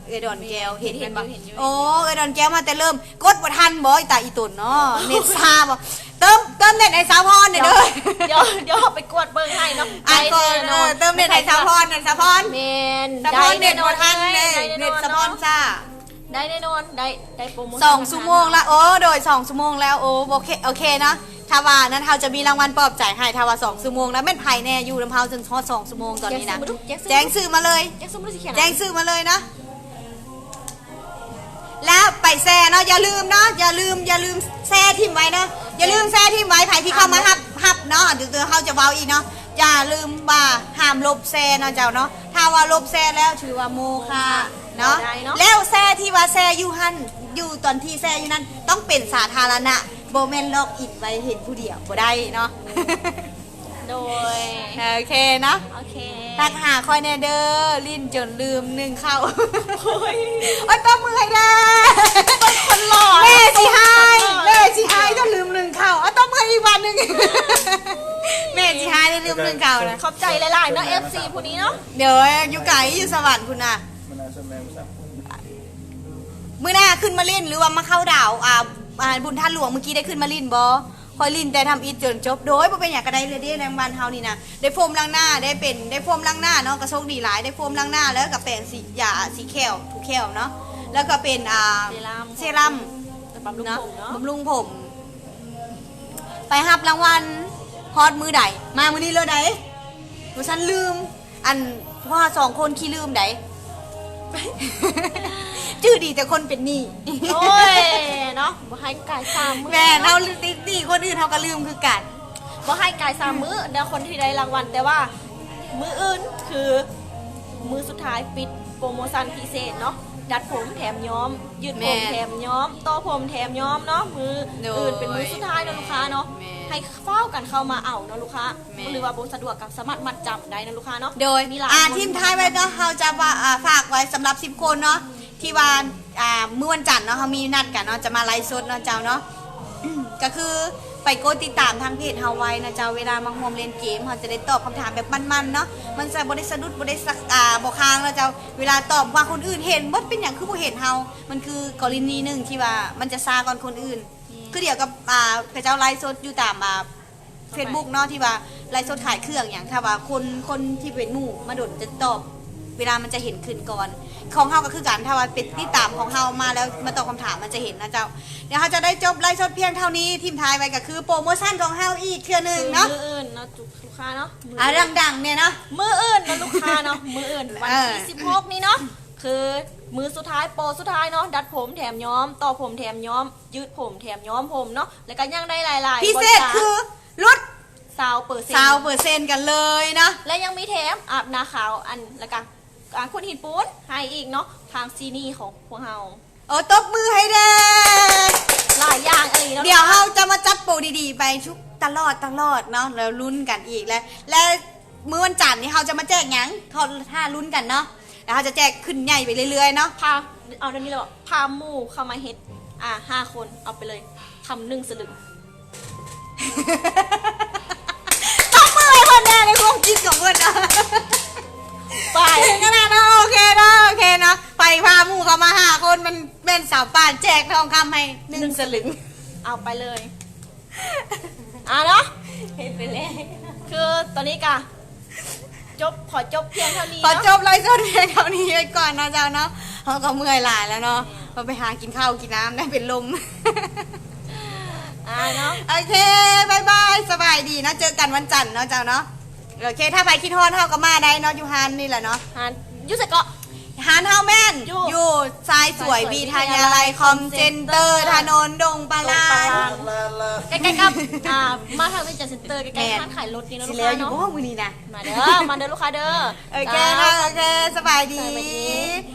ເອື້ອຍດອນແກ້ວ ເຫັນ ເຫັນບໍ່? ໂອ້ ເອື້ອຍດອນແກ້ວມາແຕ່ເລີ່ມ ກົດບໍ່ທັນບໍ່? ອີຕາອີຕົນເນາະ ເນັດຊ້າບໍ່? ເຕີມ ເຕີມເນັດໃຫ້ສາວພອນແດ່ເດີ. ດຽວ ດຽວ ດຽວເຮົາໄປກວດເບິ່ງໃຫ້ເນາະ. ອັນ ໄດ້ແນ່ນອນ ເຕີມເນັດໃຫ້ສາວພອນ ສາວພອນ. ແມ່ນ ສາວພອນເນັດບໍ່ທັນເດ້ ເນັດສາວພອນຊ້າ. ໄດ້ແນ່ນອນ ໄດ້ ໄດ້ໂປຣໂມຊັນ ສອງຊົ່ວໂມງລະ. ໂອ້ ໂດຍ ສອງຊົ່ວໂມງແລ້ວ. ໂອ້ ໂອເຄ ໂອເຄເນາະ. ຖ້າວ່ານັ້ນ ເຮົາຈະມີລາງວັນປອບໃຈໃຫ້ ຖ້າວ່າສອງຊົ່ວໂມງແລ້ວ. ແມ່ນໃຜແນ່ຢູ່ນຳເຮົາຈົນຮອດສອງຊົ່ວໂມງຕອນນີ້ນະ? ແຈ້ງຊື່ມາເລີຍ ແຈ້ງຊື່ມາເລີຍ ແຈ້ງຊື່ມາເລີຍ ແຈ້ງຊື່ມາເລີຍນະ. ແລ້ວໄປແຊເນາະ ຢ່າລືມເນາະ ຢ່າລືມ ຢ່າລືມແຊຖິ້ມໄວ້ເນາະ ຢ່າລືມແຊຖິ້ມໄວ້. ໃຜທີ່ເຂົ້າມາຮັບ ຮັບເນາະ ດຽວເຮົາຈະເວົ້າອີກເນາະ. ຢ່າລືມວ່າຫ້າມລົບແຊເນາະເຈົ້າເນາະ. ຖ້າວ່າລົບແຊແລ້ວຖືວ່າໂມຄະເນາະ ບໍ່ໄດ້ເນາະ ແລ້ວແຊທີ່ວ່າແຊຢູ່ຫັ້ນ ຢູ່ຕອນທີ່ແຊຢູ່ນັ້ນ ຕ້ອງເປັນສາທາລະນະ ບໍ່ແມ່ນລັອກອິນໄວ້ເຫັນຜູ້ດຽວ ບໍ່ໄດ້ເນາະ. ໂດຍ ໂອເຄເນາະ ໂອເຄ ທັກຫາຂ້ອຍແດ່ເດີ ຫຼິ້ນຈົນລືມໜຶ້ງເຂົ້າ. ໂອ້ຍ ໂອ້ຍ ຕົບມືໃຫ້ແດ່ ຄົນຫຼໍ່ ແມ່ຊິຮ້າຍ ຄົນຫຼໍ່ ແມ່ຊິຮ້າຍຈົນລືມໜຶ້ງເຂົ້າ. ເອົາ ຕົບມືໃຫ້ອີກບາດໜຶ່ງ ແມ່ຊິຮ້າຍໄດ້ລືມໜຶ້ງເຂົ້ານະ. ຂອບໃຈຫຼາຍໆເນາະ ເອັຟຊີ ຜູ້ນີ້ເນາະ. ໂດຍ ຢູ່ໄກ ຢູ່ສະຫວັນພຸ້ນນະ. ມື້ໜ້າຂຶ້ນມາຫຼິ້ນ ຫຼືວ່າມາເຂົ້າດາວ ອ່າ ອ່າ ບຸນທາດຫຼວງ ມື້ກີ້ໄດ້ຂຶ້ນມາຫຼິ້ນບໍ່? ຂ້ອຍຫຼິ້ນແຕ່ທຳອິດຈົນຈົບ. ໂດຍ ບໍ່ເປັນຫຍັງ ກໍໄດ້ເລີຍເດ້ ແລງວັນເຮົານີ້ນະ ໄດ້ໂຟມລ້າງໜ້າ ໄດ້ເປັນ ໄດ້ໂຟມລ້າງໜ້າເນາະ ກໍໂຊກດີຫຼາຍ ໄດ້ໂຟມລ້າງໜ້າ ແລ້ວກໍແປງສີຢາສີແຂ້ວ ຖູແຂ້ວເນາະ ແລ້ວກໍເປັນ ອ່າ ເຊຣຳ ເຊຣຳ ແລ້ວບຳລຸງ ເນາະ ຜົມເນາະ ບຳລຸງຜົມ. ໄປຮັບລາງວັນຮອດມື້ໃດ? ມາມື້ນີ້ເລີຍໃດ໋ ບໍ່ຊັ້ນລືມ. ອັນ ພວກເຮົາສອງຄົນຂີ້ລືມໃດ໋ ຈື່ດີແຕ່ຄົນເປັນໜີ້. ໂອ້ຍ ເນາະ ບໍ່ໃຫ້ກາຍສາມມື້ ແມ່ນ ເຮົາຕິດໜີ້ຄົນອື່ນເຮົາກໍລືມຄືກັນ. ບໍ່ໃຫ້ກາຍສາມມື້ ແລ້ວຄົນທີ່ໄດ້ລາງວັນ ແຕ່ວ່າມື້ອື່ນຄືມື້ສຸດທ້າຍ ປິດໂປຣໂມຊັນພິເສດເນາະ ດັດຜົມແຖມຍ້ອມ ຍືດຜົມ ແມ່ນ ແຖມຍ້ອມ ຕໍ່ຜົມແຖມຍ້ອມເນາະ. ມື້ ໂດຍ ອື່ນເປັນມື້ສຸດທ້າຍເນາະລູກຄ້າເນາະ ແມ່ນ ໃຫ້ຟ້າວກັນເຂົ້າມາເອົາເນາະລູກຄ້າ. ແມ່ນ ຫຼືວ່າບໍ່ສະດວກກໍສາມາດມາຈຳໄດ້ນະລູກຄ້າເນາະ. ໂດຍ ມີຫຼາຍ ອ່າ ຖິ້ມທ້າຍໄວ້ເນາະ ເຮົາຈະວ່າ ອ່າ ຝາກໄວ້ສຳລັບສິບຄົນເນາະ ທີ່ວ່າ ອ່າ ມື້ວັນຈັນເນາະ ເຮົາມີນັດກັນເນາະ ຈະມາໄລຟ໌ສົດເນາະເຈົ້າເນາະ. ກໍຄືໄປກົດຕິດຕາມທາງເພຈເຮົາໄວ້ນະເຈົ້າ ເວລາມາຮ່ວມຫຼິ້ນເກມ ເຮົາຈະໄດ້ຕອບຄຳຖາມແບບໝັ້ນໆເນາະ ມັນຈະບໍ່ໄດ້ສະດຸດ ບໍ່ໄດ້ສັກ ອ່າ ບໍ່ຄ້າງເນາະເຈົ້າ. ເວລາຕອບວ່າຄົນອື່ນເຫັນໝົດ ເປັນຫຍັງຄືບໍ່ເຫັນເຮົາ? ມັນຄືກໍລະນີໜຶ່ງທີ່ວ່າມັນຈະຊ້າກ່ອນຄົນອື່ນ ອືມ ຄືດຽວກັບ ອ່າ ເຂົາເຈົ້າໄລຟ໌ສົດຢູ່ຕາມ ອ່າ ເຟສບຸກເນາະ ທີ່ວ່າໄລຟ໌ສົດຂາຍເຄື່ອງຫຍັງ ຖ້າວ່າຄົນ ຄົນທີ່ເປັນໝູ່ມາດົນຈະຕອບ ເວລາມັນຈະເຫັນຂຶ້ນກ່ອນ. ຂອງເຮົາກໍຄືກັນ ຖ້າວ່າເປັນຕິດຕາມຂອງເຮົາມາແລ້ວ ມາຕອບຄຳຖາມ ມັນຈະເຫັນນະເຈົ້າ. ດຽວເຮົາຈະໄດ້ຈົບໄລຟ໌ສົດພຽງເທົ່ານີ້ ຖິ້ມທ້າຍໄວ້ກໍຄືໂປຣໂມຊັນຂອງເຮົາອີກເທື່ອໜຶ່ງເນາະ ຄືມື້ອື່ນເນາະ ລູກຄ້າເນາະ ມື້ ອ່າ ອື່ນ ດັງໆແດ່ເນາະ ມື້ອື່ນເນາະລູກຄ້າເນາະ ມື້ອື່ນ ເອີ ວັນທີສິບຫົກນີ້ເນາະ ຄືມື້ສຸດທ້າຍ ໂປຣສຸດທ້າຍເນາະ ດັດຜົມແຖມຍ້ອມ ຕໍ່ຜົມແຖມຍ້ອມ ຍືດຜົມແຖມຍ້ອມຜົມເນາະ ແລ້ວກໍຍັງໄດ້ຫຼາຍໆ ພິເສດຄື ຫຼຸດ ຊາວເປີເຊັນ ຊາວເປີເຊັນກັນເລີຍເນາະ ແລະຍັງມີແຖມອາບໜ້າຂາວ ອັນ ແລ້ວກະ ອ່າ ຂຸດຫີນປູນໃຫ້ອີກເນາະ ທາງຊີນີຂອງພວກເຮົາ. ເອີ ຕົບມືໃຫ້ແດ່ ຫຼາຍຢ່າງອີ່ຫຼີເນາະ. ດຽວເຮົາຈະມາຈັດໂປດີໆໄປທຸກ ຕະຫຼອດ ຕະຫຼອດເນາະ ແລ້ວລຸ້ນກັນອີກ ແລະ ແລະມື້ວັນຈັນນີ້ເຮົາຈະມາແຈກຫຍັງ ເຮົາຖ້າລຸ້ນກັນເນາະ ແລ້ວເຮົາຈະແຈກຂຶ້ນໃຫຍ່ໄປເລື້ອຍໆເນາະ. ພາ ເອົາແນວນີ້ເລີຍ ພາໝູ່ເຂົ້າມາເຮັດ ອ່າ ຫ້າຄົນ ເອົາໄປເລີຍ ຄຳໜຶ່ງສະລຶງ. ຕົບມືໃຫ້ເພິ່ນແດ່ໃນຄວາມຄິດຂອງເພິ່ນເນາະ ໄປ ເກັ່ງຂະໜາດເນາະ. ໂອເຄເນາະ ໂອເຄເນາະ ໃຜພາໝູ່ເຂົ້າມາຫ້າຄົນ ມັນແມ່ນສາວປານແຈກທອງຄຳໃຫ້ໜຶ່ງສະລຶງ ເອົາໄປເລີຍ ອ່າເນາະ ເຮັດໄປເລີຍ. ຄືຕອນນີ້ກະ ຈົບ ຂໍຈົບພຽງເທົ່ານີ້ ຂໍຈົບໄລຟ໌ສົດພຽງເທົ່ານີ້ໄວ້ກ່ອນເນາະເຈົ້າເນາະ ເຮົາກໍເມື່ອຍຫຼາຍແລ້ວເນາະ ເຮົາໄປຫາກິນເຂົ້າກິນນ້ຳໄດ້ເປັນລົມ ອ່າເນາະ ໂອເຄ ບາຍບາຍ ສະບາຍດີເນາະ ເຈີກັນວັນຈັນເນາະເຈົ້າເນາະ. ໂອເຄ ຖ້າໃຜຄິດຮອດເຮົາກໍມາໄດ້ເນາະ ຢູ່ຮ້ານນີ້ແຫຼະເນາະ. ຮ້ານຢູ່ໃສເກາະ? ຮ້ານເຮົາແມ່ນຢູ່ ຢູ່ຊາຍສວຍວິທະຍາໄລຄອມເຊັນເຕີ ຖະໜົນດົງປາລານ ໃກ້ໆກັບ ອ່າ ມາທາງວຽງຈັນເຊັນເຕີ ໃກ້ໆຮ້ານຂາຍລົດນີ້ເນາະ ລູກຄ້າເນາະ. ຊິແລ້ວຢູ່ບໍ່ມື້ນີ້ນະ? ມາເດີ ມາເດີລູກຄ້າເດີ. ໂອເຄເນາະ ໂອເຄ ສະບາຍດີ ສະບາຍດີ.